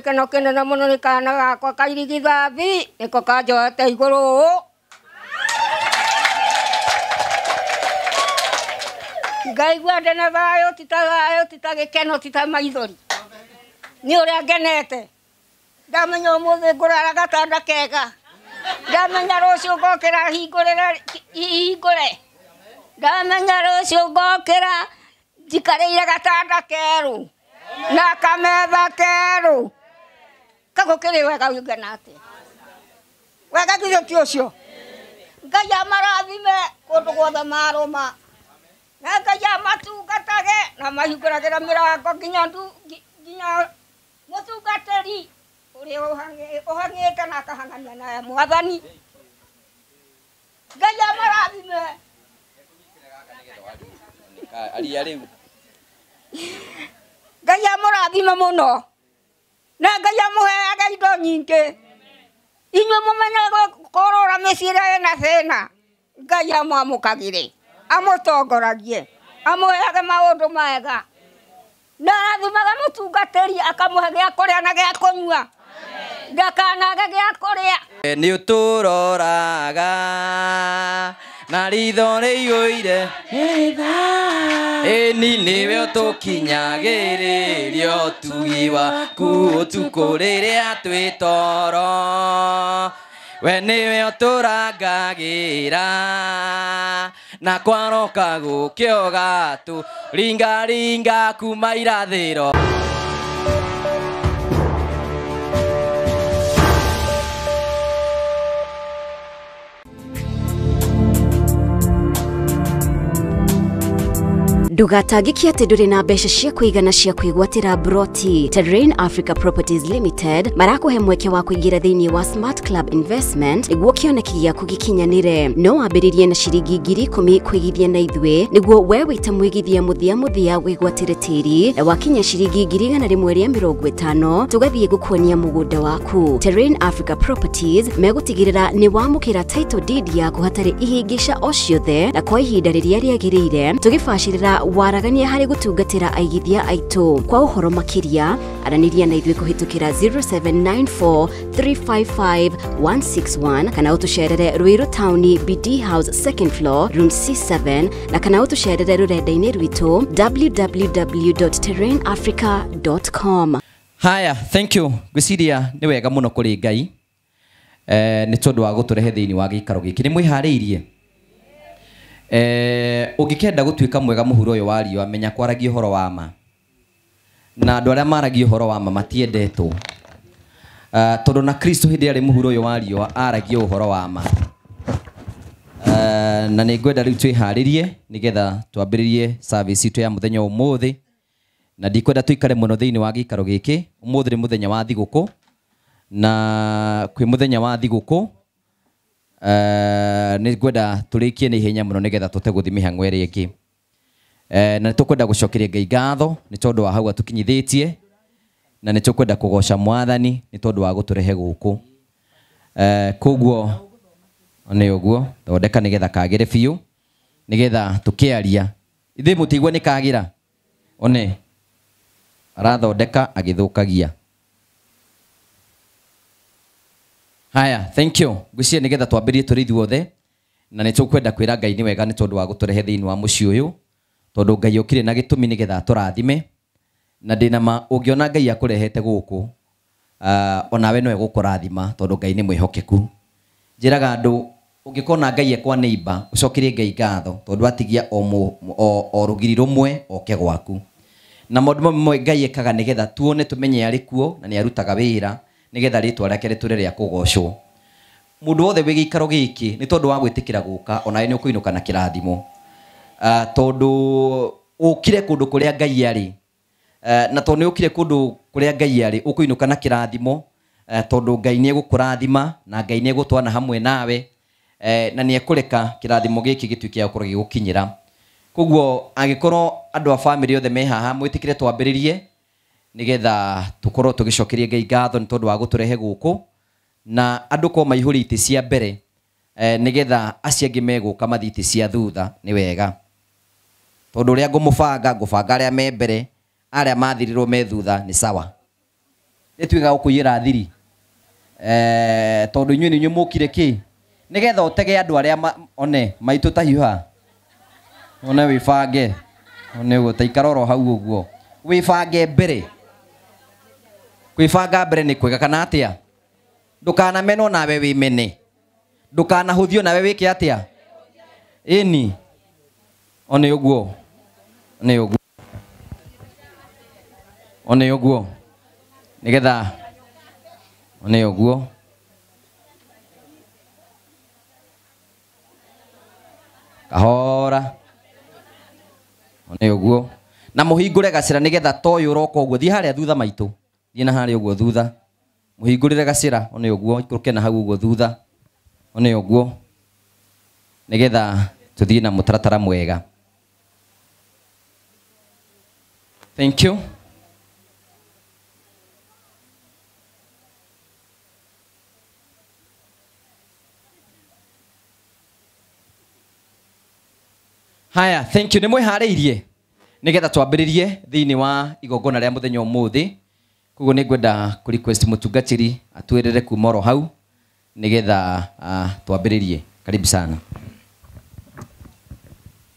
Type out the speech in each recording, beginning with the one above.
Gĩkeno kĩnene mũno nĩ kana gakwa kairigithathi nĩko kanjoete igũrũ ũũ. Ngaigua ndĩna thayũ, ti ta thayũ, ti ta gĩkeno, ti ta maithori. Nĩ ũrĩa ngenete. Ndamenya ũmũthĩ ngũrara gatanda kega. Ndamenya rũciũ ngokĩra hingũrĩre hingũre. Ndamenya rũciũ ngokĩra njikarĩire gatanda kerũ na kametha kerũ. Kagũkĩrĩ wega ũngena atĩa? Wega githĩ ti ũcio? Ngai amarathime kũndũ guothe marũma. Na Ngai amatungatage na mahingũragĩra mĩrango nginya nginya mũtungatĩri ũrĩa ũhang'ĩte na akahang'ania na Mwathani. Ngai amarathime. Aria rĩu. Ngai amũrathime mũno na Ngai amũheage indo nyingĩ. Inyuĩ mũmenye kũrũra mĩciĩ ĩrĩa ĩna thĩna. Ngai amwamũkagĩre, amũtongoragie, amũheage maũndũ mega. Na arathimaga mũtungatĩri akamũhe gĩa kũrĩa na gĩa kũnyua. Ndakanage gĩa kũrĩa. Nĩ ũtũroraga na ritho rĩiyũire ĩni nĩwe ũtũkinyagĩrĩria ũtugi waku ũtukũ rĩrĩa twĩ toro. We nĩwe ũtũrangagĩra na kwaroka gũkĩo gatũ ringaringa kuma irathĩro. Ndũgatangĩke atĩ ndũrĩ na mbeca cia kũigana cia kwĩgwatĩra broti. Terrain Africa Properties Limited marakũhe mweke wa kũingĩra thĩinĩ wa Smart Club Investment nĩguo kĩoneki gĩaku gĩkinyanĩre. No wambĩrĩrie na ciringi 10,000 kũigithia na ithuĩ nĩguo we wĩ ta mũigithia mũthia mũthia wĩgwatĩre tĩri, na wakinya ciringi 150,000 tũgathiĩ gũkuonia mũgũnda waku. Terrain Africa Properties megũtigĩrĩra nĩ wamũkĩra title deed yaku hatarĩ ihĩngĩca o ciothe na kwa ihinda rĩrĩa rĩagĩrĩire, tũgĩbacĩrĩra waragania harĩ gũtungatĩra aigithia aitũ. Kwa ũhoro makĩria aranĩria na ithuĩ kũhĩtũkĩra 0794 355 161 kana ũtũcerere Ruiru Town BD House 2nd floor room C7 na kana ũtũcerere rũrenda-inĩ rwitũ www.terrainafrica.com. Haya, thank you. Ngwĩciria nĩ wega mũno kũrĩ Ngai nĩ tondũ wa gũtũrehe thĩinĩ wa gĩikaro gĩkĩ. Nĩ mwĩharĩirie? Ũngĩkenda gũtuĩka mwega mũhuro ũyũ wa riũa, menya kwaragia ũhoro wa ma. Na andũ arĩa maragia ũhoro wa ma matiendetwo. Tondũ na Kristo hĩndĩ ĩrĩa arĩ mũhuro ũyũ wa riũa aragia ũhoro wa ma. Na nĩ ngwenda rĩu twĩharĩrie nĩgetha twambĩrĩrie service itũ ya mũthenya ũmũthĩ. Na ndikwenda tũikare mũno thĩinĩ wa gĩikaro gĩkĩ. Ũmũthĩ nĩ mũthenya wa thigũkũ, na kwĩ mũthenya wa thigũkũ nĩ ngwenda tũrĩkie na ihenya mũno nĩgetha tũte gũthiĩ mĩhang'o ĩrĩa ĩngĩ. Na nĩ tũkwenda gũcokeria Ngai ngatho nĩ tondũ wa hau atũkinyithĩtie, na nĩ tũkwenda kũgoca Mwathani nĩ tondũ wa gũtũrehe gũkũ. Koguo nĩ ũguo thondeka nĩgetha kagĩre biũ nĩgetha tũkĩaria. Ithuĩ mũtigua nĩ kagĩra, one arathondeka agĩthũkagia. Haya, thank you. Ngwĩciria nĩgetha twambĩrĩrie tũrĩ ithuothe, na nĩ tũkwenda kwĩra Ngai nĩ wega nĩ tondũ wa gũtũrehe thĩinĩ wa mũciĩ ũyũ, tondũ Ngai okire na gĩtũmi nĩgetha atũrathime, na ndĩna ma ũngĩona Ngai akũrehete gũkũ, onawe no egũkũrathima tondũ Ngai nĩ mwĩhokeku. Njĩraga andũ ũngĩkona Ngai ekwa neighbor, ũcokerie Ngai ngatho tondũ atigia o rũgiri rũmwe oke gwaku. Na maũndũ mamwe Ngai ekaga nĩgetha tuone tũmenye arĩ kuo na nĩ arutaga wĩra nĩgetha rĩtwa rĩake rĩtũre rĩa kũgocwo. Mũndũ wothe wĩ gĩikaro gĩkĩ nĩ tondũ wa gwĩtĩkĩra gũka, onawe nĩ ũkũinũka na kĩrathimo. Tondũ ũkire kũndũ kũrĩa Ngai arĩ, na tondũ nĩ ũkire kũndũ kũrĩa Ngai arĩ, ũkũinũka na kĩrathimo, tondũ Ngai nĩ egũkũrathima na Ngai nĩ egũtwana hamwe nawe, na nĩ ekũreka kĩrathimo gĩkĩ gĩtuĩke gĩa gũkorwo gĩgũkinyĩra. Koguo angĩkorwo andũ a bamĩrĩ othe me haha, mwĩtĩkĩre twambĩrĩrie nĩgetha tũkorwo tũgĩcokeria Ngai ngatho nĩ tondũ wa gũtũrehe gũkũ, na andũ korwo maihũrĩte itĩ cia mbere, nĩgetha acio angĩ megũka mathiĩ itĩ cia thutha nĩ wega. Tondũ ũrĩa ngũmũbanga, ngũbanga arĩa me mbere, arĩa mathirirwo me thutha nĩ sawa. Ĩtuĩkaga gũkũiyĩra thiri. Tondũ inyuĩ nĩ inyuĩ mũkire kĩ? Nĩgetha ũtege andũ arĩa one maitũ ta hiũha. One wĩbange. One ũguo ta ikara oro hau ũguo. Wĩbange mbere. Kwĩbanga mbere nĩ kwega kana atĩa? Ndũkanamenwo nawe wĩmene. Ndũkanahũthio nawe wĩke atĩa? Ĩni. One ũguo. One ũguo. One ũguo. Nĩgetha one ũguo. Kahora. One ũguo. Na mũhingũre gacĩra nĩgetha toyũ ũroka ũguo. Thiĩ harĩa thutha maitũ. Thiĩ na harĩa ũguo thutha. Mũhingũrĩre gacĩra one ũguo, ikũrũke na hau ũguo thutha. One ũguo. Nĩgetha tũthiĩ na mũtaratara mwega. Thank you. Haya, thank you. Nĩ mwĩharĩirie nĩgetha twambĩrĩrie thĩinĩ wa igongona rĩa mũthenya ũmũthĩ. Koguo nĩ ngwenda kũ request mũtungatĩri atwĩrĩre kuma oro hau nĩgetha twambĩrĩrie. Karibu sana.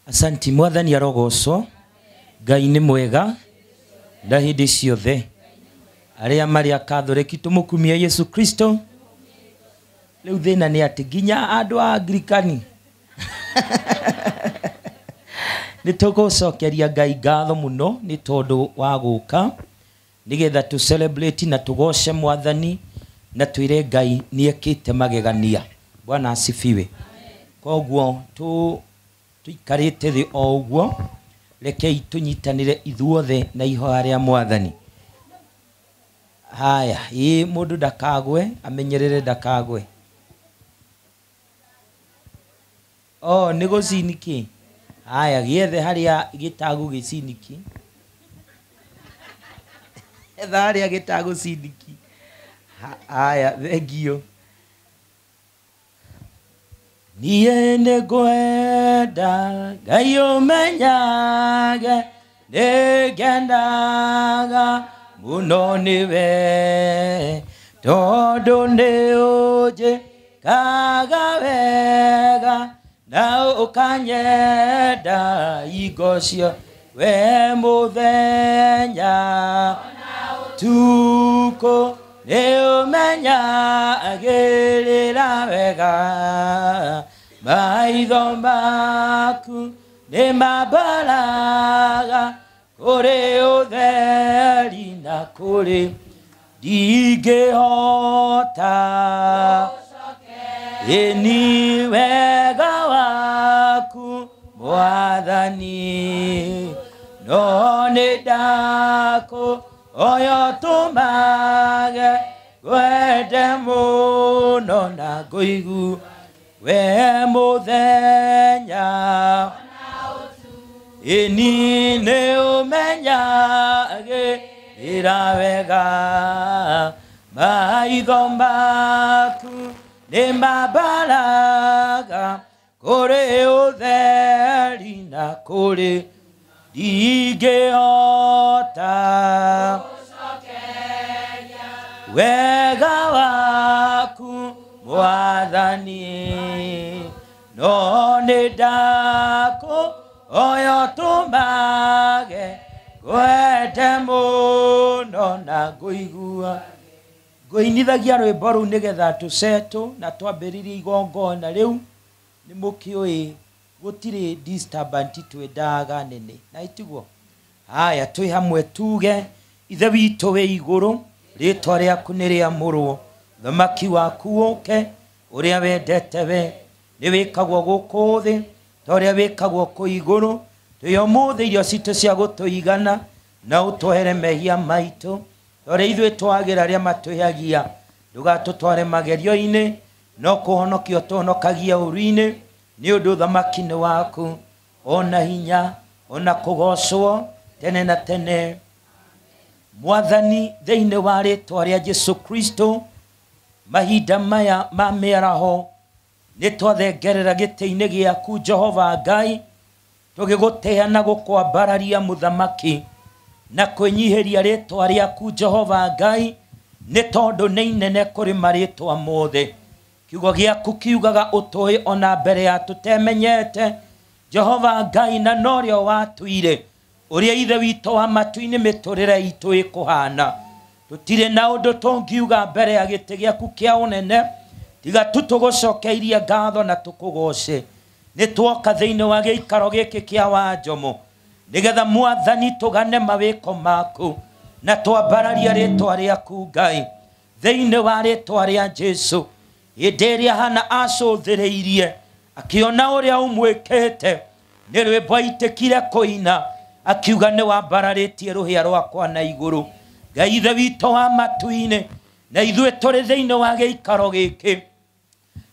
Asanti. Mwathani arogocwo. Ngai nĩ mwega na hĩndĩ ciothe. Arĩa marĩ akathoreki tũmũkumie Yesu Kristo. Rĩu thĩna nĩ atĩ nginya andũ a Anglikani nĩ tũgũcokeria Ngai ngatho mũno nĩ tondũ wa gũka nĩgetha tũ celebrate na tũgoce Mwathani na twĩre Ngai nĩekĩte magegania. Bwana asifiwe. Koguo tũikarĩte thĩ o ũguo, rekei tũnyitanĩre ithuothe na ihoya rĩa Mwathani. Haya, ĩ mũndũ ndakagwe, amenyerere ndakagwe. Oh, nĩ gũciniki. Haya, gĩethe harĩa gĩtagũ gĩciniki. Etha harĩa gĩtagũ ciniki. Haya, thengio. Niĩ nĩngwenda Ngai ũmenyage, nĩngenaga mũno nĩwe, tondũ nĩũnjĩkaga wega na ũkanyenda hingo cio we mũthenya tukũ nĩũmenyagĩrĩra wega maitho maku nĩmambaraga kũrĩ ũtheri na kũrĩ ndingĩhota. Ĩni wega waku Mwathani, no nĩ ndakũ oyo tũmage ngwende mũno na ngũigu we mũthenya. Ĩni nĩũmenyagĩrĩra wega maitho maku nĩmambaraga kũrĩ ũtheri na kũrĩ ndingĩhota. Wega waku Mwathani, no nĩ ndakũ oyo tũmage ngwende mũno na ngũigua. Ngũinithagia rwĩmbo rũu nĩgetha tũcetũ na twambĩrĩrie igongona rĩu. Nĩ mũkĩũĩ gũtirĩ disturbance twendaga nene, na itiguo. Haya, twĩ hamwe tuge Ithe witũ wĩ igũrũ, rĩtwa rĩaku nĩ rĩamũrwo, thamaki waku ũke, ũrĩa wendete we nĩ wĩkagwo gũkũ thĩ ta ũrĩa wĩkagwo kũu igũrũ. Twĩ ũmũthĩ irio citũ cia gũtũigana, na ũtwehere mehia maitũ ta ũrĩa ithuĩ twagĩra arĩa matwĩhagia. Ndũgatũtware magerio-inĩ, no kũhonokia ũtũhonokagia ũũru-inĩ, nĩ ũndũ ũthamaki nĩ waku, ona hinya, ona kũgocwo tene na tene. Mwathani, thĩinĩ wa rĩtwa rĩa Jesu Kristo, mahinda maya ma mĩaraho nĩ twathengerera gĩtĩ-inĩ gĩaku Jehova Ngai, tũgĩgũtĩa na gũkwambararia mũthamaki na kwĩnyihĩria rĩtwa rĩaku Jehova Ngai, Nĩ tondũ nĩ inene kũrĩ marĩtwa mothe. Kiugo gĩaku kiugaga ũtũĩ ona mbere ya tũtemenyete. Jehova Ngai na norĩo watuire ũrĩa ithe witũ wa matu-inĩ mĩtũrĩre itũ ĩkũhana. Tũtirĩ na ũndũ tũngiuga mbere ya gĩtĩ gĩaku kĩa ũnene tiga tu tũgũcokeirie ngatho na tũkũgoce. Nĩ tuoka thĩinĩ wa gĩikaro gĩkĩ kĩa Wanjomo nĩgetha Mwathani tũgane mawĩko maku na twambararie rĩtwa rĩaku Ngai thĩinĩ wa rĩtwa rĩa Jesu. Hĩndĩ ĩrĩa Hana acũthĩrĩirie akĩona ũrĩa ũmwĩkĩte nĩ rwĩmbo aitĩkire kũina akiuga nĩ wambararĩtie rũhĩa rwakwa na igũrũ. Ngai ithe witũ wa matu-inĩ na ithuĩ tũrĩ thĩinĩ wa gĩikaro gĩkĩ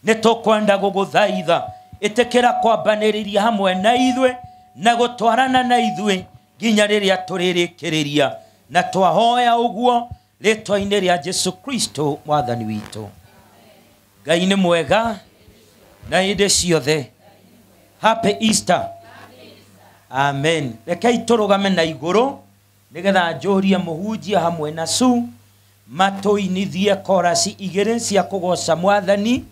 nĩ tũkwenda gũgũthaitha ĩtĩkĩra kwambanĩrĩria hamwe na ithuĩ na gũtwarana na ithuĩ nginya rĩrĩa tũrĩrĩkĩrĩria na twahoya ũguo rĩtwa-inĩ rĩa Jesu Kristo Mwathani witũ. Ngai nĩ mwega na hĩndĩ ciothe. Happy Easter. Amen. Rekei tũrũgame na igũrũ nĩgetha njũrie mũhunjia hamwe na Su matũinithie korasi igĩrĩ cia kũgoca Mwathani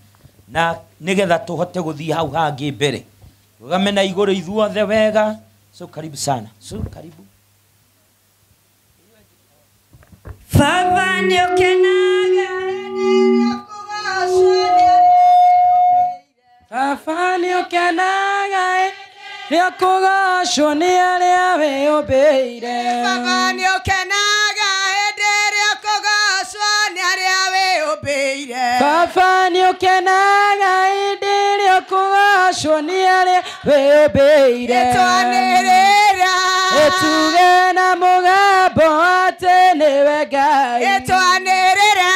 na nĩgetha tũhote gũthiĩ hau hangĩ mbere. Rũgame na igũrũ ithuothe wega. So karibu sana. So karibu. Baba nĩũkenaga rĩrĩa kũgocwo nĩ Baba nĩũkenaga rĩrĩa kũgocwo nĩ arĩa wĩyũmbĩire. Baba nĩũkenaga hĩndĩ ĩrĩa kũgocwo nĩ arĩa wĩyũmbĩire. Baba nĩũkenaga hĩndĩ ĩrĩa kũgocwo nĩ arĩa wĩyũmbĩire. Ĩtwanĩrĩra Ĩtuge na mũgambo atĩ nĩwe Ngai. Ĩtwanĩrĩra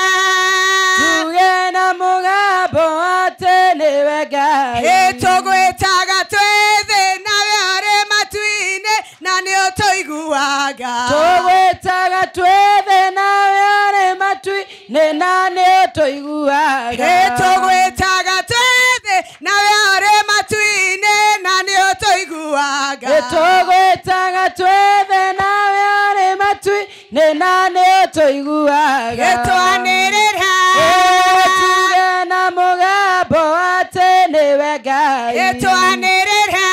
Tuge na mũgambo atĩ nĩwe Ngai. Ĩtũgwĩtaga twĩ thĩ nawe ũrĩ matu-inĩ na nĩũtũiguaga. Tũgwĩtaga twĩ thĩ nawe ũrĩ matu-inĩ na nĩũtũiguaga. Ĩtũgwĩtaga twĩ thĩ nawe ũrĩ matu-inĩ na nĩũtũiguaga. Ĩtũgwĩtaga twĩ thĩ nawe ũrĩ matu-inĩ na nĩũtũiguaga. Ĩtwanĩrĩra Ĩtuge na mũgambo atĩ nĩwe Ngai. Ĩtwanĩrĩra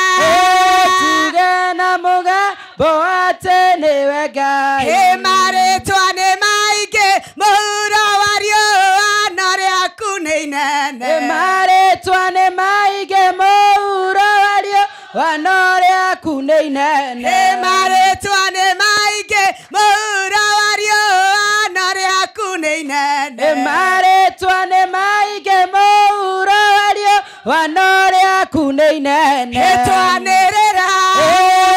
Ĩtuge na mũgambo atĩ nĩwe Ngai. Ĩ marĩtwa nĩ maingĩ mũhuro wa riũa no rĩaku nĩ inene. Ĩ marĩtwa nĩ maingĩ mũhuro wa riũa no rĩaku nĩ inene. Ĩ marĩtwa nĩ maingĩ mũhuro wa riũa no rĩaku nĩ inene. Ĩ marĩtwa nĩ maingĩ mũhuro wa riũa no rĩaku nĩ inene. Ĩtwanĩrĩra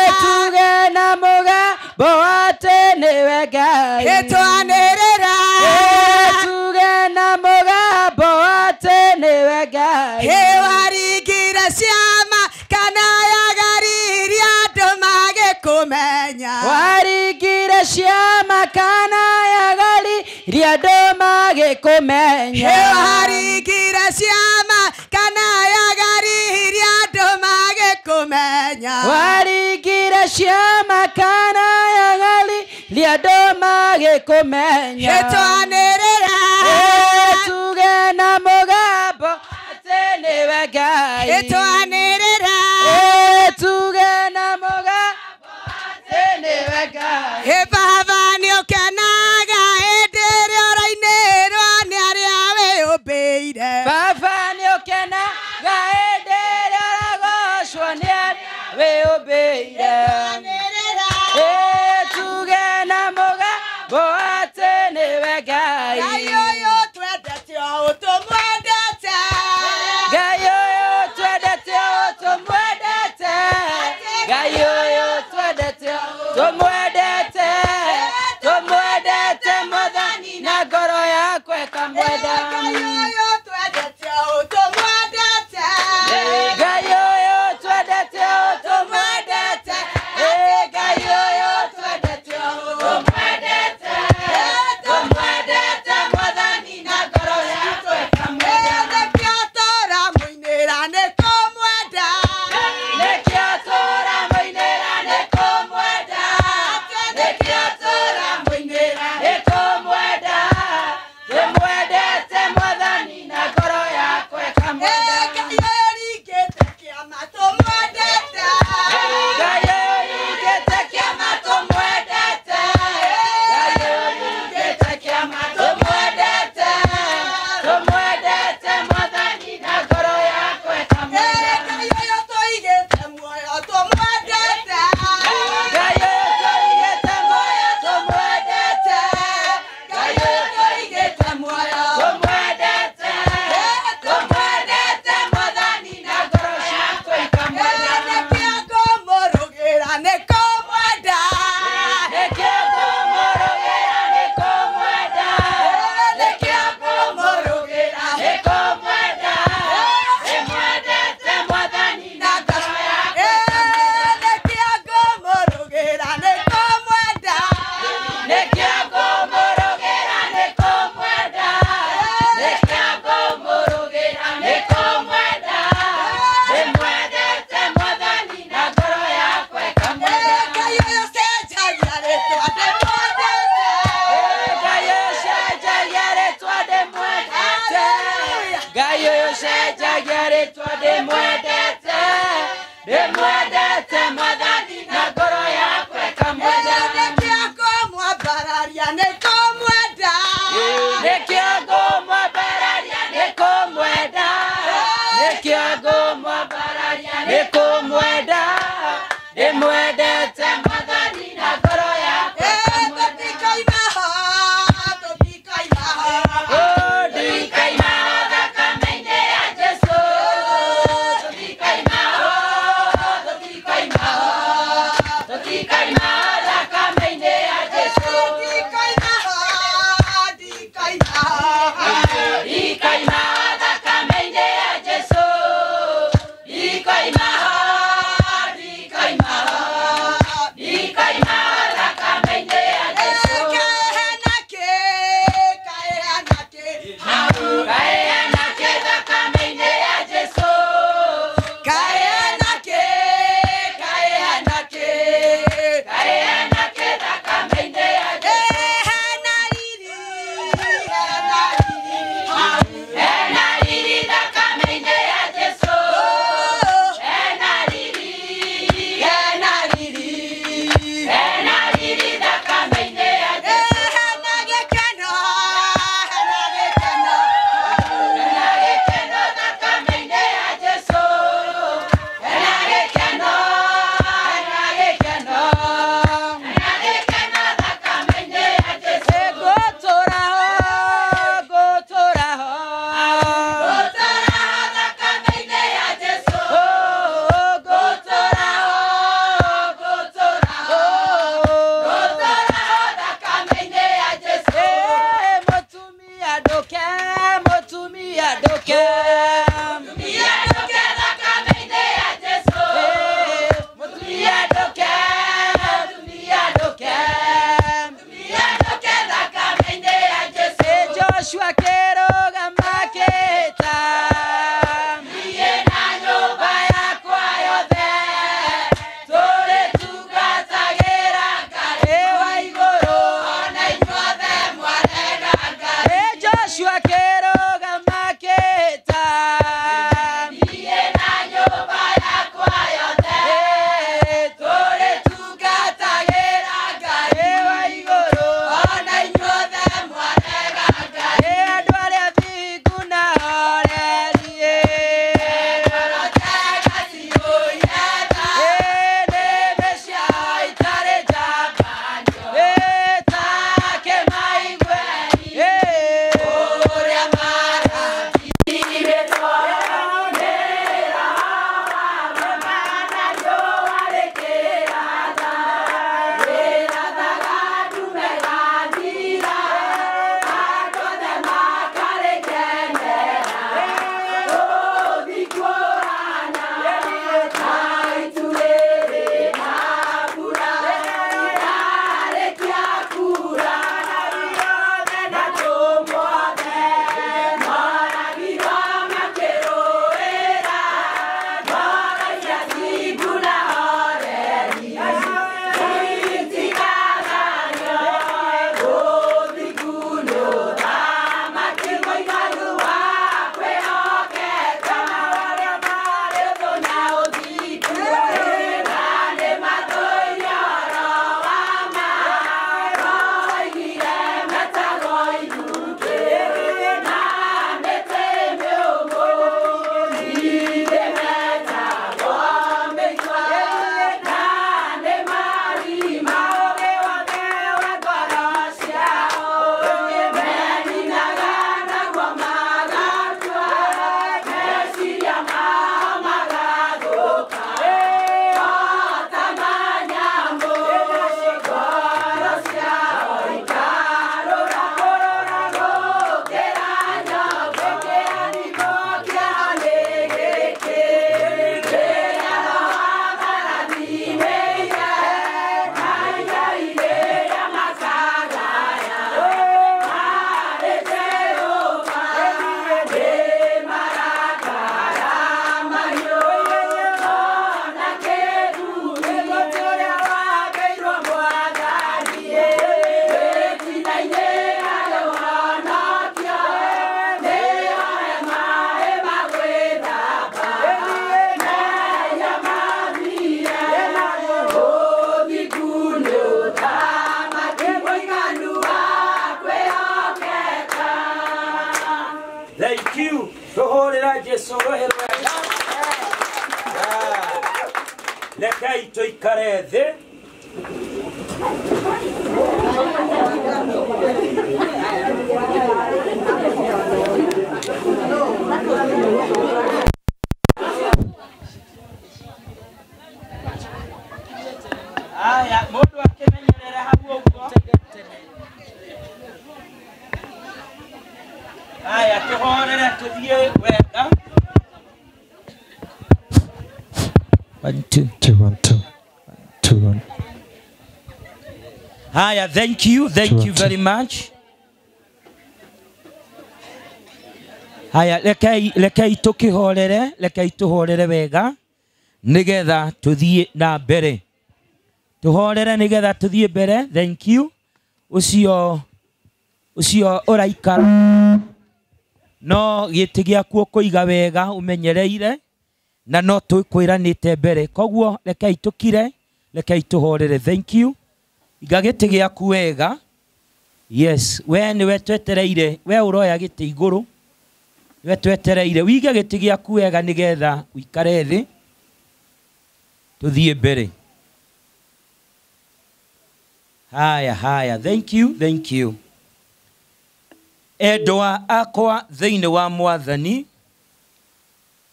Ĩtuge na mũgambo atĩ nĩwe Ngai. Ĩtwanĩrĩra Ĩtuge na mũgambo atĩ nĩwe Ngai. Ĩ waringire ciama kana yagaririe andũ magĩkũmenya. Waringire ciama kana yagaririe andũ magĩkũmenya. Ĩ waringire ciama kana yagaririe andũ magĩkũmenya. Waringire ciama kana yagaririe andũ magĩkũmenya. Ĩtwanĩrĩra Ĩtuge na mũgambo atĩ nĩwe Ngai. Ĩtwanĩrĩra Ĩtuge na mũgambo atĩ nĩwe Ngai. Ĩ Baba nĩũkenaga hĩndĩ ĩrĩa ũrainĩrwo nĩ arĩa wĩyũmbĩire. Baba nĩũkenaga hĩndĩ ĩrĩa ũragocwo nĩ arĩa wĩyũmbĩire. Ĩtwanĩrĩra Ĩtuge na mũgambo atĩ nĩwe Ngai. Ngai ũyũ twendete o tũmwendete. Ngai ũyũ twendete o tũmwendete. Ngai ũyũ twendete o tũmwendete. Tũmwendete Mwathani na ngoro yakwa ĩkamwenda. Ngai ũyũ twendete o tũmwendete. Ngai ũyũ twendete o tũmwendete. Ngai ũyũ twendete o tũmwendete. Tũmwendete Mwathani na ngoro yakwa ĩkamwenda. Nĩkĩo tũramũinĩra nĩ kũmwenda. Nĩkĩo tũramũinĩra nĩ kũmwenda. Nĩkĩo tũramũinĩra nĩ kũmwenda. Ndĩmũkumbagia rĩtwa ndĩmwendete. Ndĩmwendete Mwathani na ngoro yakwa ĩkamwenda. Nĩkĩo ngũmwambararia nĩ kũmwenda. Nĩkĩo ngũmwambararia nĩ kũmwenda. Nĩkĩo ngũmwambararia nĩ kũmwenda. Ndĩmwendete Mwathani na ngoro yakwa ĩkamwenda. Tũtikaima ho, tũtikaima ho. Ndikaima thakame-inĩ ya Jesũ. Tũtikaima ho, tũtikaima ho. Tũtikaima thakame-inĩ ya Jesũ. Ndikaima ho, ndikaima ho. Ndikaima thakame-inĩ ya Jesũ. Ndikaima ho, ndikaima ho. Ndikaima thakame-inĩ ya Jesũ. Kaĩ hena kĩ, kaĩ hena kĩ. Kaĩ hena kĩ thakame-inĩ ya Jesũ. Kaĩ hena kĩ, kaĩ hena kĩ. Kaĩ hena kĩ thakame-inĩ ya Jesũ. Hena riri, hena riri. Hena riri thakame-inĩ ya Jesũ. Hena riri, Hena riri. hena riri thakame-inĩ ya Jesũ. Hena gĩkeno, hena gĩkeno. Hena gĩkeno thakame-inĩ ya Jesũ. Hena gĩkeno, hena gĩkeno. Hena gĩkeno thakame-inĩ ya Jesũ. Ngũtũra ho, ngũtũra ho. Ngũtũra ho thakame-inĩ ya Jesũ. Ngũtũra ho, ngũtũra ho. Ngũtũra ho thakame-inĩ ya Jesũ. Mũtumia ndũke, mũtumia ndũke. Mũtumia ndũke thakame-inĩ ya Jesũ. Mũtumia ndũke, mũtumia ndũke. Mũtumia ndũke thakame-inĩ ya Jesũ. Joshua kĩrũgama kĩta. Niĩ na nyũmba yakwa yothe tũrĩtungatagĩra Ngai wa igũrũ. Ona inyuothe mwarega Ngai. Joshua kĩrũgama kĩta. Niĩ na nyũmba yakwa yothe tũrĩtungatagĩra Ngai wa igũrũ. Ona inyuothe mwarega Ngai. Andũ Thank you. Tũhũrĩra Jesu rũhĩ rwega. Rekei tũikare thĩ. Aya, mũndũ akĩmenyerere hau ũguo. Aya, tũhorere tũthiĩ wega. 1 2 2 1 2 2 1. Haya, thank you, thank you very much. Haya, rekei tũkĩhorere, rekei tũhorere wega nĩgetha tũthiĩ na mbere. Tũhorere nĩgetha tũthiĩ mbere. Thank you. Ũcio ũraikara no gĩtĩ gĩaku ũkũiga wega ũmenyereire na no tũkwĩranĩte mbere. Koguo rekei tũkire, rekei tũhorere. Thank you. Iga gĩtĩ gĩaku wega. Yes, we nĩwe twetereire, we ũroya gĩtĩ igũrũ, nĩwe twetereire. Wige gĩtĩ gĩaku wega nĩgetha ũikare thĩ tũthiĩ mbere. Haya, haya, thank you, thank you. Endwa akwa thĩinĩ wa Mwathani,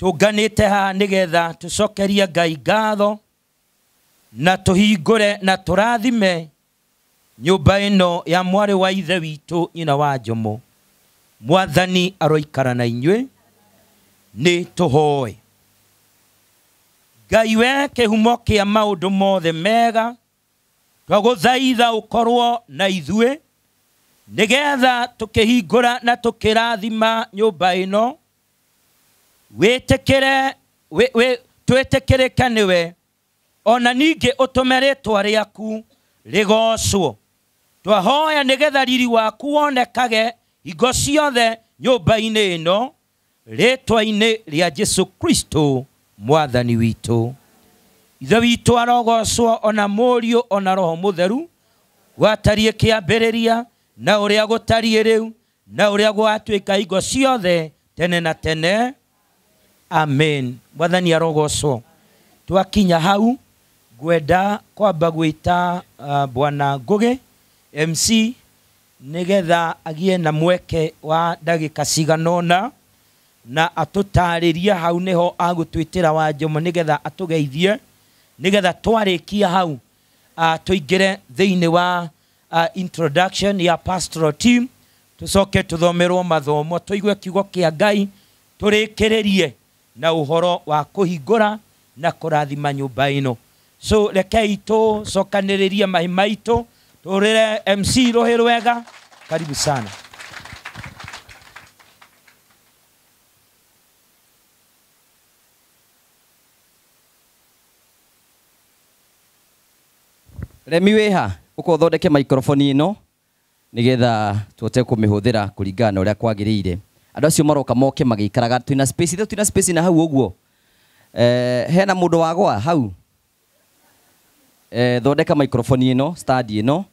tũnganĩte haha nĩgetha tũcokerie Ngai ngatho na tũhingũre na tũrathime nyũmba ĩno ya mwarĩ wa ithe witũ nyina wa Njomo. Mwathani aroikara na inyuĩ. Nĩ tũhoe. Ngai we kĩhumo kĩa maũndũ mothe mega, twagũthaitha ũkorwo na ithuĩ nĩgetha tũkĩhingũra na tũkĩrathima nyũmba ĩno, wĩtĩkĩre twĩtĩkĩrĩke nĩwe, ona ningĩ ũtũme rĩtwa rĩaku rĩgocwo. Twahoya nĩgetha riri waku wonekage hingo ciothe nyũmba-inĩ ĩno, rĩtwa-inĩ rĩa Jesu Kristo Mwathani witũ. Ithe witũ arogocwo ona Mũriũ ona Roho Mũtheru, gwatariĩ kĩambĩrĩria na ũrĩa gũtariĩ rĩu na ũrĩa gwatuĩka hingo ciothe tene na tene. Amen. Mwathani arogocwo. Twakinya hau ngwenda kwamba gwĩta Bwana Ngũgĩ MC nĩgetha agĩe na mweke wa ndagĩka cigana ũna na atũtarĩrie hau nĩho agũtwĩtĩra wa Njomo nĩgetha atũgeithie, nĩgetha twarĩkia hau tũingĩre thĩinĩ wa introduction ya pastoral team, tũcoke tũthomerwo mathomo, tũigue kiugo kĩa Ngai, tũrĩkĩrĩrie na ũhoro wa kũhingũra na kũrathima nyũmba ĩno. So rekei tũcokanĩrĩrie mahi maitũ, tũrĩre MC rũhĩ rwega. Karibu sana. Remi wĩha ũka ũthondeke microphone ĩno nĩgetha tũhote kũmĩhũthĩra kũringana na ũrĩa kwagĩrĩire. Andũ acio maroka moke magĩikaraga, twĩna space, ithuĩ twĩna space na hau ũguo. Hena mũndũ wagwa hau. Thondeka microphone ĩno, stand ĩno.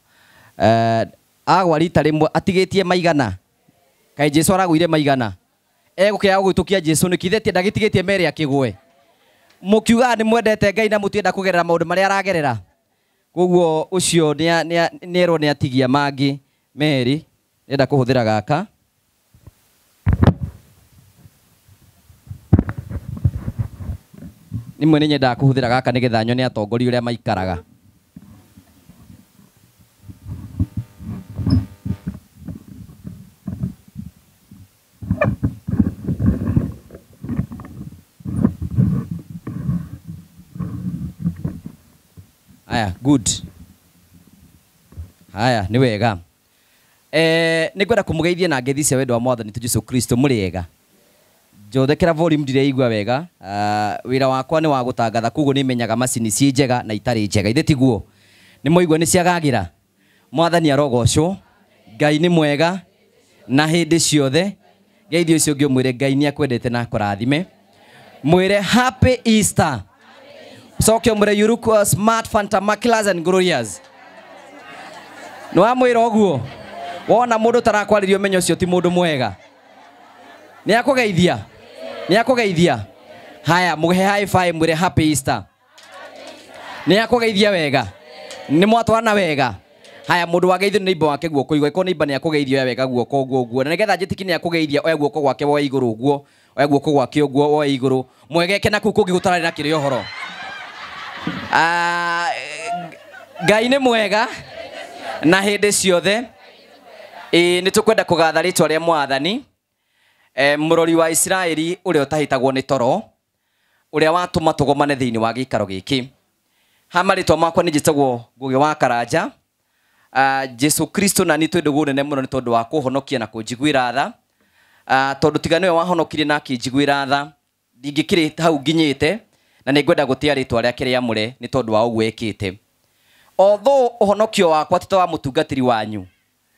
Agwa rita rĩmwe atigĩtie maigana. Kaĩ Jesu aragũire maigana. Egũkĩaga gũgĩtũkia Jesu nĩkĩ? Ithe ndagĩtigĩtie merĩ akĩgwe. Mũkiugaga nĩ mwendete Ngai na mũtienda kũgerera maũndũ marĩa aragerera. Koguo ũcio nĩerwo nĩ atigia mangĩ merĩ, nĩenda kũhũthĩra gaka. Rĩmwe nĩ nyendaga kũhũthĩra gaka nĩgetha nyone atongoria ũrĩa maikaraga. Haya, good. Haya, nĩ wega. Nĩ ngwenda kũmũgeithia na ngeithi cia wendo wa Mwathani Jesu Kristo. Mũrĩ ega? Njothekera volume ndireigua wega. Wĩra wakwa nĩ wa gũtangatha, koguo nĩ menyaga macini ciĩ njega na itarĩ njega. Ithe tiguo? Nĩ mwaigua nĩ ciagagĩra? Mwathani arogocwo. Ngai nĩ mwega na hĩndĩ ciothe. Geithio ũcio ũngĩ ũmwĩre Ngai nĩ akwendete na akũrathime. Mwĩre happy Easter. Coke ũmwĩre you look smart, fantamakilers and glorious. Nĩ wamwĩra ũguo? Wona mũndũ tarakwarĩria ũmenyo ũcio ti mũndũ mwega. Nĩ akũgeithia? Nĩ akũgeithia? Haya, mũhe high five, mwĩre happy Easter. Nĩ akũgeithia wega? Nĩ mwatwarana wega? Haya, mũndũ wageithio nĩ neighbor wake guoko igũrũ. Angĩkorwo neighbor nĩ akũgeithia, oya wega guoko ũguo ũguo. Na nĩgetha njĩtĩkie nĩ akũgeithia, oya guoko gwake woe igũrũ ũguo. Oya guoko gwake ũguo woe igũrũ. Mwegeke na kũu kũngĩ gũtararĩ na kĩrĩa ũhoro. Ngai nĩ mwega na hĩndĩ ciothe. Ĩĩ, nĩ tũkwenda kũgatha rĩtwa rĩa Mwathani. Mũrori wa Isiraeli ũrĩa ũtahĩtagwo nĩ toro, ũrĩa watũma tũgomane thĩinĩ wa gĩikaro gĩkĩ. Ha marĩtwa makwa nĩ njĩtagwo Ngũgĩ wa Karanja. Jesu Kristo na niĩ twĩ ndũgũ nene mũno nĩ tondũ wa kũhonokia na kũnjiguĩra tha. Tondũ tiga nĩwe wahonokirie na akĩnjiguĩra tha, ndingĩkĩrĩ hau nginyĩte, na nĩ ngwenda gũtĩa rĩtwa rĩake rĩamũre nĩ tondũ wa ũguo ekĩte. Although ũhonokio wakwa ti ta wa mũtungatĩri wanyu,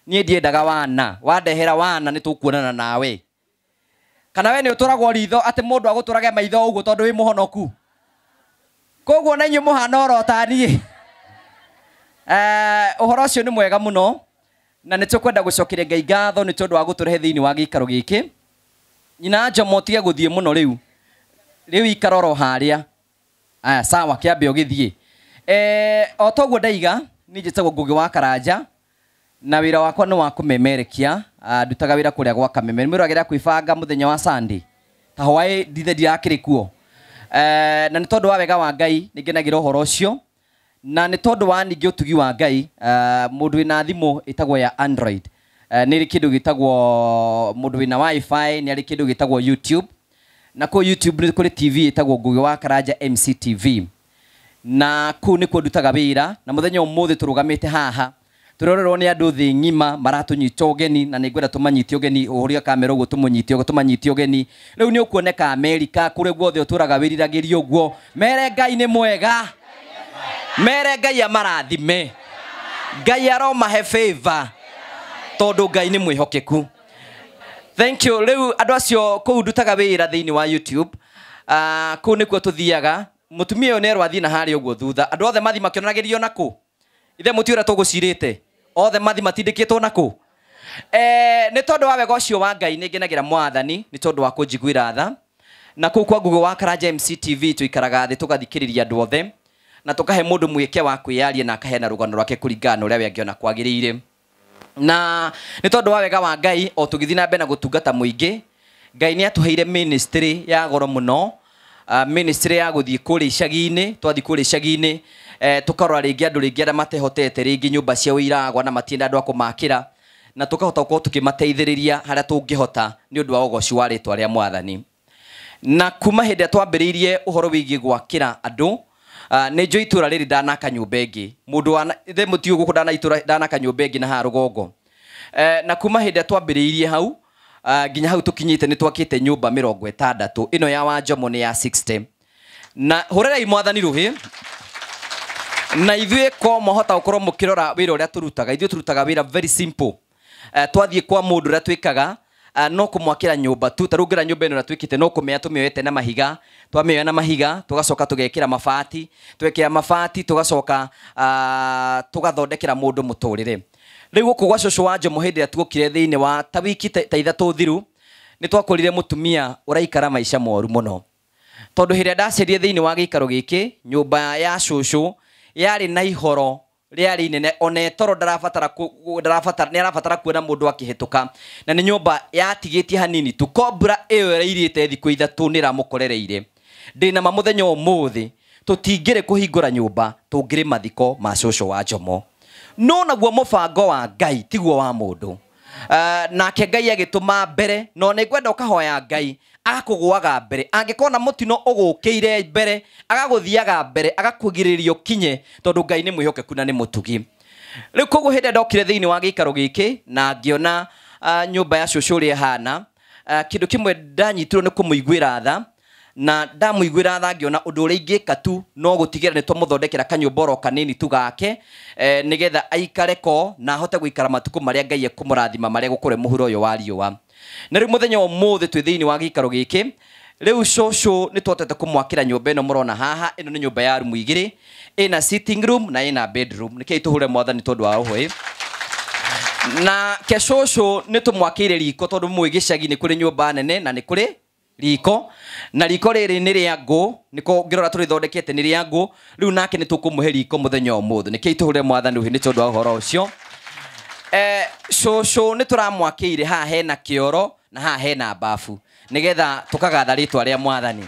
niĩ ndiendaga wana, wandehera wana nĩ tũkuonana nawe. Kana we nĩ ũtũragwo ritho atĩ mũndũ agũtũrage maitho ũguo tondũ wĩ mũhonoku. Koguo na inyuĩ mũhana oro ta niĩ. Ũhoro ũcio nĩ mwega mũno, na nĩ tũkwenda gũcokeria Ngai ngatho nĩ tondũ wa gũtũrehe thĩinĩ wa gĩikaro gĩkĩ. Nyina Njomo, tige gũthiĩ mũno rĩu. Rĩu ikara oro harĩa. Aya, sawa, kĩambe ũgĩthiĩ. O toguo ndaiga, niĩ njĩtagwo Ngũgĩ wa Karanja, na wĩra wakwa nĩ wa kũmemerekia. Ndutaga wĩra kũrĩa gwa Kameme. Nĩ mwĩragĩra kwĩbanga mũthenya wa Sunday. Ta hwaĩ ndithe ndirakĩrĩ kuo. Na nĩ tondũ wa wega wa Ngai nĩ ngenagĩra ũhoro ũcio. Na nĩ tondũ wa ningĩ ũtugi wa Ngai, mũndũ wĩna thimũ ĩtagwo ya Android, nĩ ĩrĩ kĩndũ gĩtagwo, mũndũ wĩna WiFi nĩ arĩ kĩndũ gĩtagwo YouTube. Na kũu YouTube nĩ kũrĩ TV ĩtagwo Ngũgĩ wa Karanja MCTV. Na kũu nĩkuo ndutaga wĩra, na mũthenya ũmũthĩ tũrũgamĩte haha tũrorerwo nĩ andũ thĩ ng'ima maratũnyita ũgeni, na nĩ ngwenda tũmanyite ũgeni. Ũhũria kamera ũguo tũmũnyite ũguo, tũmanyite ũgeni. Rĩu nĩ ũkuoneka Amerika kũrĩa guothe ũtũraga wĩriragĩria ũguo. Mere Ngai nĩ mwega, mere Ngai amarathime, Ngai aromahe favor, tondũ Ngai nĩ mwĩhokeku. Thank you. Rĩu andũ acio kũu ndutaga wĩra thĩinĩ wa YouTube, kũu nĩkuo tũthiaga. Mũtumia ũyũ nĩ athiĩ na harĩa ũguo thutha. Andũ othe mathi makĩonanagĩrio na kũ? Ithe mũtiũ ũrĩa tũgũcirĩte. Othe mathi matindĩkĩtwo na kũ? Nĩ tondũ wa wega ũcio wa Ngai nĩ ngenagĩra Mwathani nĩ tondũ wa kũnjiguĩra tha. Na kũu kwa Ngũgĩ wa Karanja MCTV tũikaraga thĩ tũgathikĩrĩria andũ othe, na tũkahe mũndũ mweke wa kwĩyaria na akaheana rũgano rwake kũringana na ũrĩa we angĩona kwagĩrĩire. Na nĩ tondũ wa wega wa Ngai, o tũgĩthiĩ na mbere na gũtungata mũingĩ, Ngai nĩ atũheire ministry ya goro mũno, ministry ya gũthiĩ kũrĩa icagi-inĩ. Twathiĩ kũrĩa icagi-inĩ, tũkarora rĩngĩ andũ rĩngĩ arĩa matehotete, rĩngĩ nyũmba ciao iragwa na matienda andũ a kũmakĩra, na tũkahota gũkorwo tũkĩmateithĩrĩria harĩa tũngĩhota nĩ ũndũ wa ũgoci wa rĩtwa rĩa Mwathani. Na kuma hĩndĩ ĩrĩa twambĩrĩirie ũhoro wĩgiĩ gwakĩra andũ, nĩ njũĩ itũra rĩrĩ ndanaka nyũmba ĩngĩ. Mũndũ wa ithe mũtiũ gũkũ ndana itũra ndanaka nyũmba ĩngĩ na haha rũgongo. Na kuma hĩndĩ ĩrĩa twambĩrĩirie hau, nginya hau tũkinyĩte nĩ twakĩte nyũmba 60. Ĩno ya Wanjomo nĩ ya 60. Na hũrĩrai Mwathani rũhĩ. Na ithuĩ ko mwahota gũkorwo mũkĩrora wĩra ũrĩa tũrutaga, ithuĩ tũrutaga wĩra very simple. Twathiĩ kwa mũndũ ũrĩa twĩkaga, no kũmwakĩra nyũmba tu. Ta rĩu ngĩra nyũmba ĩno ũrĩa twĩkĩte, no kũmĩoya tũmĩoete na mahiga. Twamĩoya na mahiga, tũgacoka tũgekĩra mabati. Twekĩra mabati, tũgacoka, tũgathondekera mũndũ mũtũrĩre. Rĩu gũkũ gwa cũcũ wa Njomo hĩndĩ ĩrĩa tuokire thĩinĩ wa ta wiki ta 3 thiru, nĩ twakorire mũtumia ũraikara maica moru mũno. Tondũ hĩndĩ ĩrĩa ndacerire thĩinĩ wa gĩikaro gĩkĩ, nyũmba ya cũcũ yarĩ na ihoro rĩarĩ inene, ona etoro ndarabatara ndarabatara, nĩ arabatara kuona mũndũ akĩhĩtũka. Na nĩ nyũmba yatigĩtie hanini tu. Kobra ĩyo ĩrairĩte thikũ 3 nĩ ĩramũkorereire. Ndĩna ma mũthenya ũmũthĩ tũtingĩrĩ kũhingũra nyũmba, tũngĩrĩ mathiko ma cũcũ wa Njomo. No naguo mũbango wa Ngai tiguo wa mũndũ. Nake Ngai agĩtũma mbere, no nĩ ngwenda ũkahoya Ngai agakũgũaga mbere. Angĩkona mũtino ũgũkĩire mbere, agagũthiaga mbere, agakũgirĩrĩria ũkinye, tondũ Ngai nĩ mwĩhokeku na nĩ mũtugi. Rĩu koguo hĩndĩ ĩrĩa ndokire thĩinĩ wa gĩikaro gĩkĩ na ngĩona, nyũmba ya cũcũ ũrĩa ĩhana, kĩndũ kĩmwe ndanyitirwo nĩ kũmũiguĩra tha, na ndamũiguĩra tha ngĩona ũndũ ũrĩa ingĩka tu no gũtigĩrĩra nĩ twamũthondekera kanyũmba oro kanini tu gake, nĩgetha aikare ko na ahote gũikara matukũ marĩa Ngai ekũmũrathima marĩa gũkũrĩ mũhuro ũyũ wa riũa. Na rĩu mũthenya wa ũmũthĩ twĩ thĩinĩ wa gĩikaro gĩkĩ. Rĩu cũcũ nĩ twahotete kũmwakĩra nyũmba ĩno mũrona haha. Ĩno nĩ nyũmba ya rumu 2, ĩna sitting room na ĩna bedroom. Nĩkĩo tũhũre Mwathani tondũ wa ũhũĩ. Na kecũcũ nĩ tũmwakĩire riko tondũ mwĩ gĩcagi nĩ kũrĩ nyũmba nene na nĩ kũrĩ riko, na riko rĩrĩ nĩ rĩa ngũ, nĩko ngĩrora tũrĩthondekete nĩ rĩa ngũ. Rĩu nake nĩ tũkũmũhe riko mũthenya ũmũthĩ, nĩkĩo itũhũre mwathani rũhĩ nĩ tondũ wa ũhoro ũcio. Cũcũ nĩ tũramwakĩire haha hena kĩoro na haha hena bafu, nĩgetha tũkagatha rĩtwa rĩa mwathani.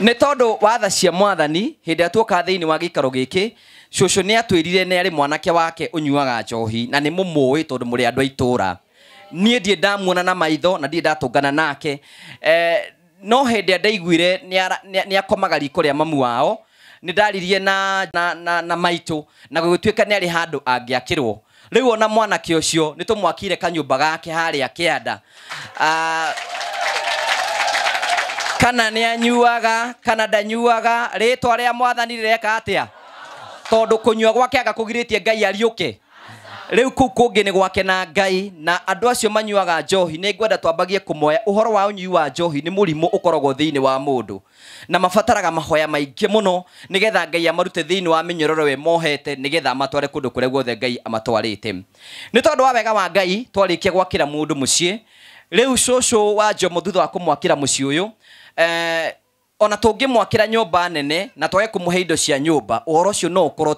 Nĩ tondũ wa tha cia mwathani, hĩndĩ ĩrĩa tuoka thĩinĩ wa gĩikaro gĩkĩ, cũcũ nĩ atwĩrire nĩ arĩ mwanake wake ũnyuaga njohi, na nĩ mũmũĩ tondũ mũrĩ andũ a itũũra. Niĩ ndirĩ ndamuona na maitho na ndirĩ ndatũngana nake. No hĩndĩ ĩrĩa ndaiguire nĩ akomaga riko rĩa mamu wao, nĩ ndaririe na maitũ, na gũgĩtuĩka nĩ arĩ handũ angĩakĩrwo. Rĩu ona mwanake ũcio nĩ tũmwakire kanyũmba gake harĩa kĩanda. Kana nĩ anyuaga kana ndanyuaga, rĩtwa rĩa mwathani rĩreka atĩa? Tondũ kũnyua gwake anga kũgirĩtie Ngai ariũke. Rĩu kũu kũngĩ nĩ gwake na Ngai, na andũ acio manyuaga njohi nĩ ngwenda twambagie kũmoya. Ũhoro wa ũnyui wa njohi nĩ mũrimũ ũkoragwo thĩinĩ wa mũndũ, na mabataraga mahoya maingĩ mũno nĩgetha Ngai amarute thĩinĩ wa mĩnyororo ĩyo mohete, nĩgetha amatware kũndũ kũrĩa guothe Ngai amatwarĩte. Nĩ tondũ wa wega wa Ngai twarĩkia gwakĩra mũndũ mũciĩ. Rĩu cũcũ wa Njomo thutha wa kũmwakĩra mũciĩ ũyũ, ona tũngĩmwakĩra nyũmba nene na twage kũmũhe indo cia nyũmba, ũhoro ũcio no ũkorwo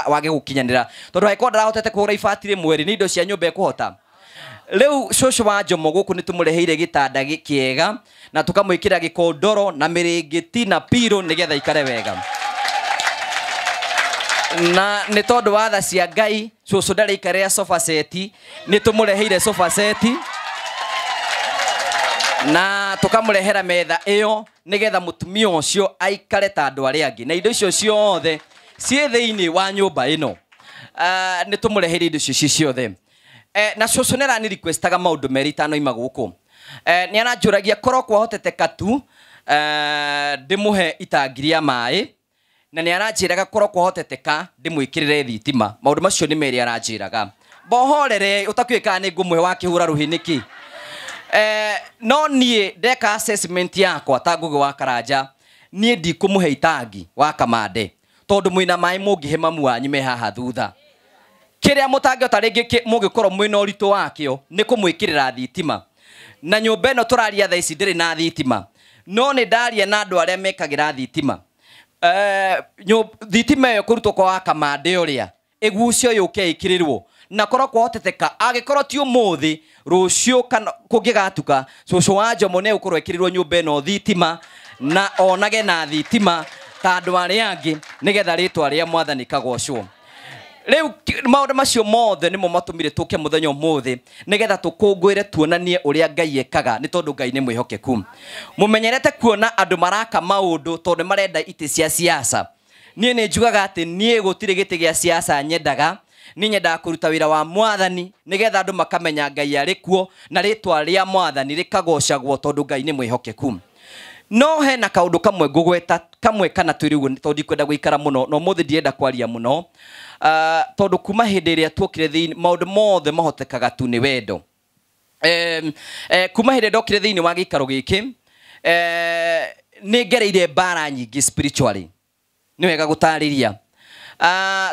wage gũkinyanĩra, tondũ angĩkorwo ndarahotete kũgũra ibati rĩmwe rĩ, nĩ indo cia nyũmba ekũhota. Rĩu cũcũ wa Njomo gũkũ nĩ tũmũreheire gĩtanda kĩega na tũkamwĩkĩra gĩkondoro na mĩrĩngĩti na pillow nĩgetha aikare wega. Na nĩ tondũ wa tha cia Ngai, cũcũ ndarĩikarĩra sofa set, nĩ tũmũreheire sofa set na tũkamũrehera metha ĩyo nĩgetha mũtumia ũcio aikare ta andũ arĩa angĩ, na indo icio ciothe ciĩ thĩinĩ wa nyũmba ĩno. Nĩ tũmũreheire indo icio ci ciothe. Na cũcũ nĩ arani requestaga maũndũ merĩ itanoima gũkũ. Nĩ aranjũragia korwo kwahoteteka tu, ndĩmũhe itangi rĩa maĩ, na nĩ aranjĩraga korwo kwahoteteka ndĩmwĩkĩrĩre thitima. Maũndũ macio nĩ merĩ aranjĩraga. Mbohorere ũtakiũĩ kana nĩ ngũmũhe wakĩhũra rũhĩ nĩkĩ. No niĩ ndeka assessment yakwa ta Ngũgĩ wa Karanja, niĩ ndikũmũhe itangi wa kamande, tondũ mwĩna maĩ mũngĩhe mamu wanyu me haha thutha. Kĩrĩa mũtangĩhota rĩngĩ mũngĩkorwo mwĩna ũritũ wakĩo nĩ kũmwĩkĩrĩra thitima. Na nyũmba ĩno tũraria thaa ici ndĩrĩ na thitima, no nĩ ndaria na andũ arĩa mekagĩra thitima. Thitima ĩyo kũrutwo kwa wa kamande ũrĩa ĩgucio yũke ĩkĩrĩrwo, na korwo kwahoteteka angĩkorwo ti ũmũthĩ, rũciũ kana kũngĩgatuka, cũcũ wa Njomo nĩ egũkorwo ekĩrĩrwo nyũmba ĩno thitima na onage na thitima ta andũ arĩa angĩ, nĩgetha rĩtwa rĩa mwathani kagocwo. Rĩu maũndũ macio mothe nĩmo matũmire tũke mũthenya ũmũthĩ nĩgetha tũkũngũĩre, tuonanie ũrĩa Ngai ekaga, nĩ tondũ Ngai nĩ mwĩhokeku. Mũmenyerete kuona andũ maraka maũndũ tondũ marenda itĩ cia siasa. Niĩ nĩ njugaga atĩ niĩ gũtirĩ gĩtĩ gĩa siasa nyendaga, niĩ nyendaga kũruta wĩra wa mwathani nĩgetha andũ makamenya Ngai arĩ kuo na rĩtwa rĩa mwathani rĩkagocagwo tondũ Ngai nĩ mwĩhokeku. No hena kaũndũ kamwe ngũgweta, kamwe kana twĩrĩ ũguo, tondũ ndikwenda gũikara mũno, na ũmũthĩ ndirenda kwaria mũno. Tondũ kuma hĩndĩ ĩrĩa tuokire thĩinĩ, maũndũ mothe mahotekaga tu nĩ wendo. Kuma hĩndĩ ĩrĩa ndokire thĩinĩ wa gĩikaro gĩkĩ, nĩ ngereire mbara nyingĩ spiritually. Nĩ wega gũtarĩria.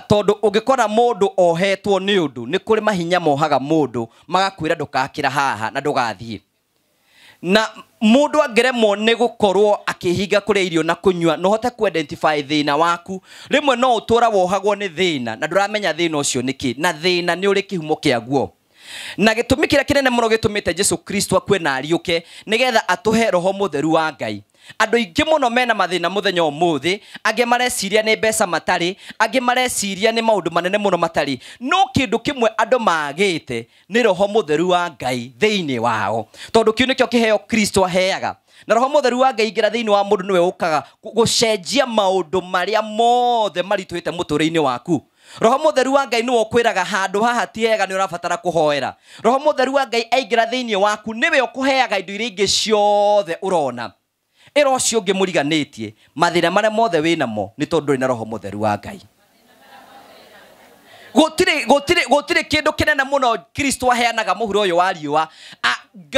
Tondũ ũngĩkora mũndũ ohetwo nĩ ũndũ, nĩ kũrĩ mahinya mohaga mũndũ magakwĩra ndũgakĩra haha na ndũgathiĩ. Na mũndũ angĩremwo nĩ gũkorwo akĩhinga kũrĩa irio na kũnyua, no ũhote ku-identify thĩna waku. Rĩmwe no ũtũra wohagwo nĩ thĩna na ndũramenya thĩna ũcio nĩ kĩ, na thĩna nĩ ũrĩ kĩhumo kĩaguo. Na gĩtũmi kĩrĩa kĩnene mũno gĩtũmĩte Jesũ Kristo akue na ariũke nĩgetha atũhe Roho Mũtheru wa Ngai. Andũ aingĩ mũno mena mathĩna mũthenya ũmũthĩ, angĩ mareciria nĩ mbeca matarĩ, angĩ mareciria nĩ maũndũ manene mũno matarĩ. No kĩndũ kĩmwe andũ magĩte nĩ Roho Mũtheru wa Ngai thĩinĩ wao, tondũ kĩu nĩkĩo kĩheo Kristo aheaga. Na Roho Mũtheru wa Ngai aingĩra thĩinĩ wa mũndũ nĩwe ũkaga gũcenjia maũndũ marĩa mothe maritũhĩte mũtũrĩre-inĩ waku. Roho Mũtheru wa Ngai nĩwe ũkwĩraga handũ haha ti hega, nĩ ũrabatara kũhoera. Roho Mũtheru wa Ngai aingĩra thĩinĩ waku nĩwe ũkũheaga indo iria ingĩ ciothe ũrona. Ĩra ũcio ũngĩ mũriganĩtie mathĩna marĩa mothe wĩnamo nĩ tondũ ndũrĩ na Roho Mũtheru wa Ngai. Gũtirĩ kĩndũ kĩnene mũno Kristo aheanaga mũhuro ũyũ wa riũa.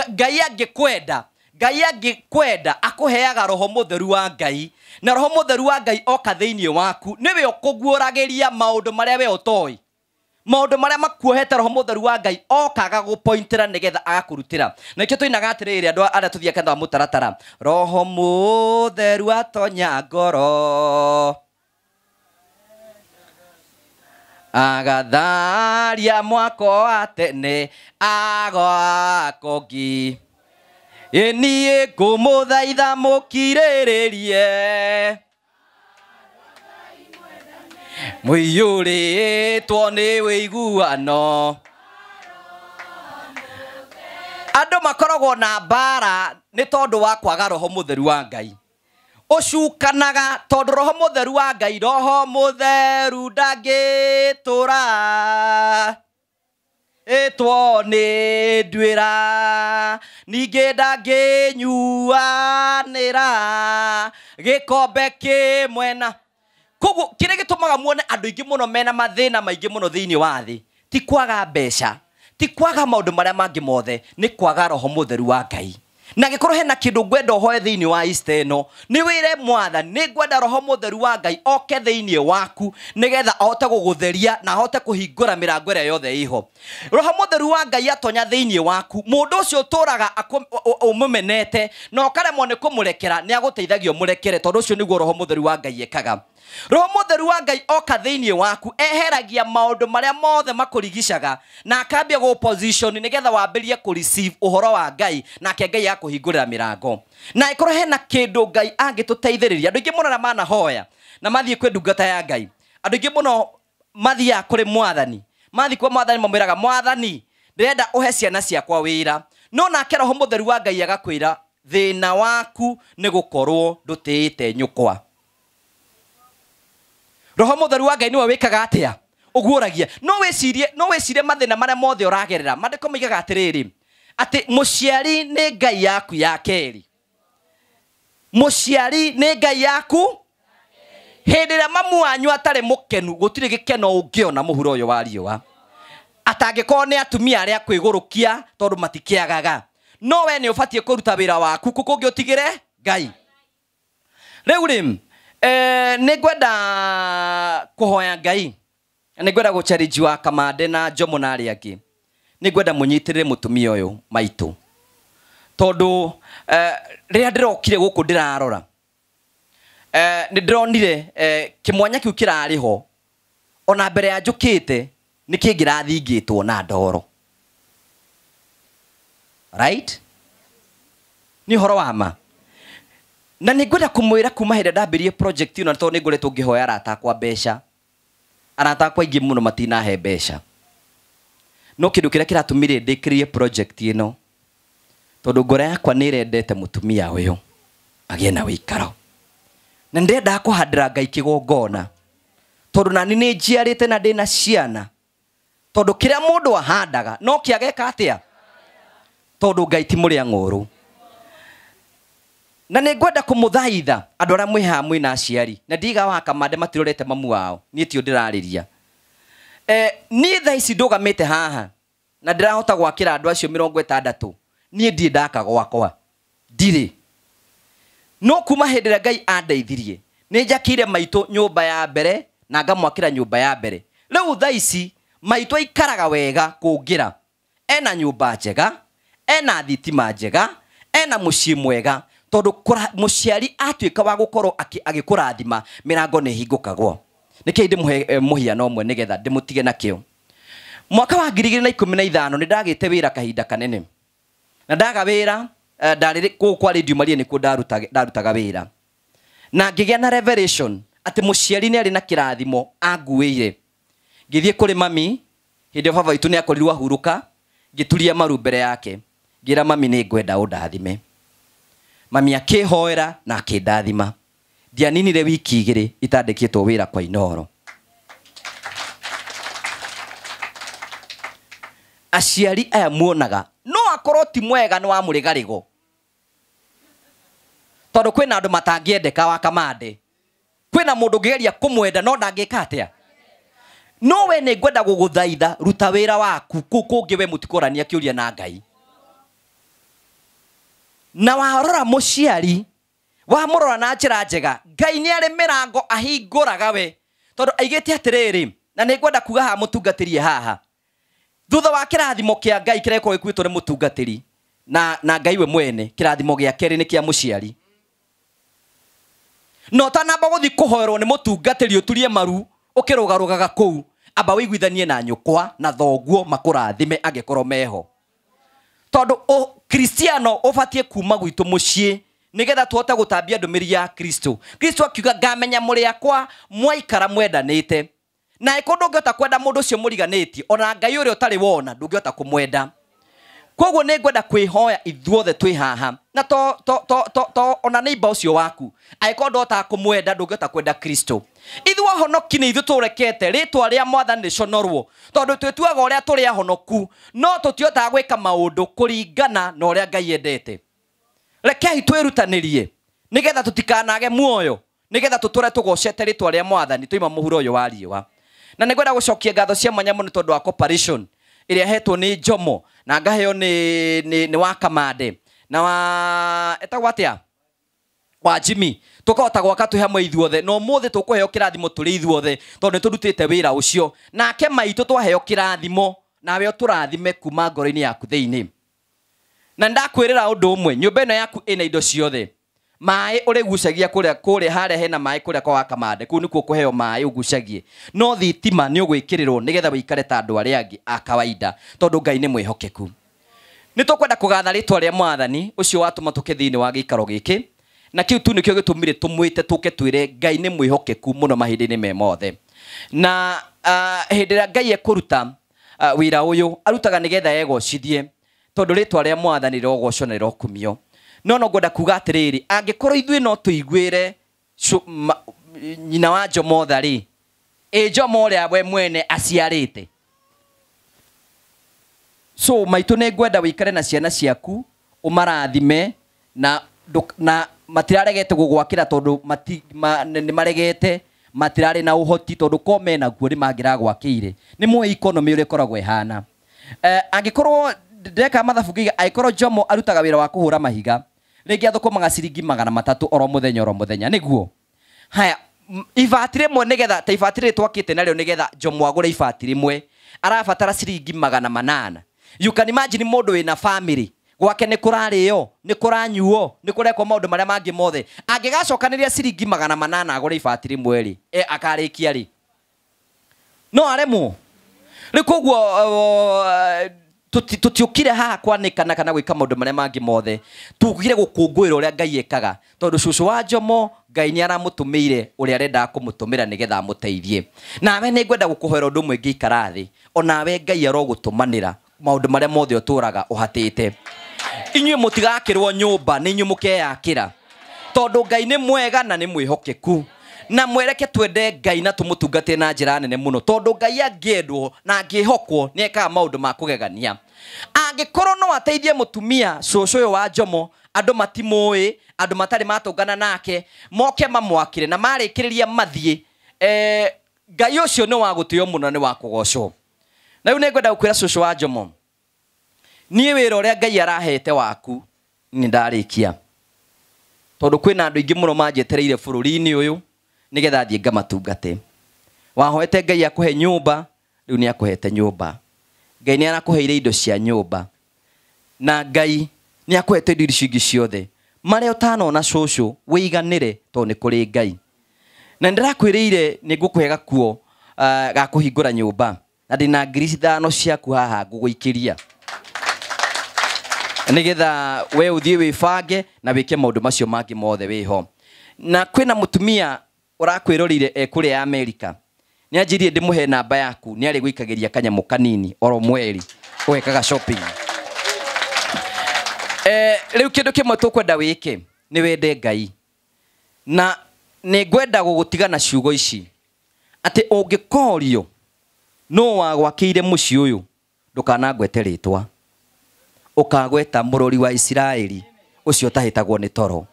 Ngai angĩkwenda, Ngai angĩkwenda akũheaga Roho Mũtheru wa Ngai, na Roho Mũtheru wa Ngai oka thĩinĩ waku nĩwe ũkũguũragĩria maũndũ marĩa we ũtoĩ. Maũndũ marĩa makuohete roho mũtheru wa Ngai okaga gũpointĩra nĩgetha agakũrutĩra. Na nĩkĩo tũinaga atĩrĩrĩ andũ arĩa tũthiaga kanitha wa mũtaratara, roho mũtheru atonya ngoro agatharia mwako wa tene agwaka ũngĩ. Ĩ niĩ ngũmũthaitha mũkirĩrĩrie mũiyũrĩtwo nĩ wĩiguano. Andũ makoragwo na mbara nĩ tondũ wa kwaga roho mũtheru wa Ngai. Ũcukanaga tondũ roho mũtheru wa Ngai, roho mũtheru ndangĩtũra ĩtwo nĩ nduĩra, ningĩ ndangĩnyuanĩra gĩkombe kĩmwe na. Koguo kĩrĩa gĩtũmaga muone andũ aingĩ mũno mena mathĩna maingĩ mũno thĩinĩ wa thĩ ti kwaga mbeca, ti kwaga maũndũ marĩa mangĩ mothe, nĩ kwaga roho mũtheru wa Ngai. Na gĩkorwo hena kĩndũ ngwenda ũhoe thĩinĩ wa Easter ĩno, nĩ wĩre Mwathani, nĩ ngwenda roho mũtheru wa Ngai oke thĩinĩ waku nĩgetha ahote gũgũtheria na ahote kũhingũra mĩrango ĩrĩa yothe ĩho. Roho mũtheru wa Ngai atonya thĩinĩ waku, mũndũ ũcio ũtũraga ũmũmenete na ũkaremwo nĩ kũmũrekera, nĩ agũteithagia ũmũrekere, tondũ ũcio nĩguo roho mũtheru wa Ngai ekaga. Roho mũtheru wa Ngai oka thĩinĩ waku eheragia maũndũ marĩa mothe makũrigicaga na akambia gũ position nĩgetha wambĩrie kũ receive ũhoro wa Ngai, nake Ngai akũhingũrĩra mĩrango. Na ĩkorwo hena kĩndũ Ngai angĩtũteithĩrĩria, andũ aingĩ mũno arĩa manahoya na mathiĩ kwĩ ndungata ya Ngai, andũ aingĩ mũno mathiaga kũrĩ Mwathani, mathiĩ kwa Mwathani mamwĩraga, Mwathani ndĩrenda ũhe ciana ciakwa wĩra, no nake roho mũtheru wa Ngai agakwĩra thĩna waku nĩ gũkorwo ndũtĩĩte nyũkwa. Roho mũtheru wa Ngai nĩwe wĩkaga atĩa? Ũguũragia. No wĩcirie mathĩna marĩa mothe ũragerera. Maandĩko moigaga atĩrĩrĩ, atĩ mũciari nĩ Ngai yaku ya kerĩ. Mũciari nĩ Ngai yaku. Hĩndĩ ĩrĩa mamu wanyu atarĩ mũkenu, gũtirĩ gĩkeno ũngĩona mũhuro ũyũ wa riũa. Atangĩkorwo nĩ atumia arĩa kwĩgũrũkia tondũ matikĩagaga. No we nĩ ũbatiĩ kũruta wĩra waku kũ kũngĩ ũtigĩre Ngai. Rĩu rĩ, nĩ ngwenda kũhoya Ngai, nĩ ngwenda gũchallenge wa Kamande na Njomo na arĩa angĩ, nĩ ngwenda mũnyitĩrĩre mũtumia ũyũ maitũ, tondũ rĩrĩa ndĩrokire gũkũ ndĩrarora, nĩ ndĩronire kĩmwanya kĩu kĩrarĩ ho ona mbere ya njũkĩte nĩ kĩngĩrathingĩtwo na ndoro. Right? Nĩ ũhoro wa ma. Na nĩ ngwenda kũmwĩra kuma hĩndĩ ndambĩrĩrie project ĩno, tondũ nĩ ngoretwo ngĩhoya arata akwa mbeca. Arata akwa aingĩ mũno matinahe mbeca. No kĩndũ kĩrĩa kĩratũmire ndĩkĩrie project ĩno, tondũ ngoro yakwa nĩ ĩrendete mũtumia ũyũ agĩe na wĩikaro. Na ndĩrendaga kũhandĩra Ngai kĩgongona, tondũ nani nĩ njiarĩte na ndĩna ciana, tondũ kĩrĩa mũndũ ahandaga no kĩageka atĩa, tondũ Ngai ti mũrĩa ng'ũrũ. Na nĩ ngwenda kũmũthaitha andũ arĩa mwĩ haha mwĩna aciari, na ndiga wa Kamande matirorete mamu wao, niĩ tio ndĩrarĩria. Niĩ thaa ici ndũgamĩte haha na ndĩrahota gwakĩra andũ acio 60, niĩ ndirĩ ndaka gwakwa, ndirĩ. No kuma hĩndĩ ĩrĩa Ngai andeithirie, nĩ njakĩire maitũ nyũmba ya mbere na ngamwakĩra nyũmba ya mbere. Rĩu thaa ici maitũ aikaraga wega kũngĩra, ena nyũmba njega, ena thitima njega, ena mũciĩ mwega, tondũ mũciari atuĩka wa gũkorwo agĩkũrathima, mĩrango nĩ ĩhingũkagwo. Nĩkĩo ndĩmũhe mũhiano ũmwe nĩgetha ndĩmũtige nakĩo. Mwaka wa 2015 nĩ ndagĩte wĩra kahinda kanene. Na ndaga wĩra, ndarĩ kũu kwa Radio Maria nĩkuo ndarutaga wĩra. Na ngĩgĩa na revelation atĩ mũciari nĩ arĩ na kĩrathimo anguĩire. Ngĩthiĩ kũrĩ mami, hĩndĩ ĩyo baba witũ nĩ akorirwo ahurũka, ngĩturia maru mbere yake, ngĩra mami nĩ ngwenda ũndathime. Mami akĩhoera na akĩndathima. Ndianinire wiki igĩrĩ itandĩkĩtwo wĩra kwa Inooro. Aciari aya muonaga no akorwo ti mwega nĩ wa mũrĩgarĩgo, tondũ kwĩna andũ matangĩendeka wa Kamande, kwĩna mũndũ ũngĩgeria kũmwenda no ndangĩka atĩa. No we nĩ ngwenda gũgũthaitha, ruta wĩra waku kũu kũngĩ we mũtikũrania kĩũria na Ngai. Na warora mũciari, wamũrora na njĩra njega, Ngai nĩ arĩ mĩrango ahingũraga we, tondũ aigĩte atĩrĩrĩ, Na nĩ ngwenda kuga haha mũtungatĩri haha. Thutha wa kĩrathimo kĩa Ngai kĩrĩa gĩkoragwo gĩkuĩtwo nĩ mũtungatĩri na Ngai we mwene, kĩrathimo gĩa kerĩ nĩ kĩa mũciari. No ũtanamba gũthiĩ kũhoerwo nĩ mũtungatĩri ũturie maru ũkĩrũgarũgaga kũu, amba wĩiguithanie na nyũkwa na thoguo makũrathime angĩkorwo meho. Tondũ Kristiano ũbatiĩ kuma gwitũ mũciĩ nĩgetha tũhote gũtambia ndũmĩrĩri ya Kristo. Kristo akiuga ngamenya mũrĩ akwa mwaikara mwendanĩte. Na ĩkorwo ndũngĩhota kwenda mũndũ ũcio mũriganĩtie, ona Ngai ũrĩa ũtarĩ wona ndũngĩhota kũmwenda. Koguo nĩ ngwenda kwĩhoya ithuothe twĩ haha na to to to to to ona neighbor ũcio waku angĩkorwo ndũhotaga kũmwenda ndũngĩhota kwenda Kristo. Ithuĩ ahonoki nĩ ithuĩ tũrekete rĩtwa rĩa Mwathani rĩconorwo, tondũ twĩtuaga ũrĩa tũrĩ ahonoku no tũtihotaga gwĩka maũndũ kũringana na ũrĩa Ngai endete. Rekei twĩrutanĩrie nĩgetha tũtikanage muoyo, nĩgetha tũtũre tũgocete rĩtwa rĩa Mwathani tũima mũhuro ũyũ wa riũa. Na nĩ ngwenda gũcokia ngatho cia mwanya mũno tondũ wa cooperation ĩrĩa hetwo nĩ Jomo na ngaheo nĩ wa Kamande na wa etagwo atĩa wa Jimmy, tũkahota gwaka twĩ hamwe ithuothe na ũmũthĩ tũkũheo kĩrathimo tũrĩ ithuothe tondũ nĩ tũrutĩte wĩra ũcio. Nake maitũ twaheo kĩrathimo, nawe ũtũrathime kuma ngoro-inĩ yaku thĩinĩ. Na ndakwĩrĩra ũndũ ũmwe, nyũmba ĩno yaku ĩna indo ciothe. Maĩ ũrĩgucagia kũrĩa harĩa hena maĩ kũrĩa kwa Kamande, kũu nĩkuo kũheo maĩ ũgucagie. No thitima nĩ ũgwĩkĩrĩrwo nĩgetha wĩikare ta andũ arĩa angĩ a kawaida, tondũ Ngai nĩ mwĩhokeku. Nĩ tũkwenda kũgatha rĩtwa rĩa Mwathani ũcio watũma tũke thĩinĩ wa gĩikaro gĩkĩ, na kĩu tu nĩkĩo gĩtũmire tũmwĩte tũke twĩre Ngai nĩ mwĩhokeku mũno mahinda-inĩ me mothe. Na hĩndĩ ĩrĩa Ngai ekũruta wĩra ũyũ arutaga nĩgetha egocithie, tondũ rĩtwa rĩa Mwathani rĩrogocwo na rĩrokumio. No no ngwenda kuga atĩrĩrĩ, angĩkorwo ithuĩ no tũiguĩre nyina wa Jomo tha rĩ, ĩ Jomo ũrĩa we mwene aciarĩte. So maitũ nĩ ngwenda wĩikare na ciana ciaku ũmarathime na matiraregete gũgwakĩra tondũ nĩ maregete, matirarĩ na ũhoti tondũ ko menaguo nĩ mangĩragwakĩire. Nĩ mũĩ economy ũrĩa ĩkoragwo ĩhana. Angĩkorwo ndeka mathabu ngiga, angĩkorwo Jomo arutaga wĩra wa kũhũra mahiga, rĩngĩ athũkũmaga ciringi 300 oro mũthenya oro mũthenya, nĩguo. Haya, ibati rĩmwe nĩgetha ta ibati rĩrĩ twakĩte narĩo nĩgetha Jomo agũre ibati rĩmwe arabatara ciringi 800. You can imagine mũndũ wĩna family gwake nĩ kũrarĩo, nĩ kũranyuo, nĩ kũrekwo maũndũ marĩa mangĩ mothe. Angĩgacokanĩria ciringi 800 agũre ibati rĩmwe rĩ, akarĩkia rĩ? No aremwo. Rĩu koguo tũtiũkire haha kwanĩkana kana gwĩka maũndũ marĩa mangĩ mothe. Tugire gũkũngũĩra ũrĩa Ngai ekaga, tondũ cũcũ wa Jomo Ngai nĩ aramũtũmĩire ũrĩa arendaga kũmũtũmĩra nĩgetha amũteithie. Nawe nĩ ngwenda gũkũhoera ũndũ ũmwe ngĩikara thĩ, onawe Ngai arogũtũmanĩra maũndũ marĩa mothe ũtũraga ũhatĩte. Inyuĩ mũtigakĩrwo nyũmba, nĩ inyuĩ mũkeyakĩra, tondũ Ngai nĩ mwega na nĩ mwĩhokeku. Na mwereke twende Ngai na tũmũtungate na njĩra nene mũno, tondũ Ngai angĩendwo na angĩhokwo nĩ ekaga maũndũ ma kũgegania. Angĩkorwo no ateithie mũtumia cũcũ ũyũ wa Jomo, andũ matimũĩ, andũ matarĩ matũngana nake, moke mamwakĩre na marĩkĩrĩria mathiĩ, Ngai ũcio nĩ wa gũtĩo mũno, nĩ wa kũgocwo. Na rĩu nĩ ngwenda gũkwĩra cũcũ wa Jomo, niĩ wĩra ũrĩa Ngai arahete waku nĩ ndarĩkia, tondũ kwĩna andũ aingĩ mũno manjetereire bũrũri-inĩ ũyũ nĩgetha thiĩ ngamatungate. Wahoete Ngai akũhe nyũmba, rĩu nĩ akũhete nyũmba. Ngai nĩ arakũheire indo cia nyũmba, na Ngai nĩ akũhete indo icio ingĩ ciothe. Marĩa ũtanona cũcũ wĩiganĩre, tondũ nĩ kũrĩ Ngai. Na nĩndĩrakwĩrĩire nĩ ngũkũhe gakuo ga kũhingũra nyũmba, na ndĩna 5,000 ciaku haha ngũgũikĩria nĩgetha we ũthiĩ wĩbange na wĩke maũndũ macio mangĩ mothe wĩho. Na kwĩna mũtumia ũrakwĩrorire e kũrĩa Amerika, nĩ anjĩrire ndĩmũhe namba yaku, nĩ arĩ gũikagĩria kanyamũ kanini oro mweri ũgekaga shopping. Rĩu kĩndũ kĩmwe tũkwenda wĩke nĩ wende Ngai, na nĩ ngwenda gũgũtiga na ciugo ici atĩ ũngĩkorio no wagwakĩire mũciĩ ũyũ ndũkanangwete rĩtwa, ũkagweta mũrori wa Isiraeli ũcio ũtahĩtagwo nĩ toro,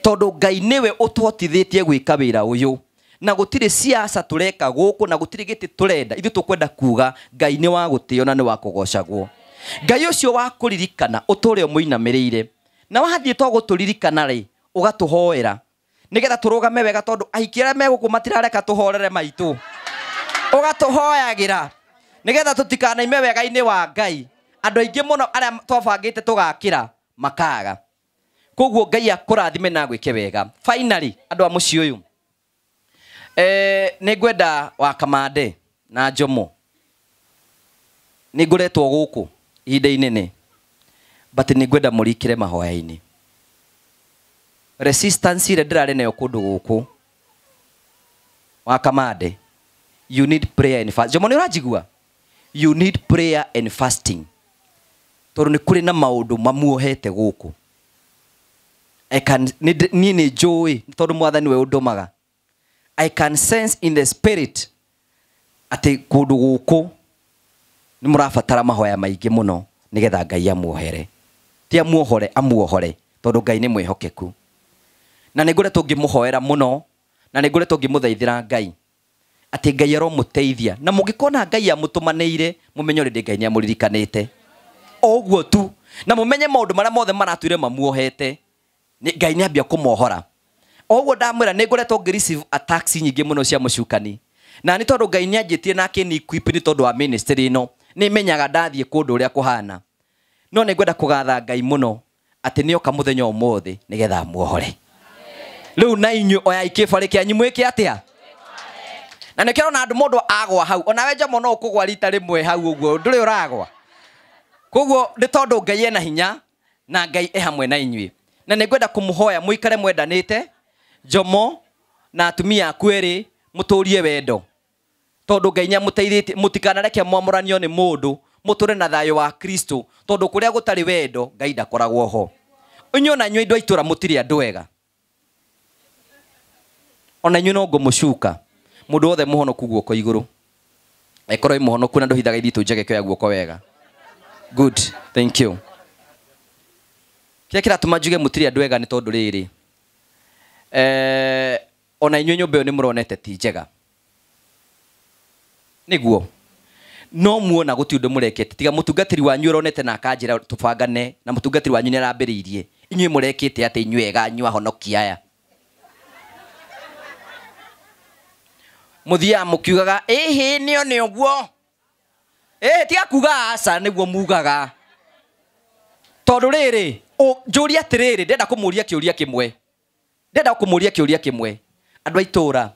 tondũ Ngai nĩwe ũtũhotithĩtie gwĩka wĩra ũyũ. Na gũtirĩ siasa tũreka gũkũ, na gũtirĩ gĩtĩ tũrenda. Ithuĩ tũkwenda kuga Ngai nĩ wa gũtĩo na nĩ wa kũgocagwo. Ngai ũcio wa kũririkana ũtũre ũmũinamĩrĩire, na wathiĩ to gũtũririkana rĩ, ũgatũhoera nĩgetha tũrũgame wega, tondũ ahiki arĩa me gũkũ matirareka tũhorere maitũ. Ũgatũhoyagĩra nĩgetha tũtikanaime wega-inĩ wa Ngai. Andũ aingĩ mũno arĩa twabangĩte tũgakĩra makaga. Koguo Ngai akũrathime na agwĩke wega. Finally andũ a mũciĩ ũyũ, nĩ ngwenda wa Kamande na Njomo. Nĩ ngoretwo gũkũ ihinda inene, but nĩ ngwenda mũrikĩre mahoya-inĩ. Resistance ĩrĩa ndĩrarĩ nayo kũndũ gũkũ wa Kamande, you need prayer and fasting. Njomo nĩ ũranjigua? You need prayer and fasting. Tondũ nĩ kũrĩ na maũndũ mamuohete gũkũ. I can, niĩ nĩ njũĩ tondũ mwathani we ũndũmaga. I can sense in the spirit atĩ kũndũ gũkũ nĩ mũrabatara mahoya maingĩ mũno nĩgetha Ngai amuohere. Ti amuohore, amuohore tondũ Ngai nĩ mwĩhokeku. Na nĩ ngoretwo ngĩmũhoera mũno, na nĩ ngoretwo ngĩmũthaithĩra Ngai atĩ Ngai aromũteithia. Na mũngĩkona Ngai amũtũmanĩire, mũmenye already Ngai nĩ amũririkanĩte. O ũguo tu. Na mũmenye maũndũ marĩa mothe maratuire mamuohete, Ngai nĩ ambia kũmohora. O ũguo ndamwĩra nĩ ngoretwo ngĩ receive attacks nyingĩ mũno cia mũcukani. Na nĩ tondũ Ngai nĩ anjĩtire na akĩni equip nĩ tondũ wa ministry ĩno, nĩ menyaga ndathiĩ kũndũ ũrĩa kũhana. No nĩ ngwenda kũgatha Ngai mũno atĩ nĩoka mũthenya ũmũthĩ nĩgetha amuohore. Rĩu na inyuĩ oyai kĩbarĩ kĩanyu mwĩke atĩa? Na nĩkĩo ũrona andũ mũndũ agwa hau, onawe Njomo no ũkũgwa rita rĩmwe hau ũguo, ndũrĩ ũragwa. Koguo nĩ tondũ Ngai ena hinya na Ngai e hamwe na inyuĩ. Na nĩ ngwenda kũmũhoya mũikare mwendanĩte, Njomo na atumia aku erĩ mũtũrie wendo. Tondũ Ngai nĩamũteithĩtie, mũtikanareke mwamũranio nĩ mũndũ, mũtũre na thayũ wa Kristo, tondũ kũrĩa gũtarĩ wendo Ngai ndakoragwo ho. Inyuĩ ona inyuĩ andũ a itũũra mũtirĩ andũ ega. Ona inyuĩ no ngũmũcuka. Mũndũ wothe mũhonoku guoko igũrũ. Angĩkorwo wĩ mũhonoku na ndũhithaga ithitũ njege kĩoya guoko wega. Good, thank you. Kĩrĩa kĩratũma njuge mũtirĩ andũ ega nĩ tondũ rĩrĩ, ona inyuĩ nyũmba ĩyo nĩ mũronete ti njega. Nĩguo. No muona gũtirĩ ũndũ mũrekete. Tiga mũtungatĩri wanyu ũronete na akanjĩra tũbangane, na mũtungatĩri wanyu nĩarambĩrĩirie. Inyuĩ mũrekĩte atĩ inyuĩ ega, inyuĩ ahonoki aya. Mũthiaga mũkiugaga, ĩhĩ, nĩo nĩ ũguo. Ĩhĩ, tiga kuga aca nĩguo mugaga. Tondũ rĩrĩ, njũrie atĩrĩrĩ, ndĩrenda kũmũria kĩũria kĩmwe. Ndĩrenda kũmũria kĩũria kĩmwe. Andũ a itũũra,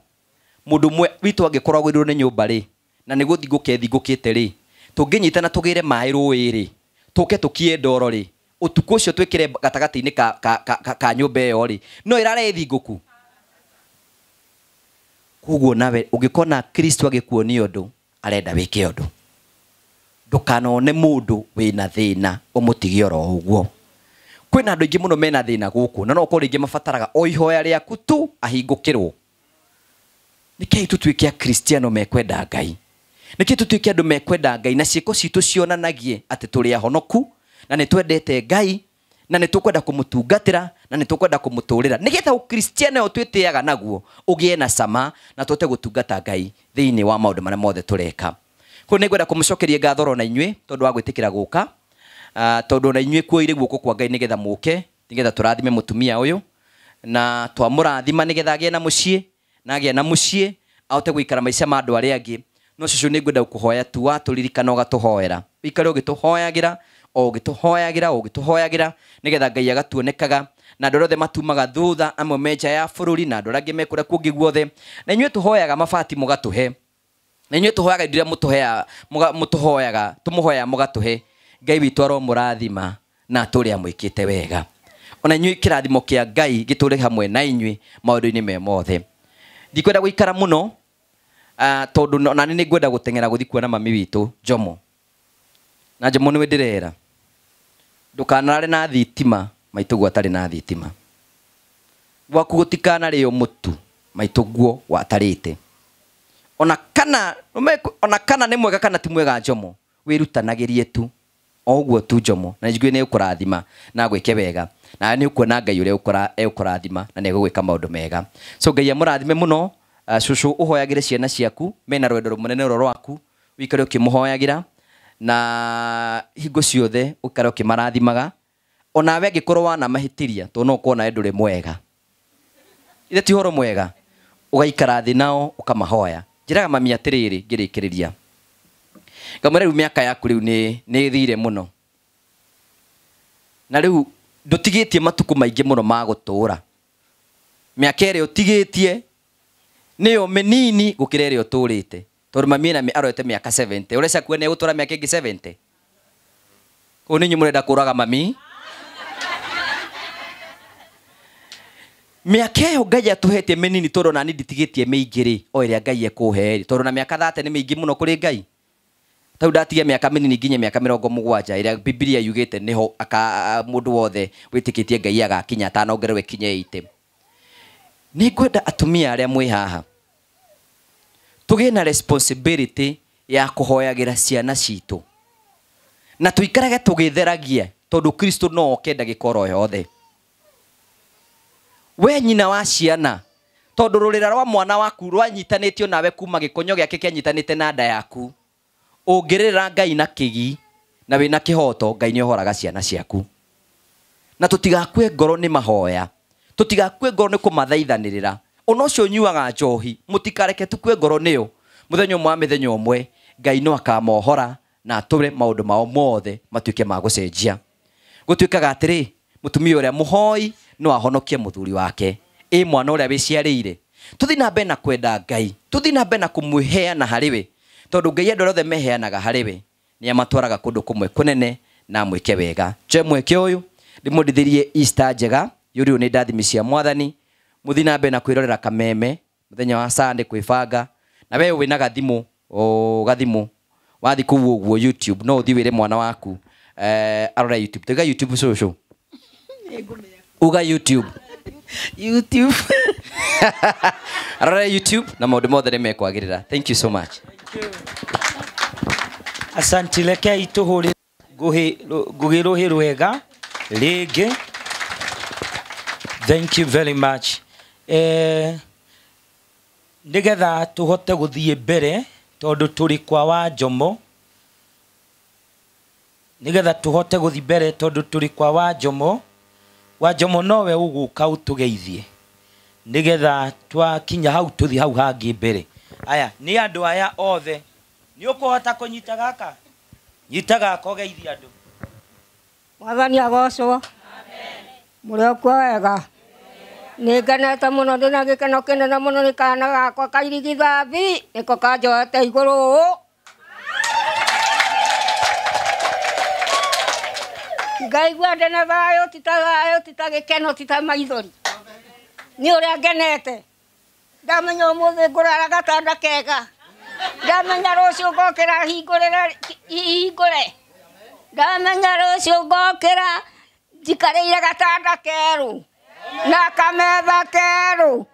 mũndũ ũmwe witũ angĩkorwo agũrĩirwo nĩ nyũmba rĩ, na nĩ gũthingũka ĩthingũkĩte rĩ, tũngĩnyitana tũgĩre maĩ rũĩ rĩ, tũke tũkie ndoro rĩ, ũtukũ ũcio twĩkĩre gatagatĩ-inĩ ka nyũmba ĩyo rĩ, no ĩrare ĩthingũku. Koguo nawe ũngĩkona Kristo agĩkuonia ũndũ, arenda wĩke ũndũ. Ndũkanone mũndũ wĩna thĩna ũmũtige oro ũguo. Kwĩna andũ aingĩ mũno mena thĩna gũkũ, na no ũkorwo rĩngĩ mabataraga o ihoya rĩaku tu ahingũkĩrwo. Nĩkĩĩ tũtuĩke Akristiano mekwenda Ngai? Nĩkĩĩ tũtuĩke andũ mekwenda Ngai na ciĩko citũ cionanagie atĩ tũrĩ ahonoku na nĩ twendete Ngai na nĩ tũkwenda kũmũtungatĩra na nĩ tũkwenda kũmũtũrĩra, nĩgetha ũkristiano ũyũ twĩtĩaga naguo ũgĩe na cama na tũhote gũtungata Ngai thĩinĩ wa maũndũ marĩa mothe tũreka. Koguo nĩ ngwenda kũmũcokeria ngatho oro na inyuĩ tondũ wa gwĩtĩkĩra gũka, tondũ ona inyuĩ kuoire guoko kwa Ngai nĩgetha mũke, nĩgetha tũrathime mũtumia ũyũ, na twamũrathima nĩgetha agĩe na mũciĩ, na agĩe na mũciĩ ahote gũikara maica ma andũ arĩa angĩ. No cũcũ nĩ ngwenda gũkũhoya tu watũririkana ũgatũhoera, ũikare ũgĩtũhoyagĩra, o ũgĩtũhoyagĩra, o ũgĩtũhoyagĩra, nĩgetha Ngai agatuonekaga, na andũ arĩa othe matumaga thutha, amwe me nja ya bũrũri na andũ arĩa angĩ me kũrĩa kũngĩ guothe. Na inyuĩ tũhoyaga mabati mũgatũhe, na inyuĩ tũhoyaga indo iria mũtũheaga, mũtũhoyaga, tũmũhoyaga mũgatũhe. Ngai witũ aromũrathima na atũre amwĩkĩte wega. Ona inyuĩ kĩrathimo kĩa Ngai gĩtũre hamwe na inyuĩ maũndũ-inĩ me mothe. Ndikwenda gũikara mũno, tondũ na nĩ ngwenda gũteng'era gũthiĩ kuona mami witũ Njomo. Na Njomo nĩwe ndĩrera, ndũkanarare na thitima maitũguo atarĩ na thitima. Gwaku gũtikanarĩo mũtu maitũguo watarĩte. Ona kana nĩ mwega kana ti mwega Njomo, wĩrutanagĩrie tu. O ũguo tu Njomo, na nĩnjũĩ nĩ ũkũrathima na agwĩke wega. Na nĩ ũkuona Ngai ũrĩa egũkũrathima na nĩ egũgwĩka maũndũ mega. So Ngai amũrathime mũno. Cũcũ ũhoyagĩre ciana ciaku mena rwendo rũmũnene rũrũ rwaku, ũikare ũkĩmũhoyagĩra na hingo ciothe ũikare ũkĩmarathimaga. Onawe angĩkorwo wanamahĩtĩria, tondũ no ũkorwo nawe ndũrĩ mwega, ithe ti ũhoro mwega, ũgaikara thĩ nao ũkamahoya. Njĩraga mami atĩrĩrĩ ngĩrĩkĩrĩria, ngamwĩra rĩu mĩaka yaku rĩu nĩ ĩthire mũno, na rĩu ndũtigĩtie matukũ maingĩ mũno ma gũtũũra. Mĩaka ĩrĩa ũtigĩtie nĩyo mĩnini gũkĩra ĩrĩa ũtũrĩte, tondũ mami ena arorete mĩaka 70. Ũreca kuo nĩ egũtũra mĩaka ĩngĩ 70? Kũu nĩ inyuĩ mũrenda kũraga mami. Mĩaka ĩyo Ngai atũhete mĩnini, tondũ nani nditigĩtie mĩingĩ rĩ, o ĩrĩa Ngai ekũhe rĩ, tondũ na mĩaka 30 nĩ mĩingĩ mũno kũrĩ Ngai. Tau ndatigia mĩaka mĩnini nginya mĩaka 70 ĩrĩa Biblia yugĩte nĩho mũndũ wothe wĩtĩkĩtie Ngai agakinya atanongererwo ĩkinye 80. Nĩ ngwenda atumia arĩa mwĩ haha tũgĩe na responsibility ya kũhoyagĩra ciana citũ, na tũikarage tũgĩtheragia, tondũ Kristo no oke ndagĩka oro yothe. We nyina wa ciana, tondũ rũrĩra rwa mwana waku rwanyitanĩtio nawe kuma gĩkonyo gĩake kĩanyitanĩte na nda yaku, ũngĩrĩra Ngai na kĩgi na wĩna kĩhoto, Ngai nĩohoraga ciana ciaku. Na tũtigakue ngoro nĩ mahoya, tũtigakue ngoro nĩ kũmathaithanĩrĩra. Ona ũcio ũnyuaga njohi, mũtikareke tukue ngoro nĩyo. Mũthenya ũmwe wa mĩthenya ũmwe Ngai no akamohora na atũre maũndũ mao mothe matuĩke ma gũcenjia. Gũtuĩkaga atĩrĩ, mũtumia ũrĩa mũhoi no ahonokie mũthuri wake, ĩ mwana ũrĩa wĩciarĩire. Tũthiĩ na mbere na kwenda Ngai, tũthiĩ na mbere na kũmwĩheana harĩ we, tondũ Ngai andũ arĩa othe meheanaga harĩ we nĩ amatwaraga kũndũ kũmwe kũnene na amwĩke wega. Njoe mweke ũyũ ndĩmwendithĩrie Easter njega, yũrĩrwo nĩ ndathimi cia Mwathani. Mũthiĩ na mbere na kwĩrorera kameme mũthenya wa Sunday, kwĩbanga. Na we wĩna gathimũ, o gathimũ wathiĩ kũu ũguo YouTube, no ũthiĩ wĩre mwana waku arore YouTube. Tũiga YouTube cũcũ, uga YouTube, YouTube. Arore YouTube na maũndũ mothe nĩ mekwagĩrĩra. Thank you so much. Asante. Rekei tũhũre ngũgĩ rũhĩ rwega rĩngĩ. Thank you very much. Nĩgetha tũhote gũthiĩ mbere, tondũ tũrĩ kwa wa Njomo, nĩgetha tũhote gũthiĩ mbere tondũ tũrĩ kwa wa Njomo, wa Njomo nowe ũgũka ũtũgeithie, nĩgetha twakinya hau tũthiĩ hau hangĩ mbere. Aya nĩ andũ aya othe, nĩ ũkũhota kũnyita gaka? Nyita gaka ũgeithie andũ. Mwathani agocwo. Mũrĩ o kuo wega? Nĩ ngenete mũno, ndĩna gĩkeno kĩnene mũno nĩ kana gakwa kairigithathi, nĩko kanjoete igũrũ ũũ. Ngaigua ndĩna thayũ, ti ta thayũ, ti ta gĩkeno, ti ta maithori, nĩ ũrĩa ngenete. Ndamenya ũmũthĩ ngũrara gatanda kega, ndamenya rũciũ ngokĩra hingũre, ndamenya rũciũ ngokĩra njikarĩire gatanda kerũ na kametha kerũ.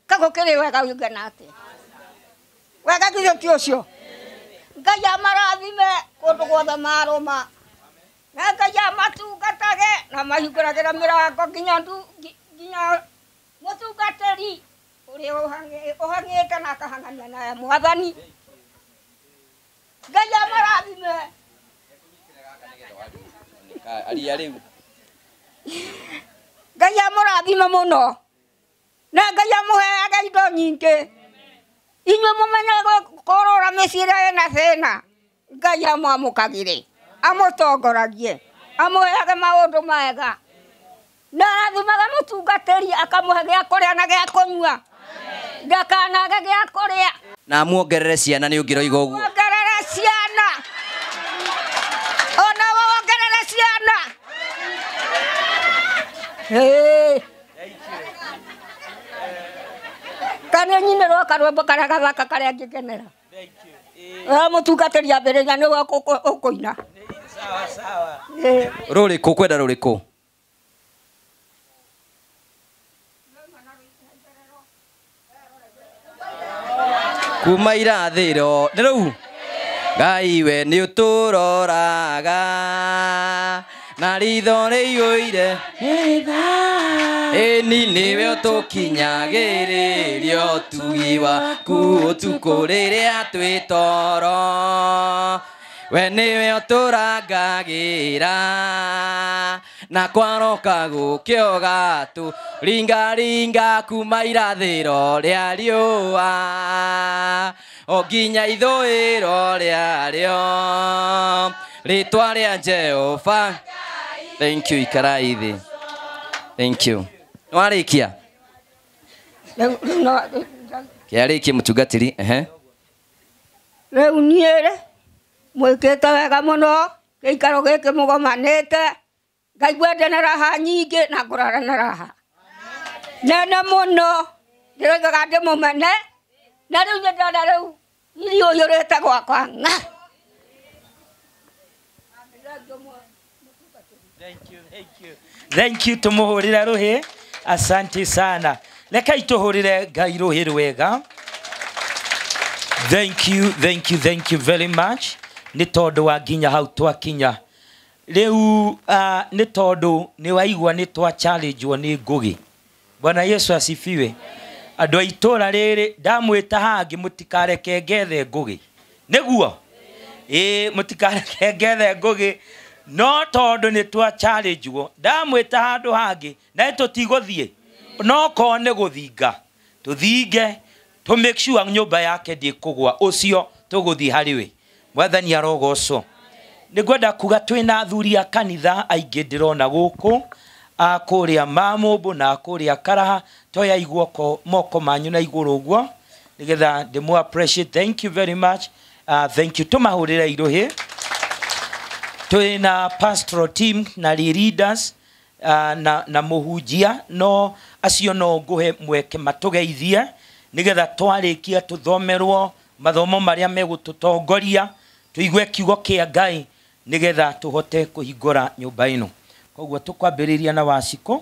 Kagũkĩrĩ wega ũngena atĩa? Wega githĩ ti ũcio? Ngai amarathime kũndũ guothe marũma, na Ngai amatungatage na mahingũragĩra mĩrango nginya mũtungatĩri ũrĩa ũhang'ĩte na akahang'ania na Mwathani. Ngai amarathime. Aria rĩu. Ngai amũrathime mũno, na Ngai amũheage indo nyingĩ. Inyuĩ mũmenye kũrora mĩciĩ ĩrĩa ĩna thĩna, Ngai amwamũkagĩre, amũtongoragie, amũheage maũndũ mega, na arathimaga mũtungatĩri akamũhe gĩa kũrĩa na gĩa kũnyua, ndakanage gĩa kũrĩa, na amuongerere ciana. Nĩ ũngĩroiga ũguo? Muongerere ciana, ona wongerere ciana. Kana nyinĩrwo karwĩmbo karĩa gathaka karĩa ngĩkenera. Mũtungatĩri ambĩrĩria nĩwe ũkũina. Sawa sawa. Rũrĩkũ ũkwenda rũrĩkũ? Kuma irathĩro nĩ rũu. Ngai we nĩ ũtũroraga na ritho rĩiyũire ĩni, nĩwe ũtũkinyagĩrĩria ũtugi waku ũtukũ rĩrĩa twĩ toro. We nĩwe ũtũrangagĩra na kwaroka gũkĩo gatũ ringaringa kuma irathĩro rĩa riũa o nginya ithũĩro rĩarĩo rĩtwa rĩa Jehova. Thank you, ikarai thĩ. Thank you. Nĩwarĩkia? Rĩu no Kĩarĩkie mũtungatĩri. Ehe. Rĩu niĩ rĩ mwĩkĩte wega mũno gĩikaro gĩkĩ mũgomanĩte ngaigua ndĩ na raha nyingĩ na ngũrara na raha nene mũno ndĩroigaga ndĩmũmene na rĩu nĩ ndona rĩu irio ũiyũrĩte gwakwa ng'a. Thank you, thank you. Thank you tumuhurire ruhi. Asante sana. Rekai tuhurire Ngai ruhi rwega. Thank you, thank you, thank you very much. Nĩ tondũ wa nginya hau twakinya. Rĩu nĩ tondũ nĩ waigua nĩ twa challenge-wo nĩ Ngũgĩ. Bwana Yesu asifiwe. Andũ a itũũra rĩrĩ ndamwĩta hangĩ mũtikareke ngethe Ngũgĩ. Nĩguo? Ĩĩ mũtikareke ngethe Ngũgĩ. No tondũ nĩ twa challenge-wo ndamwĩta handũ hangĩ na tũtigũthiĩ. No korwo nĩ gũthinga tũthinge to make sure nyũmba yake ndĩkũgwa ũcio tũgũthiĩ harĩ we. Mwathani arogocwo. Nĩngwenda kuga twĩna athuri a kanitha aingĩ ndĩrona gũkũ a kũrĩa Mamũmbũ na kũrĩa Karaha. Toyai guoko moko manyu na igũrũ ũguo nĩgetha ndĩmũ appreciate. Thank you very much. Thank you. Tũmahũrĩre irũhĩ. Twĩna pastoral team na leaders na mũhunjia no acio no ngũhe mweke matũgeithie nĩgetha twarĩkia tũthomerwo mathomo marĩa megũtũtongoria tũigue kiugo kĩa Ngai nĩgetha tũhote kũhingũra nyũmba ĩno. Koguo tũkwambĩrĩria na Wacikũ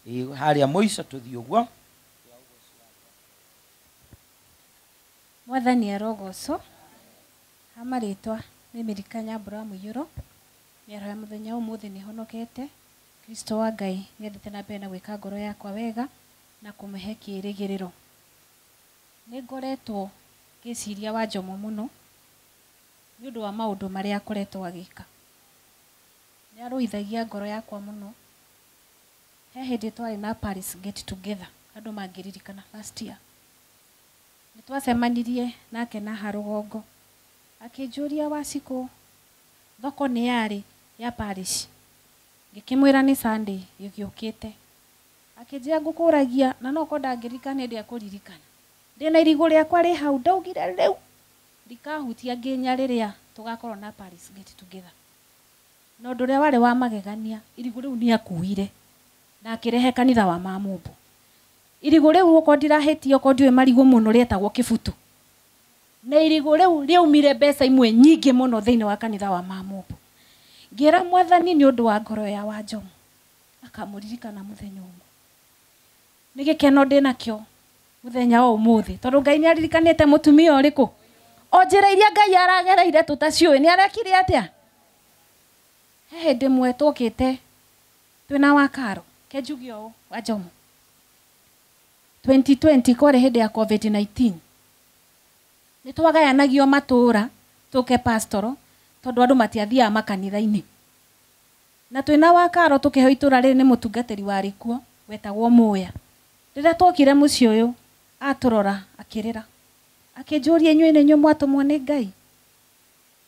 harĩa mũico tũthiĩ ũguo. Mwathani arogocwo. Ha marĩtwa nĩ Mĩrika Nyambura Mũiyũro. Mĩaraho ya mũthenya ũmũthĩ nĩ honokete. Kristo wa Ngai nĩendete na mbere na gwĩka ngoro yakwa wega na kũmĩhe kĩĩrĩgĩrĩro. Nĩ ngoretwo ngĩciria wa Njomo mũno nĩ ũndũ wa maũndũ marĩa akoretwo agĩka. Nĩ arũithagia ngoro yakwa mũno. He hĩndĩ twarĩ na Paris get together andũ mangĩririkana last year. Nĩ twacemanirie nake na harũgongo akĩnjũria Wacikũ thoko nĩ yarĩ ya Paris. Ngĩkĩmwĩra nĩ Sunday ĩgĩũkĩte. Akĩnjĩra ngũkũragia na no korwo ndangĩririkana hĩndĩ ekũririkana. Ndĩna irigũ rĩakwa rĩ hau ndaugire rĩu ndikahutia nginya rĩrĩa tũgakorwo na Paris get together. Na ũndũ ũrĩa warĩ wa magegania irigũ rĩu nĩ akuire na akĩrehe kanitha wa Mamũmbũ. Irigũ rĩu okorwo ndirahĩtia okorwo ndiũĩ marigũ mũno rĩetagwo kĩbutu. Na irigũ rĩu rĩaumire mbeca imwe nyingĩ mũno thĩinĩ wa kanitha wa Mamũmbũ. Ngĩra Mwathani nĩ ũndũ wa ngoro ya wa Njomo akamũririkana mũthenya ũmwe. Nĩ gĩkeno ndĩnakĩo mũthenya wa ũmũthĩ tondũ Ngai nĩ aririkanĩte mũtumia ũrĩkũ. O njĩra iria Ngai aragereire tũtaciũĩ nĩ arekire atĩa. He hĩndĩ ĩmwe twokĩte twĩna Wakaro kenjuge ũũ wa Njomo 2020 kwarĩ hĩndĩ ya COVID-19. Nĩ twagayanagio matũũra tũke pastoral tondũ andũ matiathiaga makanitha-inĩ. Na twĩna Wakaro tũkĩheo itũũra rĩrĩ nĩ mũtungatĩri warĩ kuo wetagwo Mũya. Rĩrĩa twokire mũciĩ ũyũ atũrora akĩrĩra akĩnjũria inyuĩ nĩ inyuĩ mwatũmwo nĩ Ngai.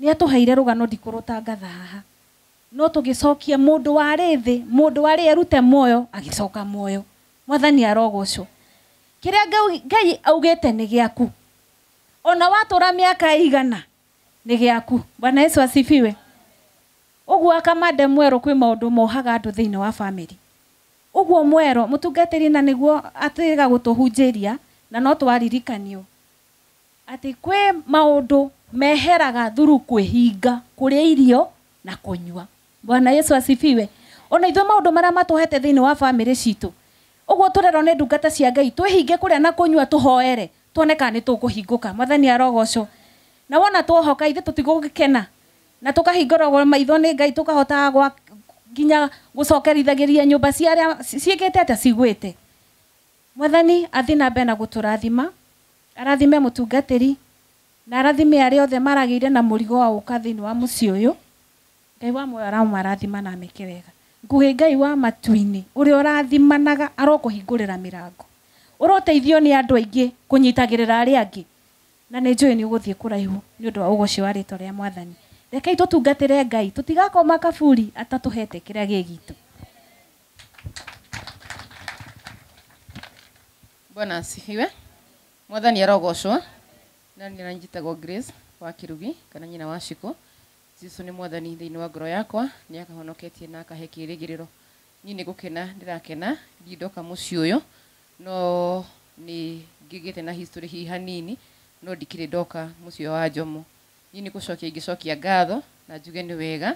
Nĩ atũheire rũgano ndikũrũtangatha haha. No tũgĩcokia mũndũ warĩ thĩ mũndũ warĩ erute muoyo agĩcoka muoyo. Mwathani arogocwo. Kĩrĩa Ngai augĩte nĩ gĩaku. Ona watũra mĩaka igana nĩ gĩaku. Bwana Yesu asifiwe. Ũguo akamande mwerũ kwĩ maũndũ mohaga andũ thĩinĩ wa family. Ũguo mwerũ mũtungatĩri na nĩguo atiga gũtũhunjĩria na no twaririkanio atĩ kwĩ maũndũ meheraga thuru kwĩhinga kũrĩa irio na kũnyua. Bwana Yesu asifiwe. Ona ithuĩ maũndũ marĩa matũhete thĩinĩ wa family citũ ũguo tũrerwo nĩ ndungata cia Ngai twĩhinge kũrĩa na kũnyua tũhoere tuone kana nĩ tũkũhingũka. Mwathani arogocwo. Na wona twohoka ithuĩ tũtigũgĩkena na tũkahingũrwo maitho nĩ Ngai tũkahota gwa nginya gũcokerithagĩria nyũmba cia arĩa ciĩkĩte atĩa cigwĩte. Mwathani athiĩ na mbere na gũtũrathima arathime mũtungatĩri Na arathime arĩa othe maragĩire na mũrigo wa gũka thĩinĩ wa mũciĩ ũyũ. Ngai wa muoyo aramarathima na ameke wega. Nguhĩ Ngai wa matu-inĩ ũrĩa ũrathimanaga arokũhingũrĩra mĩrango. Ũroteithio nĩ andũ aingĩ kũnyitagĩrĩra arĩa angĩ. Na nĩ njũĩ nĩ ũgũthiĩ kũraihu nĩ ũndũ wa ũgoci wa rĩtwa rĩa Mwathani. Rekei tũtungatĩre Ngai, tũtigakoma kaburi atatũhete kĩrĩa gĩ gitũ. Bwana asifiwe. Mwathani arogocwo. Na nĩ njĩtagwo Grace wa Kirugi kana nyina wa Shiko. Jesu nĩ Mwathani thĩinĩ wa ngoro yakwa, nĩ akahonoketie na akahe kĩĩrĩgĩrĩro. Niĩ nĩ gũkena ndĩrakena ndindoka mũciĩ ũyũ, no nĩ ngĩgĩte na history hihi hanini, no ndikĩrĩ ndoka mũciĩ wa Njomo. Niĩ nĩ gũcokia ingĩcokia ngatho na njuge nĩ wega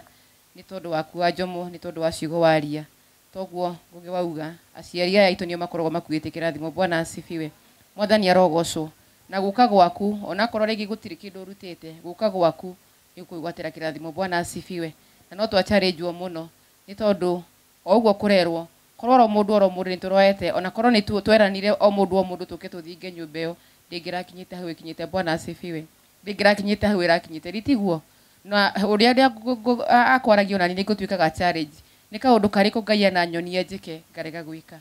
nĩ tondũ waku wa Njomo, nĩ tondũ wa ciugo waria. Toguo Ngugi wauga aciari aya aitũ nĩo makoragwo makuĩte kĩrathimo. Bwana asifiwe. Mwathani arogocwo. Na gũka gwaku onakorwo rĩngĩ gũtirĩ kĩndũ ũrutĩte, gũka gwaku nĩ ũkwĩgwatĩra kĩrathimo. Bwana asifiwe. Na no twacharĩnjwo mũno nĩ tondũ o ũguo kũrerwo korwo oro mũndũ oro mũndũ nĩ tũroete, onakorwo nĩ tweranire o mũndũ o mũndũ tũke tũthinge nyũmba ĩyo, ndĩngĩrakinyĩte hau ĩkinyĩte. Bwana asifiwe. Ndĩngĩrakinyĩte hau ĩrakinyĩte, ritiguo na ũrĩa akwaragio nani nĩ ngũtuĩkaga challenge. Nĩ kaũndũ karĩkũ Ngai ananyonia njĩke ngarega gwĩka?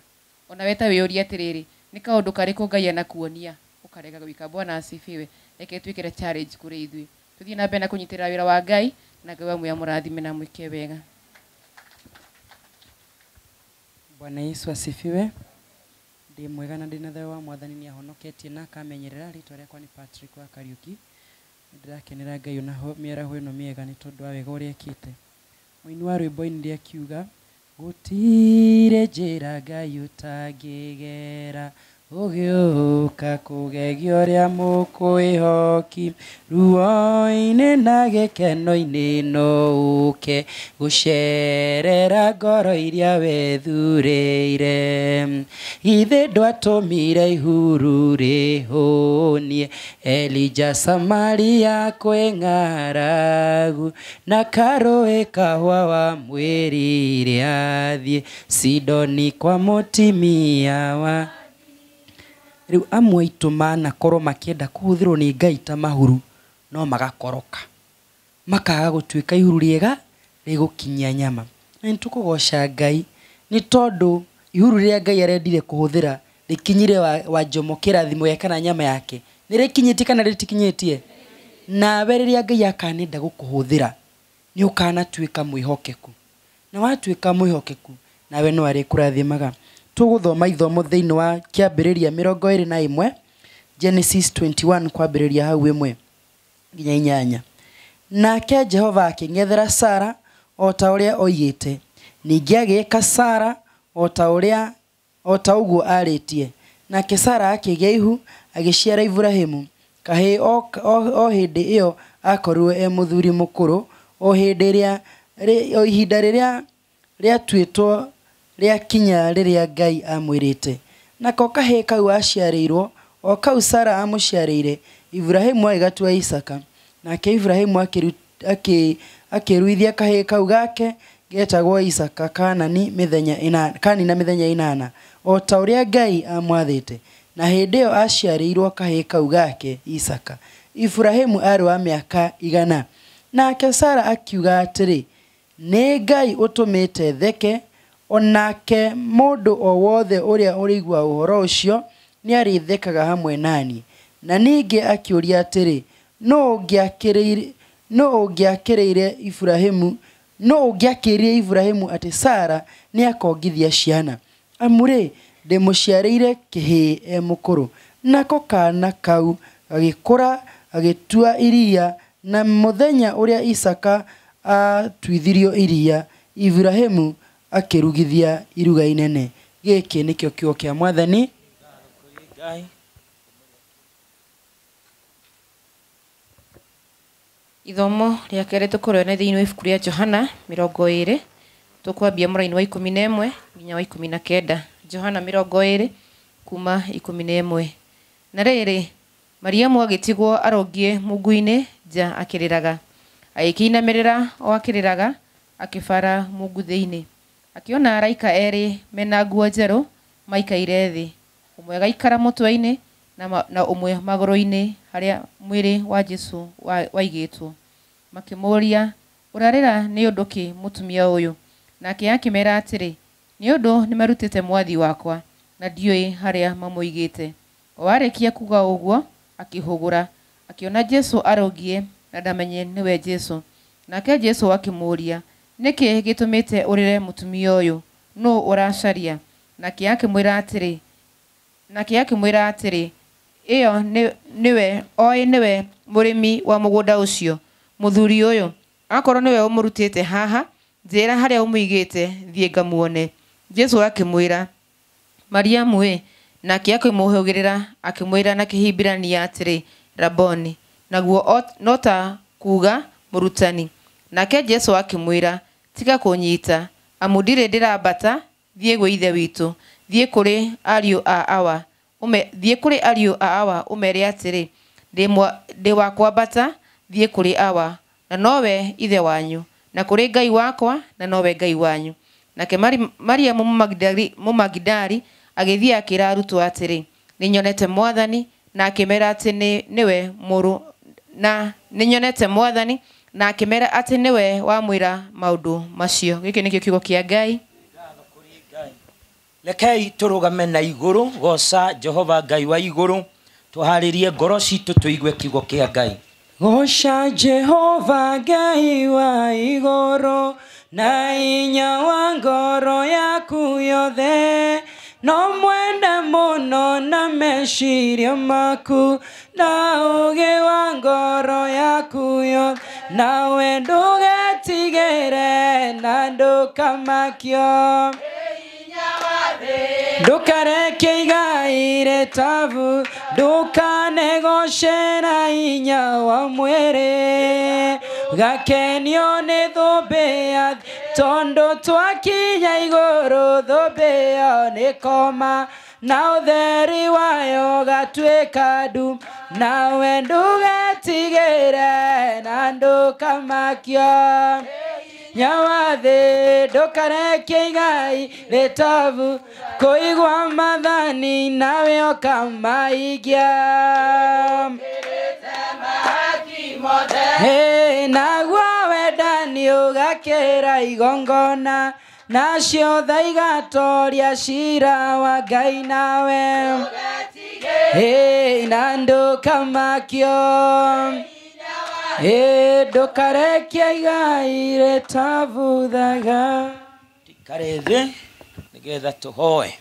Ona we ta wĩyũrie atĩrĩrĩ, nĩ kaũndũ karĩkũ Ngai anakuonia ũkarega gwĩka? Bwana asifiwe. Reke twĩkĩre challenge kũrĩ ithuĩ, tũthiĩ na mbere na kũnyitĩrĩra wĩra wa Ngai, na Ngai wa muoyo amũrathime na amwĩke wega. Bwana Yesu asifiwe. Ndĩ mwega na ndĩ na thayũ wa Mwathani, nĩ ahonoketie na akamenyerera. Rĩtwa rĩakwa nĩ Patrick wa Kariuki. Nĩndĩrakenera Ngai ona mĩaraho ĩno mĩega nĩ tondũ wa wega ũrĩa ekĩte. Mũini wa rwĩmbo ainire akiuga, gũtirĩ njĩra Ngai ũtangĩgera, ũgĩũka kũgegia ũrĩa mũkwĩhoki, ruo-inĩ na gĩkeno-inĩ no ũke gũcerera ngoro iria wethurĩire. Githĩ ndwatũmire ihuru rĩhũnie Elija Samaria kwĩ ng'aragu, na karũĩ kahũa wamwĩrire athiĩ Sidoni kwa mũtumia wa rĩu. Amwe aitũ manakorwo makĩenda kũhũthĩrwo nĩ Ngai ta mahuru, no magakoroka makaga gũtuĩka ihuru rĩega rĩgũkinyia nyama. Na nĩ tũkũgoca Ngai nĩ tondũ ihuru rĩrĩa Ngai arendire kũhũthĩra rĩkinyire wa Njomo kĩrathimo gĩake kana nyama yake, nĩ rĩkinyĩtie kana rĩtikinyĩtie? Nawe rĩrĩa Ngai akanenda gũkũhũthĩra nĩ ũkanatuĩka mwĩhokeku, na watuĩka mwĩhokeku nawe no arĩkũrathimaga. Tũgũthoma ithomo thĩinĩ wa kĩambĩrĩria 21, Genesis 21 kwambĩrĩria hau 1 nginya 8. Nake Jehova akĩng'ethera Sara o ta ũrĩa oigĩte, ningĩ agĩĩka Sara o ta ũguo arĩtie. Nake Sara akĩgĩa ihu agĩciara Iburahĩmu kahĩĩ o hĩndĩ ĩyo akorirwo e mũthuri mũkũrũ, o ihinda rĩrĩa rĩatuĩtwo rĩakinya rĩrĩa Ngai amwĩrĩte. Nako kahĩĩ kau aciarĩirwo o kau Sara amũciarĩire, Iburahĩmu agĩgatua Isaaka. Nake Iburahĩmu akĩruithia kahĩĩ kau gake getagwo Isaaka Kanani mĩthenya 8, o ta ũrĩa Ngai amwathĩte. Na hĩndĩ ĩyo aciarĩirwo kahĩĩ kau gake Isaaka, Iburahĩmu aarĩ wa mĩaka 100. Nake Sara akiuga atĩrĩ, nĩ Ngai ũtũmĩte theke, onake mũndũ o wothe ũrĩa ũrĩigua ũhoro ũcio nĩarĩthekaga hamwe naniĩ. Na ningĩ akĩũria atĩrĩ, nũ ũngĩakĩrĩire Iburahĩmu atĩ Sara nĩakongithia ciana? Amu-rĩ, ndĩmũciarĩire kĩhĩĩ e mũkũrũ. Nako kaana kau gagĩkũra gagĩtua iria, na mũthenya ũrĩa Isaaka aatuithirio iria, Iburahĩmu akĩrugithia iruga inene. Gĩkĩ nĩkĩo kiugo kĩa Mwathani. Ithomo rĩa kerĩ tũkũrĩona thĩinĩ wa ibuku rĩa Johana 20, tũkwambia mũraini wa 11 nginya wa 19. Johana 20 kuma 11. Na rĩrĩ, Mariamu agĩtigwo arũngiĩ mungu-inĩ nja akĩrĩraga, agĩkĩinamĩrĩra o akĩrĩraga, akĩbara mungu thĩinĩ. Akĩona araika erĩ mena nguo njerũ maikaire thĩ, ũmwe agaikara mũtwe-inĩ na ũmwe magũrũ-inĩ harĩa mwĩrĩ wa Jesũ waigĩtwo. Makĩmũũria, ũrarĩra nĩ ũndũ kĩ mũtumia ũyũ? Nake akĩmeera atĩrĩ, nĩ ũndũ nĩmarutĩte Mwathi wakwa, na ndiũĩ harĩa mamũigĩte. O arĩkia kuuga ũguo, akĩhũgũra, akĩona Jesũ arũngiĩ na ndamenye nĩwe Jesũ. Nake Jesũ akĩmũũria, nĩkĩ gĩtũmĩte ũrĩre mũtumia ũyũ? Nũũ ũracaria? Nake akĩmwĩra atĩrĩ, ĩyo nĩwe, oĩ nĩwe mũrĩmi wa mũgũnda ũcio, mũthuri ũyũ. Akorwo nĩwe ũmũrutĩte haha, njĩĩra harĩa ũmũigĩte, thiĩ ngamuone. Jesũ akĩmwĩra, Mariamu ĩ. Nake akĩmũhũgĩrĩra, akĩmwĩra na Kĩhibirania atĩrĩ, Raboni, naguo no ta kuuga mũrutani. Nake Jesũ akĩmwĩra, tiga kũnyiita, amu ndirĩ ndĩrambata thiĩ gwĩ Ithe witũ, thiĩ kũrĩ ariũ a Awa, ũmeere atĩrĩ, ndĩ wa kwambata thiĩ kũrĩ Awa, na nowe Ithe wanyu, na kũrĩ Ngai wakwa, na nowe Ngai wanyu. Nake Mariamu Mũmagidali agĩthiĩ akĩĩra arutwo atĩrĩ, nĩnyonete Mwathani, na akĩmeera atĩ nĩwe mũrũ, na nĩnyonete Mwathani, na akĩmeera atĩ nĩwe wamwĩra maũndũ macio. Gĩkĩ nĩkĩo kiugo kĩa Ngai. Rekei tũrũgame na igũrũ, goca Jehova Ngai wa igũrũ, tũharĩrie ngoro citũ tũigue kiugo kĩa Ngai. Goca Jehova Ngai wa igũrũ, na hinya wa ngoro yaku yothe, no mwende mũno na meciria maku, na ũũgĩ wa ngoro yaku yothe, nawe ndũgetigĩre na ndũkamakio. Ndũkareke igai rĩtabu, ndũkanegoce na hinya wa mwĩrĩ, gakenio nĩ thũmbĩ ya thĩ, tondũ twakinya igũrũ thũmbĩ ĩyo nĩ koma, na ũtheri wayo gatuĩka nduma, nawe ndũgetigĩre na ndũkamakio. Nyawathĩ ndũkareke igai rĩtabu, kũigua maathani nawe ũkamaigia. Naguo wendani ũgakĩra igongona, nacio tha igatoria ciira wa Ngai nawe, na ndũkamakio. Ndũkareke igai rĩtabuthaga. Tikare thĩ nĩgetha tũhoe.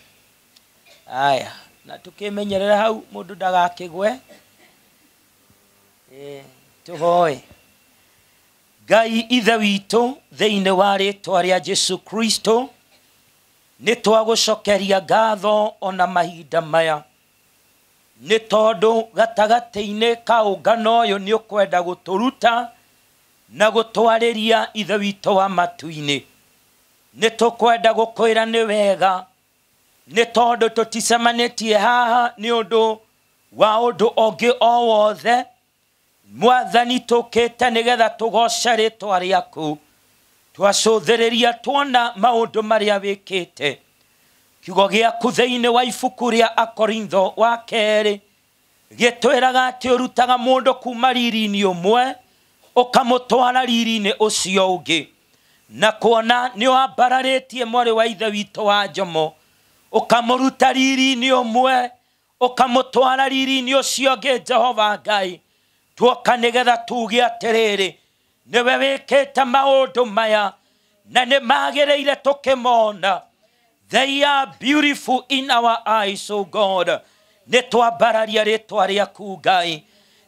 Aya, na tũkĩmenyerera hau mũndũ ndagakĩgwe. Tũhoe. Ngai Ithe witũ, thĩinĩ wa rĩtwa rĩa Jesũ Kristo, nĩ twagũcokeria ngatho ona mahinda maya, nĩ tondũ gatagatĩ-inĩ ka ũngano ũyũ nĩ ũkwenda gũtũruta na gũtwarĩria Ithe witũ wa matu-inĩ. Nĩ tũkwenda gũkwĩra nĩ wega, nĩ tondũ tũticemanĩtie haha nĩ ũndũ wa ũndũ ũngĩ o wothe. Mwathani, tũkĩte nĩgetha tũgoce rĩtwa rĩaku, twacũthĩrĩria tuona maũndũ marĩa wĩkĩte. Kiugo gĩaku thĩinĩ wa ibuku rĩa Akorintho wa kerĩ gĩtwĩraga atĩ ũrutaga mũndũ kuma riri-inĩ ũmwe ũkamũtwara riri-inĩ ũcio ũngĩ, na kuona nĩ wambararĩtie mwarĩ wa Ithe witũ wa Njomo, ũkamũruta riri-inĩ ũmwe ũkamũtwara riri-inĩ ũcio ũngĩ. Jehova Ngai, tuoka nĩgetha tuge atĩrĩrĩ, nĩwe wĩkĩte maũndũ maya na nĩ magĩrĩire tũkĩmona. They are beautiful in our eyes, O God. Nĩ twambararia rĩtwa rĩaku Ngai,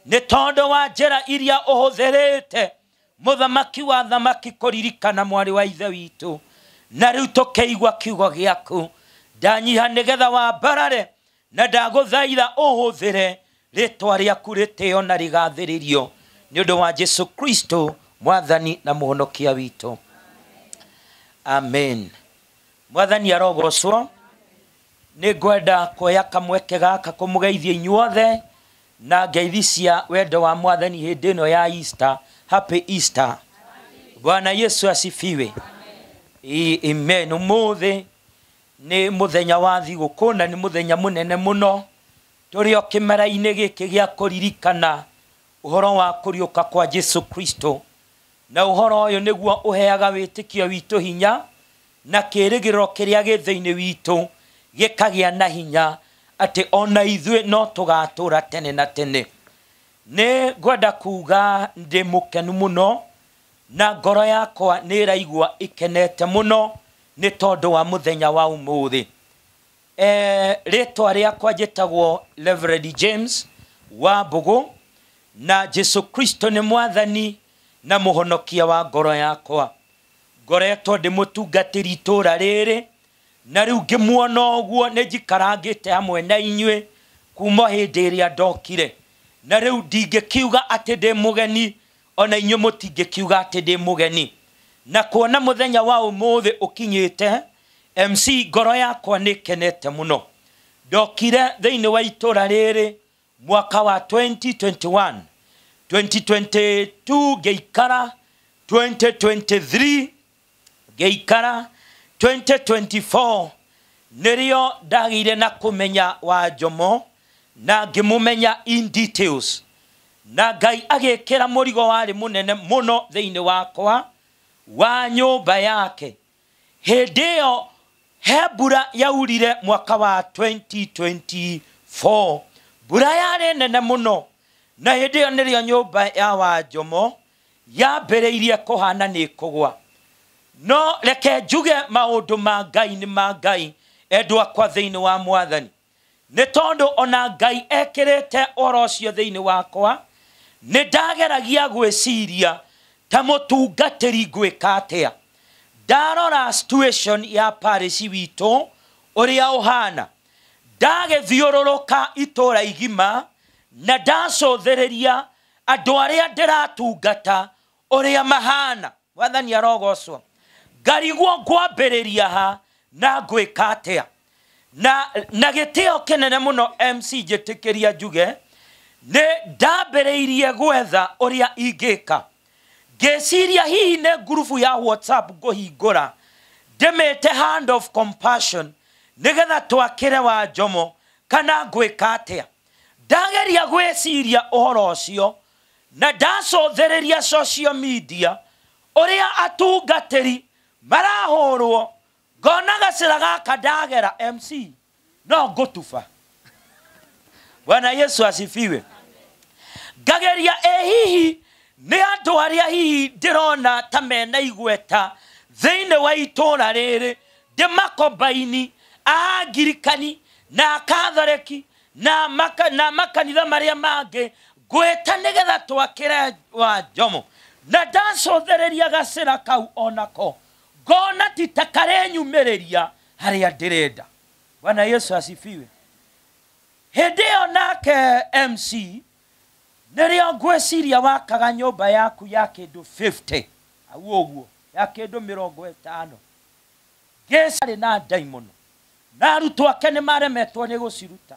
nĩ tondũ wa njĩra iria ũhũthĩrĩte mũthamaki wa thamaki kũririkana mwarĩ wa Ithe witũ. Na rĩu tũkĩigua kiugo gĩaku, ndanyiha nĩgetha wambarare, na ndagũthaitha ũhũthĩre rĩtwa rĩaku rĩtĩo na rĩgathĩrĩrio, nĩ ũndũ wa Jesũ Kristo Mwathani na Mũhonokia witũ. Amen. Mwathani arogocwo. Nĩ ngwenda kuoya kamweke gaka kũmũgeithia inyuothe na ngeithi cia wendo wa Mwathani hĩndĩ ĩno ya Easter. Happy Easter. Bwana Yesu asifiwe. Amen. Ũmũthĩ nĩ mũthenya wa thigũkũ na nĩ mũthenya mũnene mũno Tũrĩ o kĩmera-inĩ gĩkĩ gĩa kũririkana ũhoro wa kũriũka kwa Jesu Kristo, na ũhoro ũyũ nĩguo ũheaga wĩtĩkio witũ hinya na kĩĩrĩgĩrĩro kĩrĩa gĩ thĩinĩ witũ gĩkagĩa na hinya atĩ ona ithuĩ no tũgatũra tene na tene. Nĩ ngwenda kuga ndĩ mũkenu mũno na ngoro yakwa nĩ ĩraigua ĩkenete mũno nĩ tondũ wa mũthenya wa ũmũthĩ. Rĩtwa rĩakwa njĩtagwo Reverend James wa Mbũgũ, na Jesu Kristo nĩ mwathani na mũhonokia wa ngoro yakwa. Ngoretwo ndĩ mũtungatĩri itũũra rĩrĩ, na rĩu ngĩmuona ũguo nĩ njikarangĩte hamwe na inyuĩ kuma hĩndĩ ĩrĩa ndokire, na rĩu ndingĩkiuga atĩ ndĩ mũgeni, ona inyuĩ mũtingĩkiuga atĩ ndĩ mũgeni. Na kuona mũthenya wa ũmũthĩ ũkinyĩte, MC ngoro yakwa nĩ ĩkenete mũno. Ndokire thĩinĩ wa itũũra rĩrĩ mwaka wa 2021, 2022 ngĩikara, 2023 ngĩikara, 2024 nĩrĩo ndagĩire na kũmenya wa Njomo na ngĩmũmenya in details, na Ngai agĩkĩra mũrigo warĩ mũnene mũno thĩinĩ wakwa wa nyũmba yake. Hĩndĩ ĩyo he mbura yaurire mwaka wa 2024, mbura yarĩ nene mũno, na hĩndĩ ĩyo nĩrĩo nyũmba ya wa Njomo yambĩrĩirie kũhana nĩ kũgwa. No reke njuge maũndũ ma Ngai nĩ ma Ngai, endwa akwa thĩinĩ wa mwathani, nĩ tondũ ona Ngai ekĩrĩte ũhoro ũcio thĩinĩ wakwa, nĩ ndageragia gwĩciria ta mũtungatĩri ngwĩka atĩa. Ndarora situation ya parish witũ ũrĩa ũhana, ndagĩthiũrũrũka itũũra igima na ndacũthĩrĩria andũ arĩa ndĩratungata ũrĩa mahana. Mwathani arogocwo. Ngarigwo ngwambĩrĩria ha na ngwĩka atĩa. Na gĩtĩo kĩnene mũno MC njĩtĩkĩria njuge, nĩ ndambĩrĩirie gwetha ũrĩa ingĩka. Ngĩciria hihi nĩ ngurubu ya WhatsApp ngũhingũra ndĩmĩte Hand of Compassion nĩgetha twakĩre wa Njomo, kana ngwĩka atĩa. Ndageria gwĩciria ũhoro ũcio na ndacũthĩrĩria social media ũrĩa atungatĩri marahũrwo, ngona gacĩra gaka ndagera MC no ngũtuba. Bwana Yesu asifiwe. Ngageria ĩ hihi nĩ andũ arĩa hihi ndĩrona ta mena igweta thĩinĩ wa itũũra rĩrĩ, ndĩmakombaini Angirikani na Katholeki na makanitha marĩa mangĩ, ngwĩta nĩgetha twakĩre wa Njomo. Na ndacũthĩrĩria gacĩra kau onako ngona ti ta karenyumĩrĩria harĩa ndĩrenda. Bwana Yesu asifiwe. Hĩndĩ ĩyo nake MC nĩrĩo ngwĩciria wakaga nyũmba yaku ya kĩndũ 50 au ũguo, ya kĩndũ 50. Ngĩcarĩ na ndaimono na arutwo ake nĩ maremetwo nĩ gũciruta,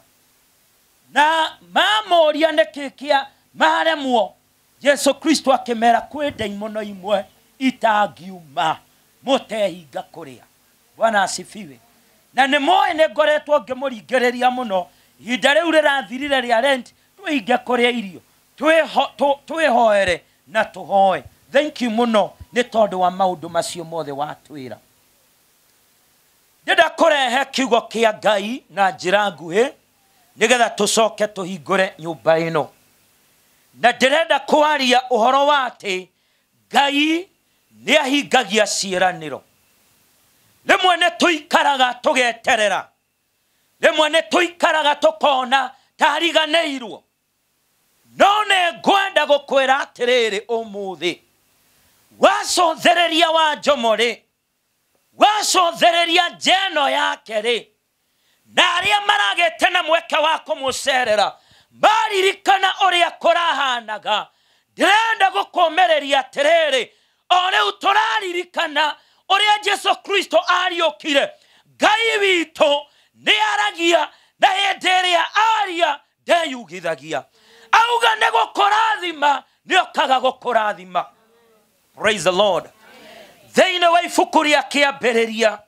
na mamũria nĩkĩ kĩa maremwo, Jesu Kristo akĩmera kwĩ ndaimono imwe itangiuma mũtehinga kũrĩa. Bwana asifiwe. Na nĩ moĩ nĩ ngoretwo ngĩmũringĩrĩria mũno, ihinda rĩu rĩrathirire rĩa rent, twĩhinge kũrĩa irio, twĩhoere na tũhoe. Thank you mũno nĩ tondũ wa maũndũ macio mothe watwĩra. Ndĩrenda kũrehe kiugo kĩa Ngai na njĩra nguhĩ nĩgetha tũcoke tũhingũre nyũmba ĩno. Na ndĩrenda kwaria ũhoro wa atĩ Ngai nĩ ahingagia ciĩranĩro. Rĩmwe nĩ tũikaraga tũgeterera, rĩmwe nĩ tũikaraga tũkona tariganĩirwo, no nĩ ngwenda gũkwĩra atĩrĩrĩ ũmũthĩ, wacũthĩrĩria wa Njomo rĩ, wacũthĩrĩria njeno yake rĩ, na arĩa maragĩte na mweke wa kũmũcerera maririkana ũrĩa kũrahanaga, ndĩrenda gũkũmĩrĩria atĩrĩrĩ, o rĩu tũraririkana ũrĩa Jesu Kristo ariũkire. Ngai witũ nĩ aragia, na hĩndĩ ĩrĩa aria ndeyugithagia. Auga nĩ gũkũrathima, nĩ okaga gũkũrathima. Praise the Lord. Thĩinĩ wa ibuku rĩa kĩambĩrĩria,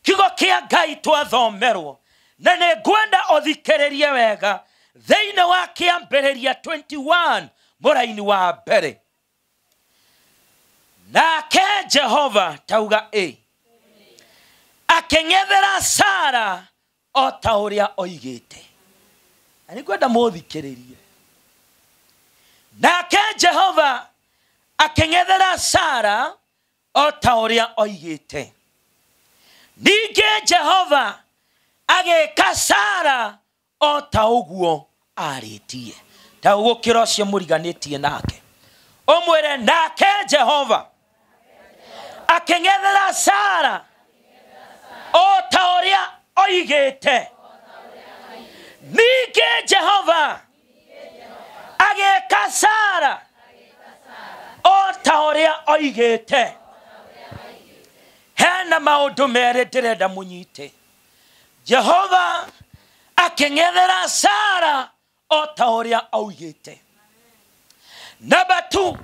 kiugo kĩa Ngai twathomerwo, na nĩ ngwenda ũthikĩrĩrie wega Thĩinĩ wa Kĩambĩrĩria 21 mũraini wa mbere. Nake Jehova tauga ĩ akĩng'ethera Sara o ta ũrĩa oigĩte. Na nĩngwenda mũthikĩrĩrie. Nake Jehova akĩng'ethera Sara o ta ũrĩa oigĩte. Ningĩ Jehova agĩka Sara o ta ũguo arĩtie. Ta ũgũkĩra ũcio mũriganĩtie nake. Ũmwĩre nake Jehova akĩng'ethera Sara o ta ũrĩa oigĩte. Ningĩ Jehova agĩka Sara o ta ũrĩa oigĩte. Hena maũndũ merĩ ndĩrenda mũnyite. Jehova akĩng'ethera Sara o ta ũrĩa oigĩte. Number 2,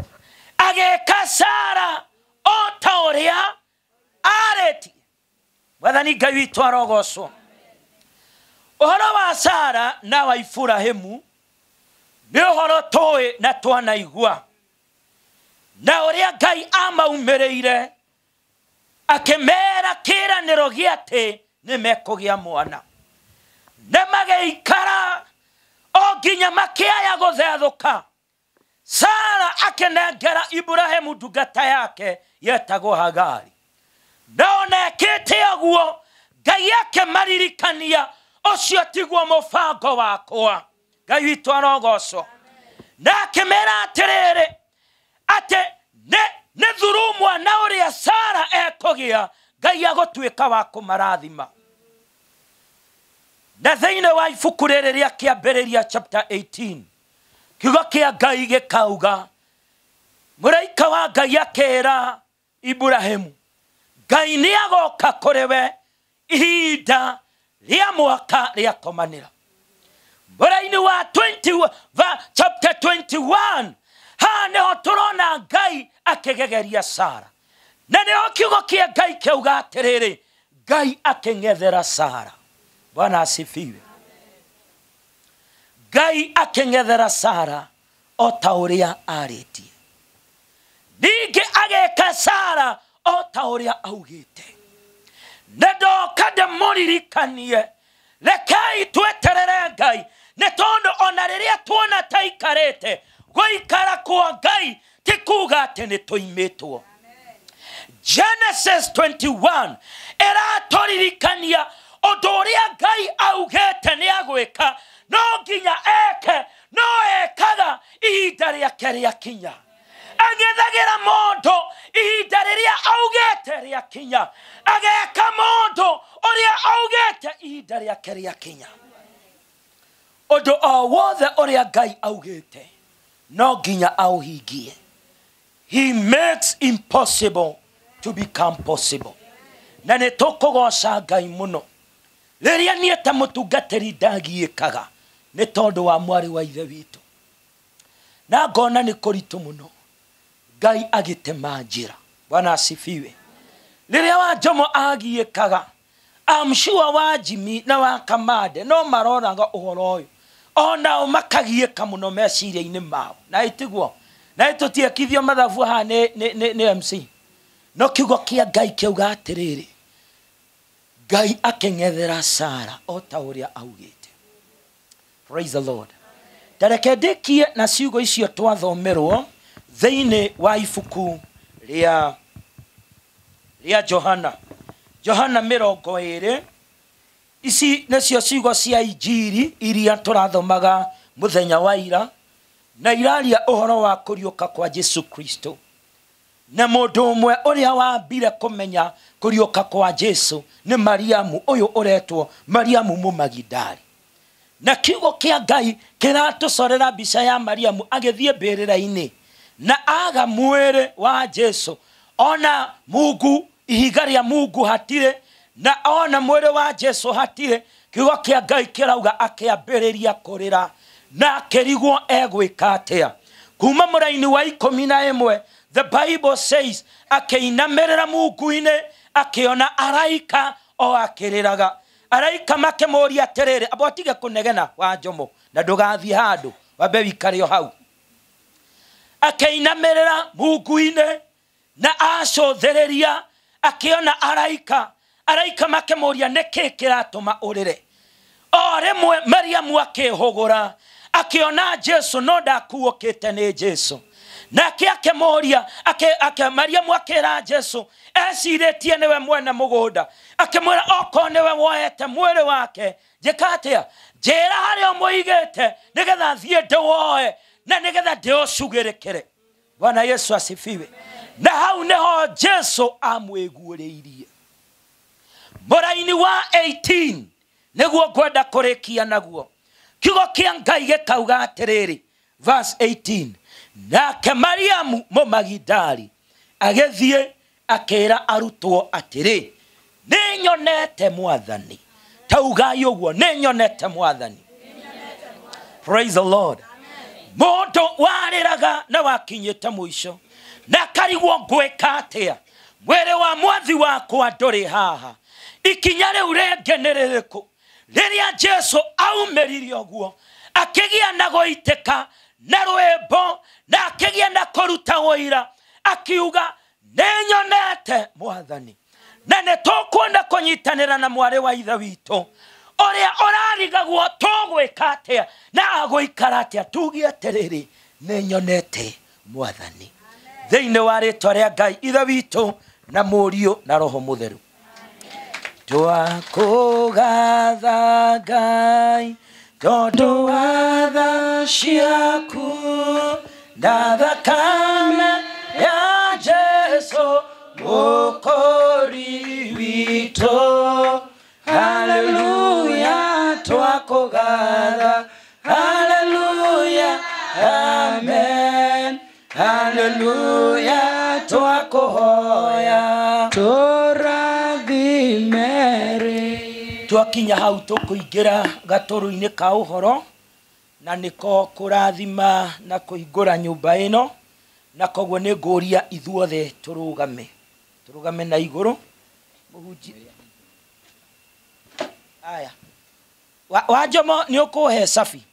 agĩka Sara o ta ũrĩa arĩtie. Mwathani Ngai witũ arogocwo. Ũhoro wa Sara na wa Iburahĩmu nĩ ũhoro tũĩ na twanaigua, na ũrĩa Ngai amaumĩrĩire akĩmera kĩĩranĩro gĩa atĩ nĩ mekũgĩa mwana. Na magĩikara o nginya makĩaya gũthethũka. Sara akĩnengera Iburahĩmu ndungata yake yetagwo Hagari. Na ona ekĩte ũguo, Ngai akĩmaririkania ũcio tiguo mũbango wakwa. Ngai witũ arogocwo. Na akĩmera atĩrĩrĩ, atĩ nĩ thuru mwana ũrĩa Sara ekũgĩa, Ngai agũtuĩka wa kũmarathima. Na thĩinĩ wa ibuku rĩrĩ rĩa Kĩambĩrĩria chapter 18, kiugo kĩa Ngai gĩkauga, mũraika wa Ngai akĩra Iburahĩmu, Ngai nĩ agoka kũrĩ we ihinda rĩa mwaka rĩakomanĩra. Mũraini wa 20, chapter 21, haha nĩho tũrona Ngai akĩgegeria Sara. Na nĩho kiugo kĩa Ngai kĩauga atĩrĩrĩ, Ngai akĩng'ethera Sara. Bwana asifiwe. Ngai akĩng'ethera Sara o ta ũrĩa arĩtie. Ningĩ agĩka Sara o ta ũrĩa augĩte. Na ndoka ndĩmũririkanie, rekei tweterere Ngai, nĩ tondũ ona rĩrĩa tuona ta ikarĩte, gũikara kwa Ngai ti kuga atĩ nĩ tũimĩtwo. Genesis 21 ĩratũririkania ũndũ ũrĩa Ngai augĩte nĩ agwĩka, no nginya eke, no ekaga ihinda rĩake rĩakinya. Agethagĩra mũndũ ihinda rĩrĩa augĩte rĩakinya, ageka mũndũ ũrĩa augĩte ihinda rĩake rĩakinya. Ũndũ o wothe ũrĩa Ngai augĩte no nginya aũhingie. He makes impossible to become possible. Na nĩ tũkũgoca Ngai mũno. Rĩrĩa niĩ ta mũtungatĩri ndagiĩkaga nĩ tondũ wa mwarĩ wa ithe witũ, na ngona nĩ kũritũ mũno, Ngai agĩtema njĩra. Bwana asifiwe. Rĩrĩa wa Njomo agiĩkaga, I'm sure wa Jimmy na wa Kamande no maroraga ũhoro ũyũ, onao makagiĩka mũno meciria-inĩ mao. Na ĩtiguo, na ĩtũtiekithio mathabu haha nĩ MC. No kiugo kĩa Ngai kĩauga atĩrĩrĩ, Ngai akĩng'ethera Sara o ta ũrĩa augĩte. Praise the Lord. Tareke ndĩkie na ciugo icio twathomerwo thĩinĩ wa ibuku rĩa Johana. Johana 20. Ici nĩcio ciugo cia Injiri iria tũrathomaga mũthenya wa ira, na iraria ũhoro wa kũriũka kwa Jesu Kristo. Na mũndũ ũmwe ũrĩa wambire kũmenya kũriũka kwa Jesu nĩ Mariamu ũyũ ũretwo Mariamu Mũmagidali. Na kiugo kĩa Ngai kĩratũcorera mbica ya Mariamu agĩthiĩ mbĩrĩra-inĩ na aga mwĩrĩ wa Jesu, ona Mungu, ihiga rĩa Mungu hatirĩ, na ona mwĩrĩ wa Jesu hatirĩ. Kiugo kĩa Ngai kĩrauga akĩambĩrĩria kũrĩra na akĩrigwo egwĩka atĩa. Kuma mũraini wa 11, the Bible says akĩinamĩrĩra Mungu-inĩ, akĩona araika o akĩrĩraga. Araika makĩmũũria atĩrĩrĩ, amba ũtige kũnegena wa Njomo na ndũgathiĩ handũ, wambe wĩikare o hau. Akĩinamĩrĩra mungu-inĩ na acũthĩrĩria akĩona araika. Araika makĩmũũria nĩkĩ kĩratũma ũrĩre. O rĩmwe Mariamu akĩhũgũra akĩona Jesu no ndakuũkĩte nĩ Jesu. Nake akĩmũũria, Mariamu akĩra Jesu ecirĩtie nĩwe mwene mũgũnda, akĩmwĩra okorwo nĩwe woete mwĩrĩ wake njĩka atĩa, njĩra harĩa ũmũigĩte nĩgetha thiĩ ndĩwoe na nĩgetha ndĩũcugĩrĩkĩre. Bwana Yesu asifiwe. Na hau nĩho Jesu amwĩguũrĩirie. Mũraini wa 18 nĩguo ngwenda kũrĩkia naguo. Kiugo kĩa Ngai gĩkauga atĩrĩrĩ, verse 18, nake Mariamu Mũmagidali agĩthiĩ akĩra arutwo atĩrĩ, nĩnyonete Mwathani. Taugai ũguo, nĩnyonete Mwathani. Praise the Lord. Mũndũ warĩraga na wakinyĩte mũico na akarigwo ngwĩka atĩa, mwĩrĩ wa mwathi wakwa ndũrĩ haha, ikinya rĩu rĩngĩ nĩ rĩrĩkũ? Rĩrĩa Jesu aumĩrire ũguo akĩgĩa na gũitĩka na rwĩmbo na akĩgĩa na kũruta ũira, akiuga nĩnyonete Mwathani. Na nĩ tũkwenda kũnyitanĩra na mwarĩ wa ithe witũ ũrĩa ũrarigagwo tũgwĩka atĩa na agũikara atĩa, tuge atĩrĩrĩ, nĩnyonete Mwathani. Thĩinĩ wa rĩtwa rĩa Ngai ithe witũ na Mũriũ na Roho Mũtheru. Twakũgatha Ngai tondũ wa tha ciaku na thakame ya Jesu Mũkũũri witũ. Haleluya, twakũgatha. Haleluya, amen. Haleluya, twakũhoya tũrathime. Twakinya hau tũkũingĩra gatũrũ-inĩ ka ũhoro na nĩko kũrathima na kũhingũra nyũmba ĩno, na koguo nĩ ngũria ithuothe tũrũgame, tũrũgame na igũrũ. Mũhunjia aya wa Njomo nĩ ũkũhe cabi.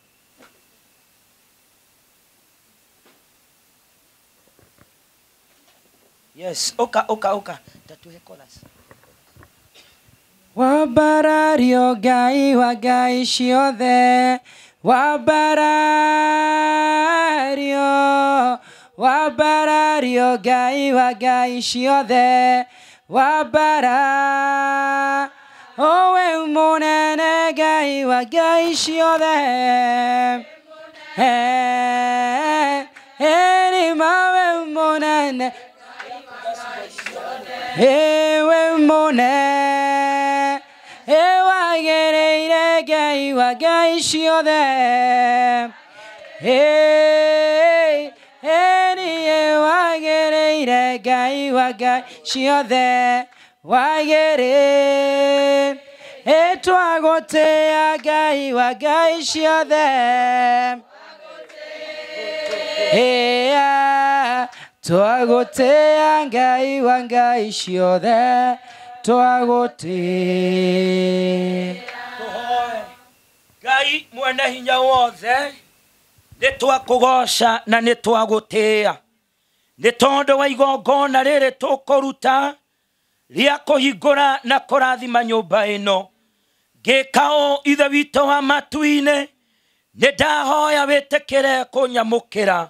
Yes, ũka ũka ũka tatuhe chorus. Wambarario Ngai wa ngai ciothe, wambarario, wambarario Ngai wa ngai ciothe, wambara owe mũnene Ngai wa ngai ciothe, nĩ mawe mũnene, ewe mũnene, wagĩrĩire Ngai wa ngai ciothe, niĩ wagĩrĩire Ngai wa ngai ciothe, wagĩrĩire twagũtĩĩa Ngai wa ngai ciothe, twagũtĩĩa Ngai wa ngai ciothe, twagũtĩĩa. Tũhoe. Ngai mwene hinya wothe, nĩ twakũgoca na nĩ twagũtĩĩa nĩ tondũ wa igongona rĩrĩ tũkũruta rĩa kũhingũra na kũrathima nyũmba ĩno. Ngĩka ũũ ithe witũ wa matu-inĩ, nĩ ndahoya wĩtĩkĩre kũnyamũkĩra.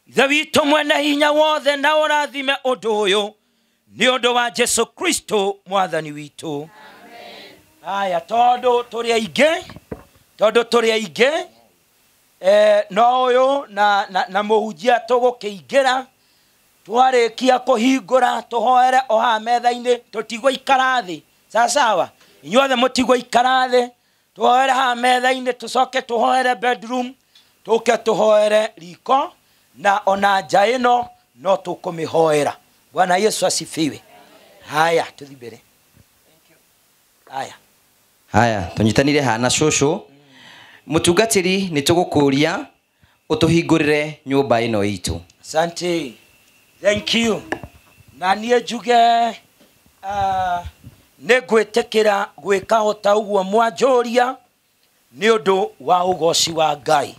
Ithe witũ mwene hinya wothe, na ũrathime ũndũ ũyũ nĩ ũndũ wa Jesu Kristo Mwathani witũ. Aya, tondũ tũrĩ aingĩ, tondũ tũrĩ aingĩ, no ũyũ na mũhunjia tũgũkĩingĩra twarĩkia kũhingũra tũhoere o haha metha-inĩ, tũtigũikara thĩ. Sawa, inyuothe mũtigũikara thĩ, tũhoere haha metha-inĩ, tũcoke tũhoere bedroom, tũke tũhoere riko, na ona nja ĩno no tũkũmĩhoera. Bwana Yesu asifiwe. Haya, tũthiĩ mbere. Haya. Haya, tũnyitanire haha na cũcũ. Mũtungatĩri, nĩ tũgũkũria ũtũhingũrĩre nyũmba ĩno itũ. Asante. Thank you. Na niĩ njuge Nĩ ngwĩtĩkĩra gwĩka o ta ũguo mwanjũria nĩ ũndũ wa ũgoci wa Ngai.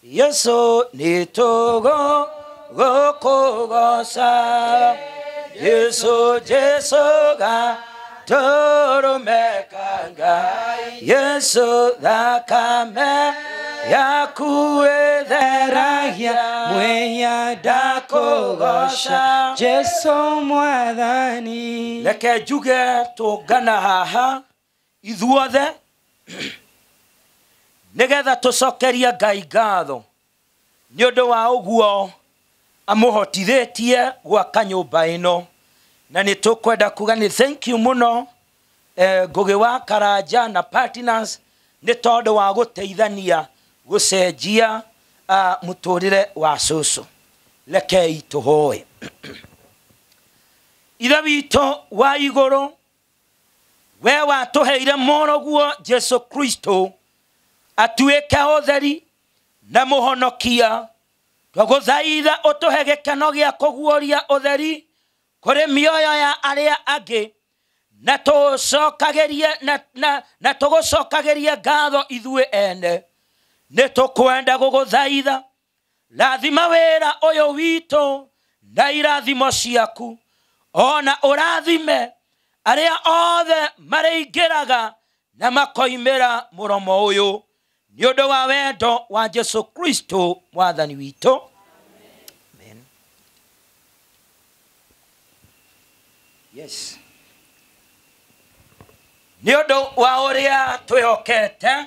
Yesu nĩ tũgũkũgoca, Yesu Jesu gatũrũme ka Ngai, Yesu thakame yaku ĩtheragia mwĩhia ndakũgoca Jesu mwathani. Reke njuge tũngana haha ithuothe nĩgetha tũcokerie Ngai ngatho nĩ ũndũ wa ũguo amũhotithĩtie gwaka nyũmba ĩno, na nĩ tũkwenda kuga nĩ thank you mũno Ngũgĩ wa Karanja na partners nĩ tondũ wa gũteithania gũcenjia mũtũrĩre wa cũcũ. Rekei tũhoe. Ithe witũ wa igũrũ, we watũheire mũrũguo Jesu Kristo atuĩke ũtheri na mũhonokia, twagũthaitha ũtũhe gĩkeno gĩa kũguũria ũtheri kũrĩ mĩoyo ya arĩa angĩ, na tũcokagĩrie na tũgũcokagĩrie ngatho ithuĩ ene. Nĩ tũkwenda gũgũthaitha, rathima wĩra ũyũ witũ na irathimo ciaku, ona ũrathime arĩa othe marĩingĩraga na makoimĩra mũromo ũyũ nĩ ũndũ wa wendo wa Jesu Kristo mwathani witũ. Amen. Yes. Nĩ ũndũ wa ũrĩa twĩhokete,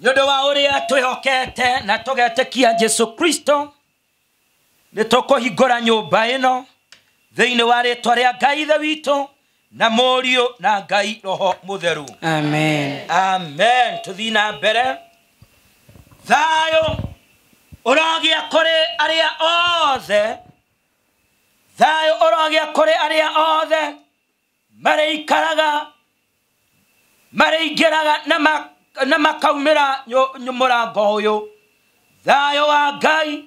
nĩ ũndũ wa ũrĩa twĩhokete na tũgetĩkia Jesu Kristo, nĩ tũkũhingũra nyũmba ĩno thĩinĩ wa rĩtwa rĩa Ngai Ithe witũ na Mũriũ na Ngai Roho Mũtheru. Amen. Amen. Tũthiĩ na mbere. Thayũ ũrogĩa kũrĩ arĩa othe, thayũ ũrogĩa kũrĩ arĩa othe marĩikaraga, marĩingĩraga na makaumĩra mũrango ũyũ. Thayũ wa Ngai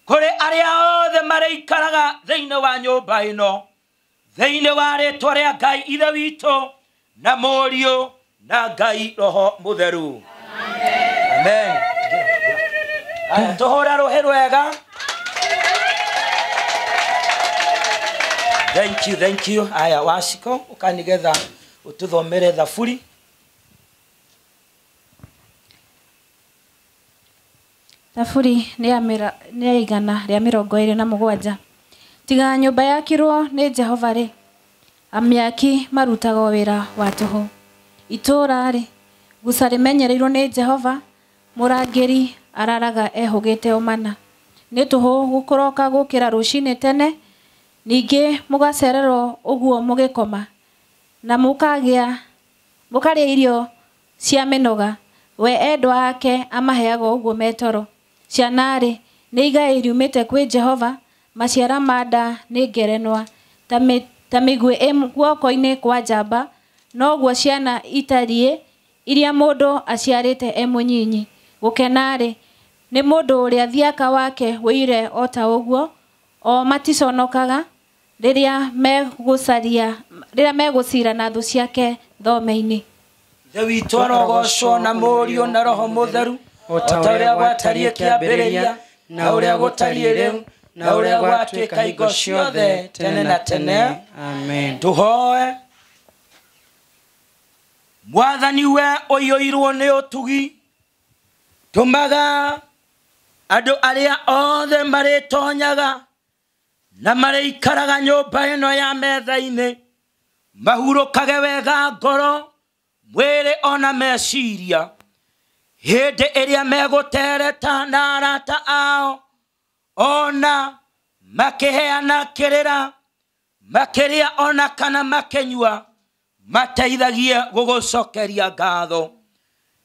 kũrĩ arĩa othe marĩikaraga thĩinĩ wa nyũmba ĩno, thĩinĩ wa rĩtwa rĩa Ngai Ithe witũ na Mũriũ na Ngai Roho Mũtheru. Amen. Aya, tũhũre rũhĩ rwega. Thank you, thank you. Aya, Waciko, ũka nĩgetha ũtũthomere thaburi. Thaburi nĩ ya 127. Tiga nyũmba yakirwo nĩ Jehova rĩ, amĩaki marutaga wĩra wa tũhũ. Itũũra rĩ, guca rĩmenyereirwo nĩ Jehova, mũrangĩri araraga ehũgĩte ũmana. Nĩ tũhũ gũkũroka gũkĩra rũcinĩ tene, ningĩ mũgacererwo ũguo mũgĩkoma, na mũkarĩa irio cia mĩnoga. We endwa ake amaheaga ũguo metoro. Ciana rĩ, nĩ igai riumĩte kwĩ Jehova, maciara ma nda nĩ ngerenwa. Ta mĩguĩ ĩ guoko-inĩ kwa njamba, noguo ciana itariĩ iria mũndũ aciarĩte e mũnyinyi. Gũkena rĩ, nĩ mũndũ ũrĩa thiaka wake wũire o ta ũguo, o maticonokaga rĩrĩa megũcira na thũ ciake thome-inĩ. Ithe witũ arogocwo na Mũriũ na Roho Mũtheru, o ta ũrĩa gwatariĩ kĩambĩrĩria, na ũrĩa gũtariĩ rĩu, na ũrĩa gwatuĩka hingo ciothe tene na tene. Amen. Tũhoe. Mwathani we ũiyũirwo nĩ ũtugi, tũmaga andũ arĩa othe marĩtonyaga na marĩikaraga nyũmba ĩno ya metha-inĩ mahurũkage wega ngoro, mwĩrĩ ona meciria, hĩndĩ ĩrĩa megũtereta na arata ao, ona makĩheana kĩrĩra, makĩrĩa ona kana makĩnyua, mateithagie gũgũcokeria ngatho.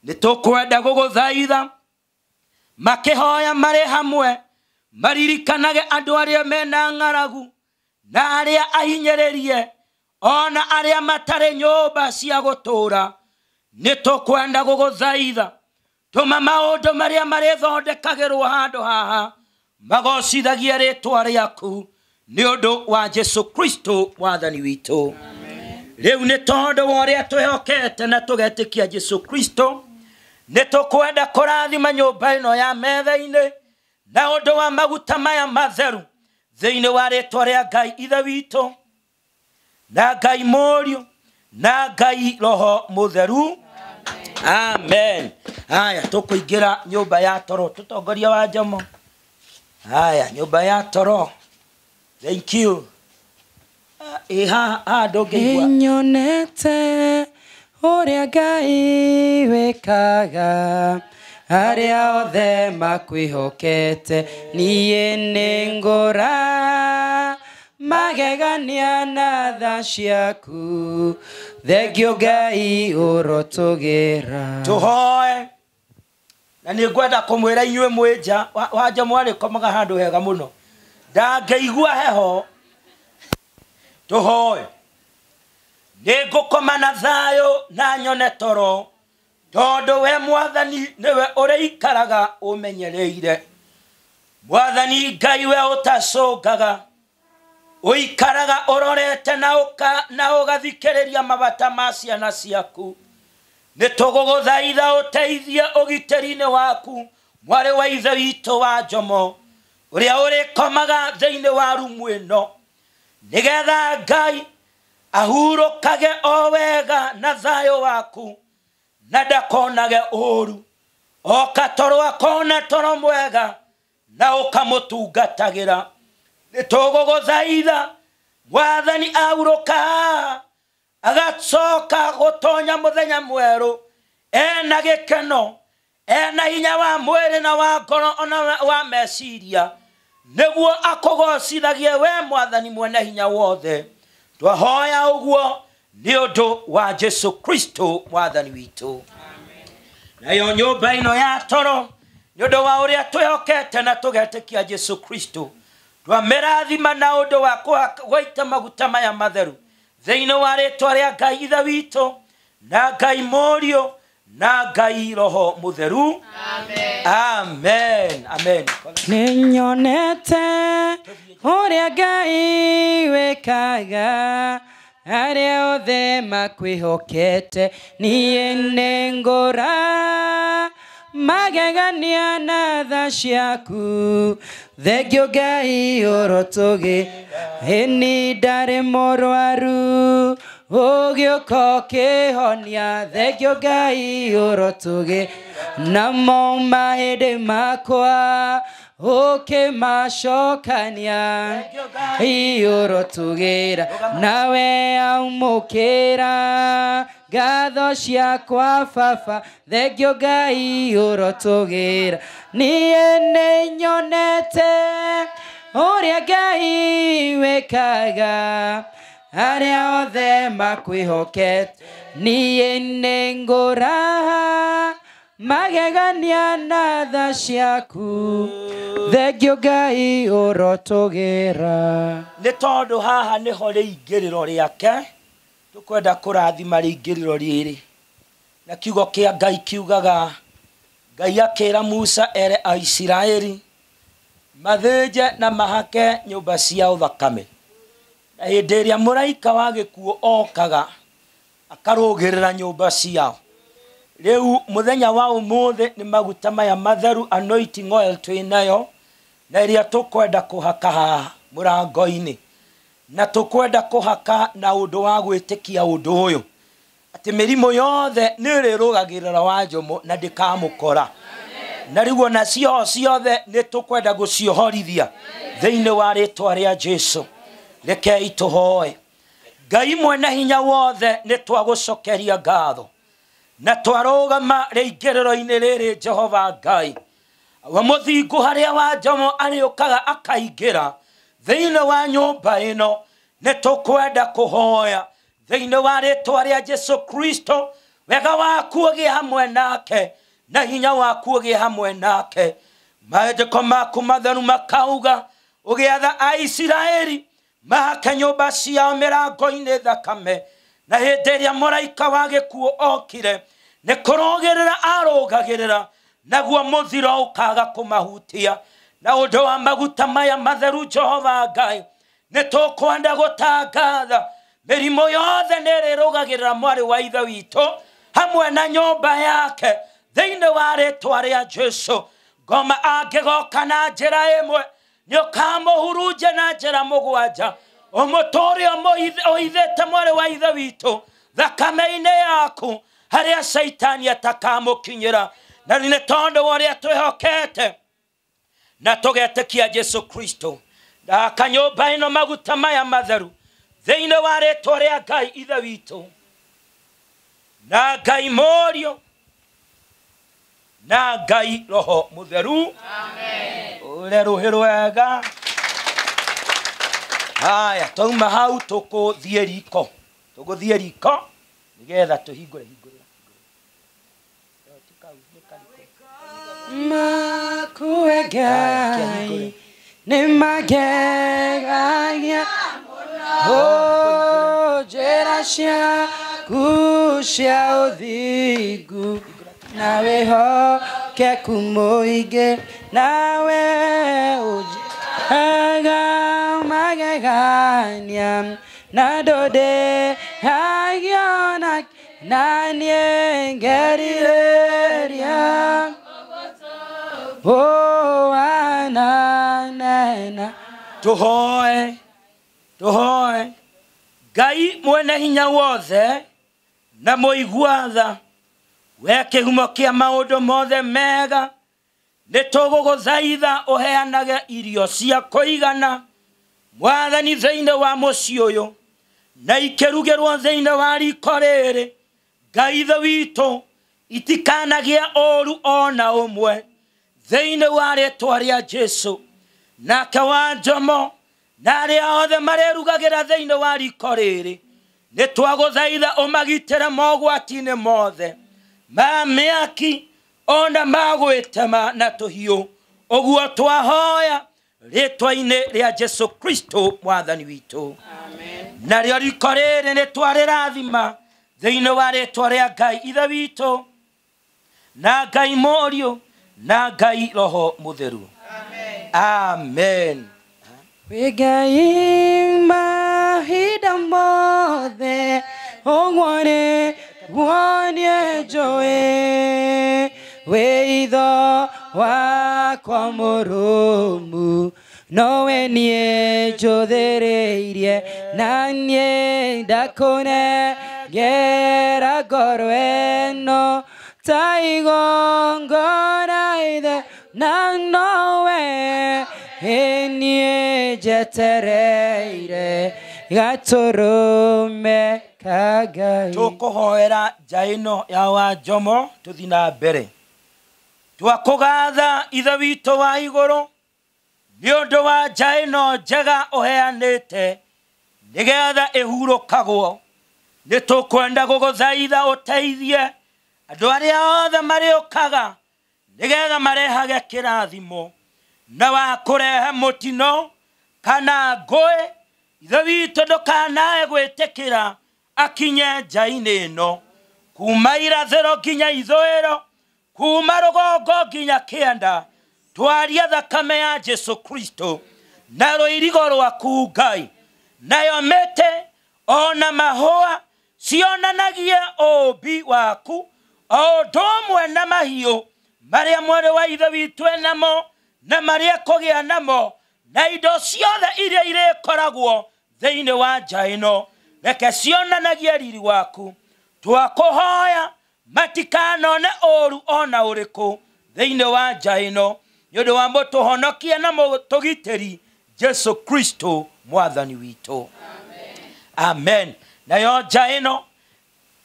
Nĩ tũkwenda gũgũthaitha makĩhoya marĩ hamwe, maririkanage andũ arĩa mena ng'aragu na arĩa ahinyĩrĩrie, ona arĩa matarĩ nyũmba cia gũtũũra. Nĩ tũkwenda gũgũthaitha tũma maũndũ marĩa marĩthondekagĩrwo handũ haha magocithagie rĩtwa rĩaku Nĩ ũndũ wa Jesu Kristo wathani witũ. Rĩu nĩ tondũ wa ũrĩa twĩhokete na tũgetĩkia Jesu Kristo, nĩ tũkwenda kũrathima nyũmba ĩno ya metha-inĩ na ũndũ wa maguta maya matheru thĩinĩ wa rĩtwa rĩa Ngai Ithe witũ na Ngai Mũriũ na Ngai Roho Mũtheru. Amen. Haya, tũkũingĩra nyũmba ya toro. Tũtongoria wa Njomo. Haya, nyũmba ya toro. Thank you. Ĩ haha ndũngĩigua. Nĩnyonete ũrĩa Ngai wĩkaga arĩa othe makwĩhokete, niĩ nĩngũra magegania na tha ciaku, thengio Ngai ũrotũgĩra. Tũhoe. Na nĩ ngwenda kũmwĩra inyuĩ mwĩ nja, wa Njomo arĩkomaga handũ hega mũno, ndangĩigua heho. Tũhoe. Nĩ ngũkoma na thayũ na nyone toro, tondũ we Mwathani nĩwe ũrĩikaraga ũmenyereire. Mwathani Ngai we ũtacũngaga, ũikaraga ũrorete na ũgathikĩrĩria mabata ma ciana ciaku. Nĩ tũgũgũthaitha ũteithie ũgitĩri-inĩ waku mwarĩ wa Ithe witũ wa Njomo, ũrĩa ũrĩkomaga thĩinĩ wa rumu ĩno, nĩgetha Ngai ahurũkage o wega na thayũ waku, na ndakonage ũru. Oka toro akona toro mwega na ũkamũtungatagĩra. Nĩ tũgũgũthaitha Mwathani ahurũka agacoka gũtonya mũthenya mwerũ ena gĩkeno, ena hinya wa mwĩrĩ na wa ngoro ona wa meciria, nĩguo akũgocithagie we Mwathani mwene hinya wothe. Twahoya ũguo nĩ ũndũ wa Jesu Kristo Mwathani witũ. Nayo nyũmba ĩno ya toro nĩ ũndũ wa ũrĩa twĩhokete na tũgetĩkia Jesu Kristo, twamĩrathima na ũndũ wa gũita maguta maya matheru thĩinĩ wa rĩtwa rĩa Ngai Ithe witũ na Ngai Mũriũ na Ngai Roho Mũtheru. Amen. Amen. Nĩnyonete ũrĩa Ngai wĩkaga arĩa othe makwĩhokete, niĩ nĩngũra magegania na tha ciaku, thengio Ngai ũrotũgĩ. Ĩni ndarĩ mũrwaru ũgĩũka ũkĩhonia, thengio Ngai ũrotũgĩ. Namo mahĩndĩ makwa ũkĩmacokania, ũrotũgĩra. Nawe aumũkĩra ngatho ciakwa baba, thengio Ngai ũrotũgĩra. Niĩ nĩnyonete ũrĩa Ngai wĩkaga arĩa othe makwĩhokete, niĩ nĩngũra magegania na tha ciaku, thengio Ngai ũrotũgĩra. Nĩ tondũ haha nĩho rĩingĩrĩro rĩake, tũkwenda kũrathima rĩingĩrĩro rĩrĩ. Na kiugo kĩa Ngai kiugaga, Ngai akĩra Musa ere Aisiraeli mathĩnje na mahake nyũmba ciao thakame. Na hĩndĩ ĩrĩa mũraika wa gĩkuũ okaga akarũgĩrĩra nyũmba ciao. Rĩu mũthenya wa ũmũthĩ nĩ maguta maya matheru anointing oil twĩnayo, na ĩrĩa tũkwenda kũhaka haha mũrango-inĩ. Na tũkwenda kũhaka na ũndũ wa gwĩtĩkia ũndũ ũyũ, atĩ mĩrimũ yothe nĩ ĩrĩrũgagĩrĩra wa Njomo na ndĩkamũkora. Na rĩu ona cio ciothe nĩ tũkwenda gũciohorithia thĩinĩ wa rĩtwa rĩa Jesu. Rekei tũhoe. Ngai mwene hinya wothe, nĩ twagũcokeria ngatho na twarũgama rĩingĩrĩro-inĩ rĩrĩ Jehova Ngai wa mũthingu, harĩa wa Njomo arĩũkaga akaingĩra thĩinĩ wa nyũmba ĩno. Nĩ tũkwenda kũhoya thĩinĩ wa rĩtwa rĩa Jesu Kristo, wega waku ũgĩe hamwe nake na hinya waku ũgĩe hamwe nake. Maandĩko maku matheru makauga ũgĩatha Aisiraeli mahake nyũmba ciao mĩrango-inĩ thakame, na hĩndĩ ĩrĩa mũraika wa gĩkuũ okire nĩ kũrũgĩrĩra arũgagĩrĩra, naguo mũthiro ũkaga kũmahutia. Na ũndũ wa maguta maya matheru Jehova Ngai, Nĩ tũkwenda gũtangatha mĩrimũ yothe nĩ ĩrĩrũgagĩrĩra mwarĩ wa ithe witũ hamwe na nyũmba yake thĩinĩ wa rĩtwa rĩa Jesu. Ngoma angĩgoka na njĩra ĩmwe nĩ ũkamũhurunja na njĩra mũgwanja, ũmũtũre ũhithĩte mwarĩ wa ithe witũ thakame-inĩ yaku harĩa Caitani atakamũkinyĩra. Na nĩ tondũ wa ũrĩa twĩhokete na tũgetĩkia Jesu Kristo, ndaka nyũmba ĩno maguta maya matheru thĩinĩ wa rĩtwa rĩa Ngai ithe witũ na Ngai Mũriũ na Ngai Roho Mũtheru. Amen. Ũre rũhĩ rwega. Haya, twauma hau tũkũthiĩ riko, tũgũthiĩ riko nĩgetha tũhingũre hingũrĩra. Makuwe Ngai nĩ magegagia, o njĩra ciaku cia ũthingu na wĩhokeku mũingĩ, nawe ũnjĩkaga magegania na ndũndĩhagio na niĩ ngerirĩria o ananena. Tũhoe, tũhoe. Ngai mwene hinya wothe na mũigua tha, we kĩhumo kĩa maũndũ mothe mega, nĩ tũgũgũthaitha ũheanage irio cia kũigana Mwathani thĩinĩ wa mũciĩ ũyũ na ikĩrugĩrwo thĩinĩ wa riko rĩrĩ. Ngai ithe witũ, itikanagĩa ũũru ona ũmwe thĩinĩ wa rĩtwa rĩa Jesu. Nake wa Njomo na arĩa othe marĩrugagĩra thĩinĩ wa riko rĩrĩ, nĩ twagũthaitha ũmagitĩre mogwati-inĩ mothe ma mĩaki ona ma gwĩtema na tũhiũ. Ũguo twahoya rĩtwa-inĩ rĩa Jesu Kristo Mwathani witũ. Narĩo riko rĩrĩ nĩ twarĩrathima thĩinĩ wa rĩtwa rĩa Ngai ithe witũ na Ngai Mũriũ na Ngai Roho Mũtheru. Amen. Wĩ Ngai mahinda mothe, ũguo nĩguo niĩ njũĩ, wĩ itho wakwa mũrũmu nowe niĩ njũthĩrĩirie, na niĩ ndakũnengera ngoro ĩno ta igongona ithe, na nowe niĩ njetereire gatũrũme ka Ngai. Tũkũhoera nja ĩno ya wa Njomo tũthiĩ na mbere. Twakũgatha ithe witũ wa igũrũ nĩ ũndũ wa nja ĩno njega ũheanĩte nĩgetha ĩhurũkagwo. Nĩ tũkwenda gũgũthaitha ũteithie andũ arĩa othe marĩũkaga nĩgetha marehage kĩrathimo na wa kũrehe mũtino kana ngũĩ. Ithe witũ ndũkanae gwĩtĩkĩra akinye nja-inĩ ĩno, kuma irathĩro nginya ithũĩro, kuma rũgongo nginya kĩanda. Twaria thakame ya Jesu Kristo na rũirigo rwaku Ngai, nayo mĩtĩ ona mahũa cionanagie ũũmbi waku, o ũndũ ũmwe na mahiũ marĩa mwarĩ wa ithe witũ enamo na marĩa kũgĩa namo, na indo ciothe iria irĩkoragwo thĩinĩ wa nja ĩno, reke cionanagie riri waku. Twakũhoya matikanone ũũru ona ũrĩkũ thĩinĩ wa nja ĩno, nĩ ũndũ wa mũtũhonokia na mũtũgitĩri Jesu Kristo Mwathani witũ. Amen. Nayo nja ĩno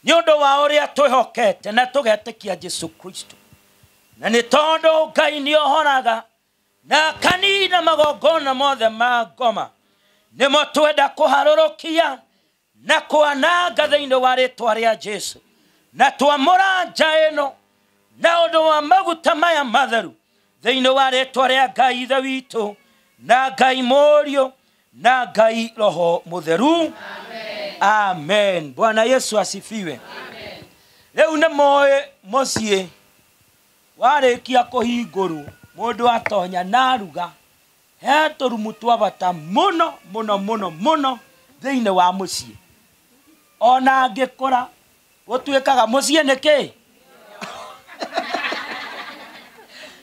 nĩ ũndũ wa ũrĩa twĩhokete na tũgetĩkia Jesu Kristo, na nĩ tondũ Ngai nĩohoraga na akanina magongona mothe ma ngoma, nĩmo twenda kũharũrũkia na kwananga thĩinĩ wa rĩtwa rĩa Jesu. Na twamũra nja ĩno na ũndũ wa maguta maya matheru thĩinĩ wa rĩtwa rĩa Ngai ithe witũ na Ngai Mũriũ na Ngai Roho Mũtheru. Amen. Bwana Yesu asifiwe. Rĩu nĩ moĩ mũciĩ warĩkia kũhingũrwo mũndũ atonya na aruga He tũrumu twa bata mũno mũno mũno mũno thĩinĩ wa mũciĩ. Ona angĩkũra gũtuĩkaga mũciĩ nĩ kĩ?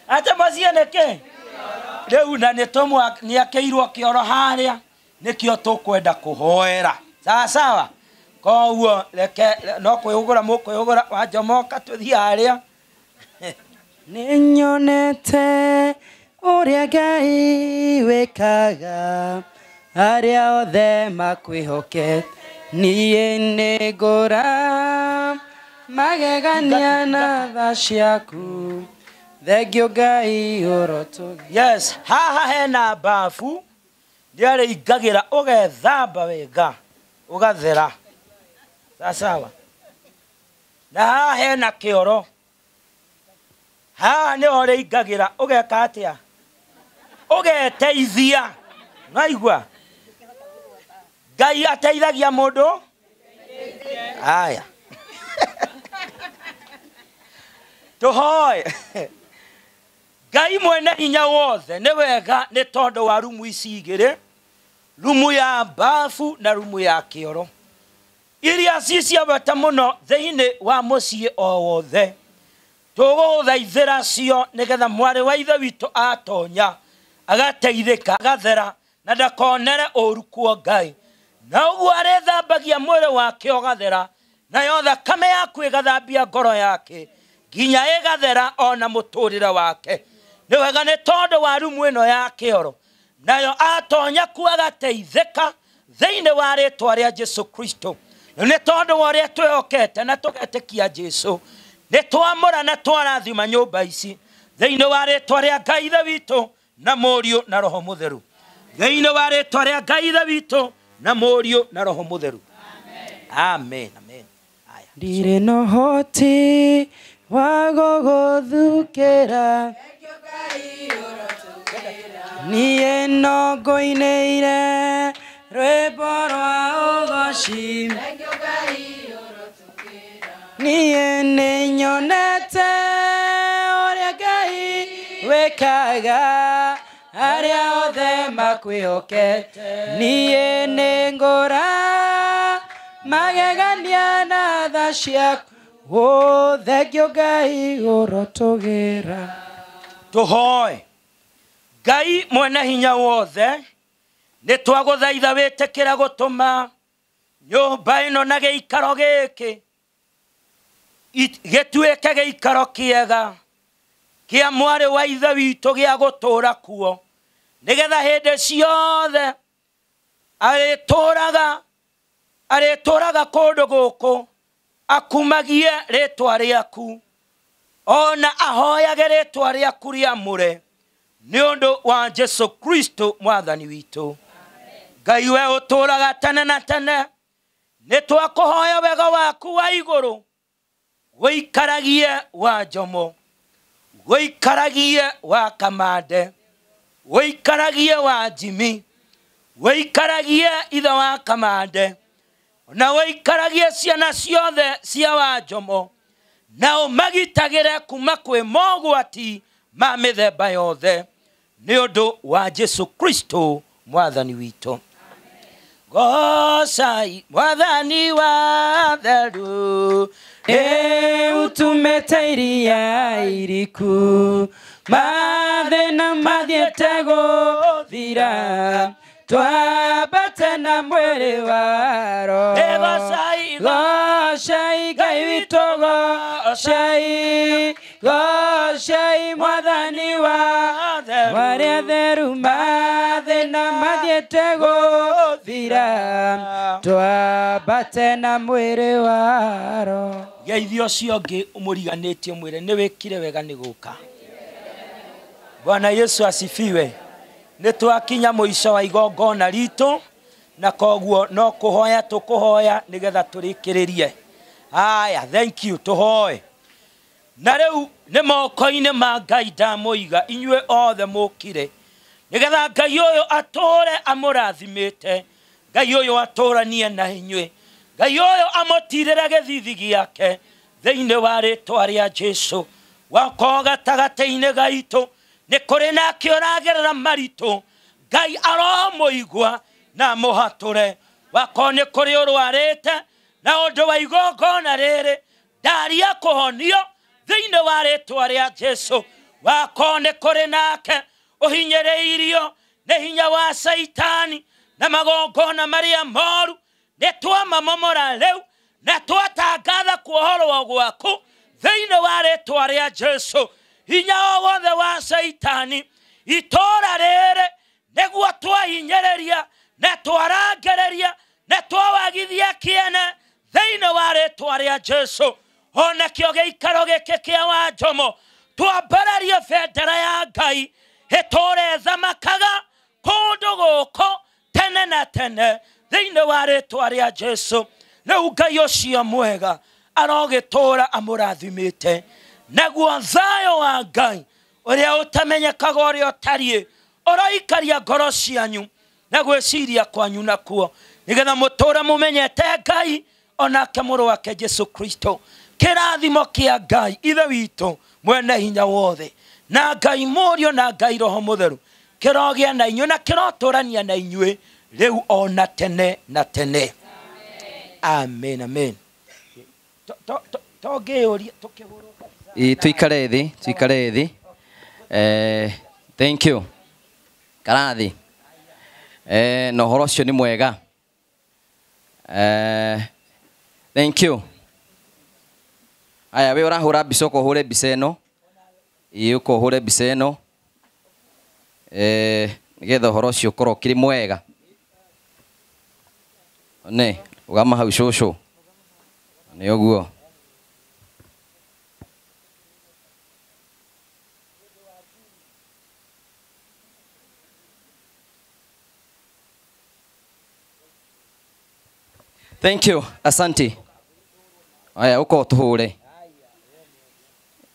Ate mũciĩ nĩ kĩ? Rĩu na nĩakĩirwo kĩoro harĩa nĩkĩo tũkwenda kũhoera. Sawa sawa. Koguo reke no kwĩhũgũra mũkwĩhũgũra wanjomoka tũthiĩ harĩa. Nĩnyonete ũrĩa Ngai wĩkaga arĩa othe makwĩhokete niĩ nĩngũra magegania na tha ciaku thengio Ngai ũrotũgĩra. Yes, haha hena bafu ndĩarĩingagĩra ũgethamba wega ũgathera. Sawa sawa. Na haha hena kĩoro. Haha nĩho ũrĩingagĩra ũgeka atĩa? Ũgeteithia. Nĩwaigua? Ngai ateithagia mũndũ? Aya. Tũhoe. Ngai mwene hinya wothe nĩ wega nĩ tondũ wa rumu ici igĩrĩ, rumu ya bafu na rumu ya kĩoro, iria ci cia bata mũno thĩinĩ wa mũciĩ o wothe. Tũgũgũthaithĩra cio nĩgetha mwarĩ wa ithe witũ atonya agateithĩka agathera na ndakonere ũru kuo Ngai. Na ũguo arĩthambagia mwĩrĩ wake ũgathera, nayo thakame yaku ĩgathambia ngoro yake nginya ĩgathera ona mũtũrĩre wake. Nĩ wega nĩ tondũ wa rumu ĩno ya kĩoro, nayo atonya kuo agateithĩka thĩinĩ wa rĩtwa rĩa Jesu Kristo. Nĩ tondũ wa ũrĩa twĩhokete na tũgetĩkia Jesu, nĩ twamũra na twarathima nyũmba ici thĩinĩ wa rĩtwa rĩa Ngai Ithe witũ na Mũriũ na Roho Mũtheru. Thĩinĩ wa rĩtwa rĩa Ngai Ithe witũ na Mũriũ na Roho Mũtheru. Amen. Amen. Ndirĩ na ũhoti wa gũgũthukĩra niĩ no ngũinĩire rwĩmbo rwa ũgoci niĩ nĩnyonete ũrĩa Ngai wĩkaga arĩa othe makwĩhokete niĩ nĩngũra magegania na tha ciaku thengio Ngai ũrotũgĩra. Tũhoe. Ngai mwene hinya wothe nĩ twagũthaitha wĩtĩkĩra gũtũma nyũmba ĩno na gĩikaro gĩkĩ gĩtuĩke gĩikaro kĩega kĩa mwarĩ wa ithe witũ gĩa gũtũũra kuo, nĩgetha hĩndĩ ciothe arĩtũũraga kũndũ gũkũ akumagie rĩtwa rĩaku ona ahoyage rĩtwa rĩaku rĩamũre nĩ ũndũ wa Jesu Kristo mwathani witũ. Ngai we ũtũũraga tene na tene, nĩ twakũhoya wega waku wa igũrũ wĩikaragie wa Njomo, wĩikaragie wa Kamande, wĩikaragie wa Jimmy, wĩikaragie ithe wa Kamande, na wĩikaragie ciana ciothe cia wa Njomo, na ũmagitagĩre kuma kwĩ mogwati ma mĩthemba yothe nĩ ũndũ wa Jesu Kristo mwathani witũ. Gocai mwathani wa theru ũtumĩte iria iriku mathĩna mathiĩte gũthira twambate na mwĩrĩ wa Roho. Gocai Ngai witũ, gocai, gocai mwathani wa arĩa atheru mathĩna mathiĩte gũthira twambate na mwĩrĩ wa Roho. Geithia ũcio ũngĩ ũmũriganĩtie ũmwĩre nĩ wĩkire wega nĩ gũka. Bwana Yesu asifiwe. Nĩ twakinya mũico wa igongona ritũ na koguo no kũhoya tũkũhoya nĩgetha tũrĩkĩrĩrie. Haya, thank you, tũhoe. Na rĩu nĩ moko-inĩ ma Ngai ndamũiga inyuĩ othe mũkire, nĩgetha Ngai ũyũ atũũre amũrathimĩte, Ngai ũyũ atũũranie na inyuĩ, Ngai ũyũ amũtirĩre gĩthithi gĩake thĩinĩ wa rĩtwa rĩa Jesu. Wakorwo gatagatĩ-inĩ gaitũ nĩ kũrĩ nake ũragerera maritũ, Ngai aromũigua na mũhatũre. Wakorwo nĩ kũrĩ ũrwarĩte na ũndũ wa igongona rĩrĩ, ndaria kũhonio thĩinĩ wa rĩtwa rĩa Jesu. Wakorwo nĩ kũrĩ nake ũhinyĩrĩirio nĩ hinya wa Caitani na magongona marĩa moru, nĩ twamamomora rĩu na twatangatha kuohorwo gwaku thĩinĩ wa rĩtwa rĩa Jesu. Hinya o wothe wa Caitani itũra rĩrĩ nĩguo twahinyĩrĩria na twarangĩrĩria na twawagithia kĩene thĩinĩ wa rĩtwa rĩa Jesu. Onakĩo gĩikaro gĩkĩ kĩa Wanjomo twambararie bendera ya Ngai ĩtũre ĩthamakaga kũndũ gũkũ tene na tene thĩinĩ wa rĩtwa rĩa Jesu. Rĩu Ngai ũcio mwega arogĩtũra amũrathimĩte, naguo thayũ wa Ngai ũrĩa ũtamenyekaga ũrĩa ũtariĩ ũroikaria ngoro cianyu na gwĩciria kwanyu nakuo, nĩgetha mũtũre mũmenyete Ngai onake mũrũ wake Jesu Kristo. Kĩrathimo kĩa Ngai Ithe witũ mwene hinya wothe na Ngai Mũriũ na Ngai Roho Mũtheru kĩrogĩa na inyuĩ na kĩrotũrania na inyuĩ rĩu ona tene na tene. Amen, amen. Tũngĩũria tũkĩhũrwo. Tuikare thĩ, tuikare thĩ. Thank you. Karathi. Na ũhoro ũcio nĩ mwega. Thank you. Aya, we ũrahũra mbica ũka ũhũre mbica ĩno. Ĩĩ, ũka ũhũre mbica ĩno. Nĩgetha ũhoro ũcio ũkorwo ũkĩrĩ mwega. One, ũgama hau cũcũ. Nĩ ũguo. Thank you, asante. Aya, ũka ũtũhũre.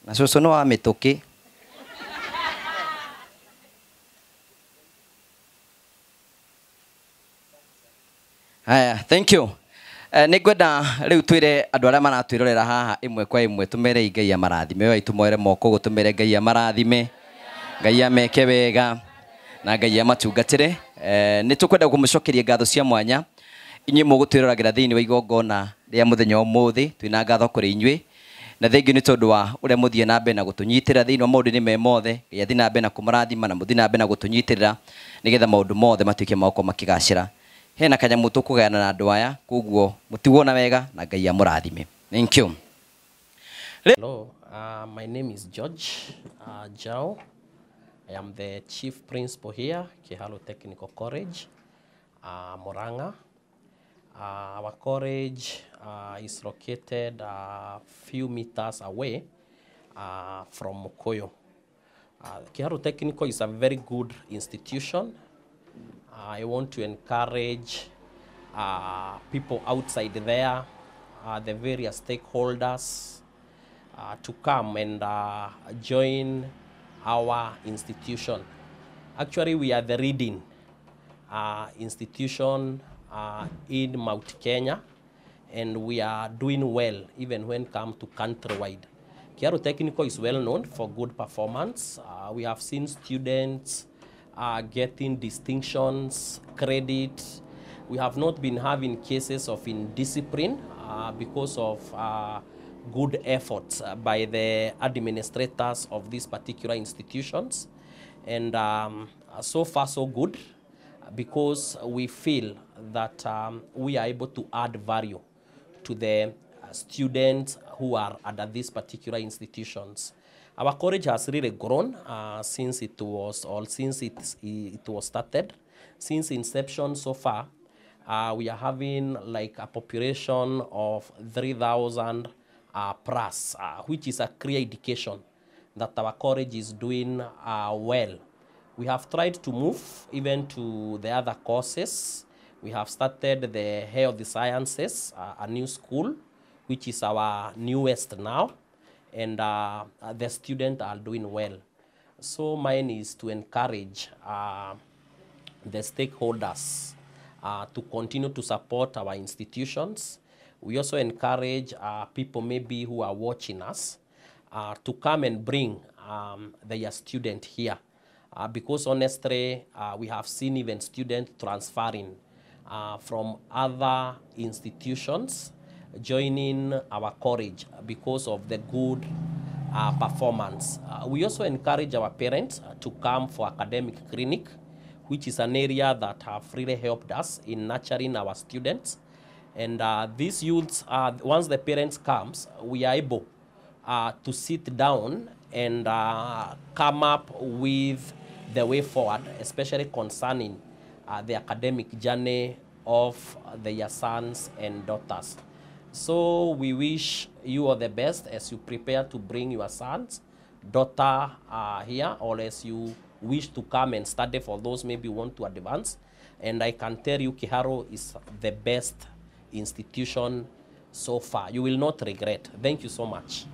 Na cũcũ nĩ wa mĩtũkĩ. Haya, thank you. Nĩ ngwenda rĩu twĩre andũ arĩa maratwĩrorera haha ĩmwe kwa ĩmwe tũmere Ngai amarathime. Oya tũmoere moko ũguo tũmere Ngai amarathime, Ngai ameke wega na Ngai amatungatĩre. Nĩ tũkwenda kũmũcokeria ngatho cia mwanya inyuĩ mũgũtwĩroragĩra thĩinĩ wa igongona rĩa mũthenya ũmũthĩ. Twĩna ngatho kũrĩ inyuĩ na thengiũ nĩ tondũ wa ũrĩa mũthiĩ na mbere na gũtũnyitĩrĩra thĩinĩ wa maũndũ-inĩ me mothe. Ngai athiĩ na mbere na kũmũrathima na mũthiĩ na mbere na gũtũnyitĩrĩra nĩgetha maũndũ mothe matuĩke ma gũkorwo makĩgacĩra. Hena kanyamũ tũkũgayana na andũ aya, koguo mũtiguona wega na Ngai amũrathime. Thank you. Hello, my name is George Jao. I am the chief principal here, Kiharu Technical College, Murang'a. Our college is located a few meters away from Mukuyu. Kiharu Technical is a very good institution. I want to encourage people outside there, the various stakeholders, to come and join our institution. Actually, we are the leading institution in Mount Kenya, and we are doing well even when come to countrywide. Kiharu Technical is well known for good performance. We have seen students getting distinctions, credit. We have not been having cases of indiscipline because of good efforts by the administrators of these particular institutions. And so far so good, because we feel that we are able to add value to the students who are at these particular institutions. Our college has really grown since it was started. Since inception so far, we are having like a population of 3,000 plus, which is a clear indication that our college is doing well. We have tried to move even to the other courses. We have started the Health Sciences, a new school, which is our newest now, and the students are doing well. So mine is to encourage the stakeholders to continue to support our institutions. We also encourage people maybe who are watching us to come and bring their student here. Because honestly, we have seen even students transferring from other institutions joining our college because of the good performance. We also encourage our parents to come for academic clinic, which is an area that have really helped us in nurturing our students. And these youths, once the parents comes, we are able to sit down and come up with the way forward, especially concerning the academic journey of their sons and daughters. So we wish you all the best as you prepare to bring your sons, daughter here, or as you wish to come and study for those maybe want to advance. And I can tell you Kiharu is the best institution so far. You will not regret. Thank you so much.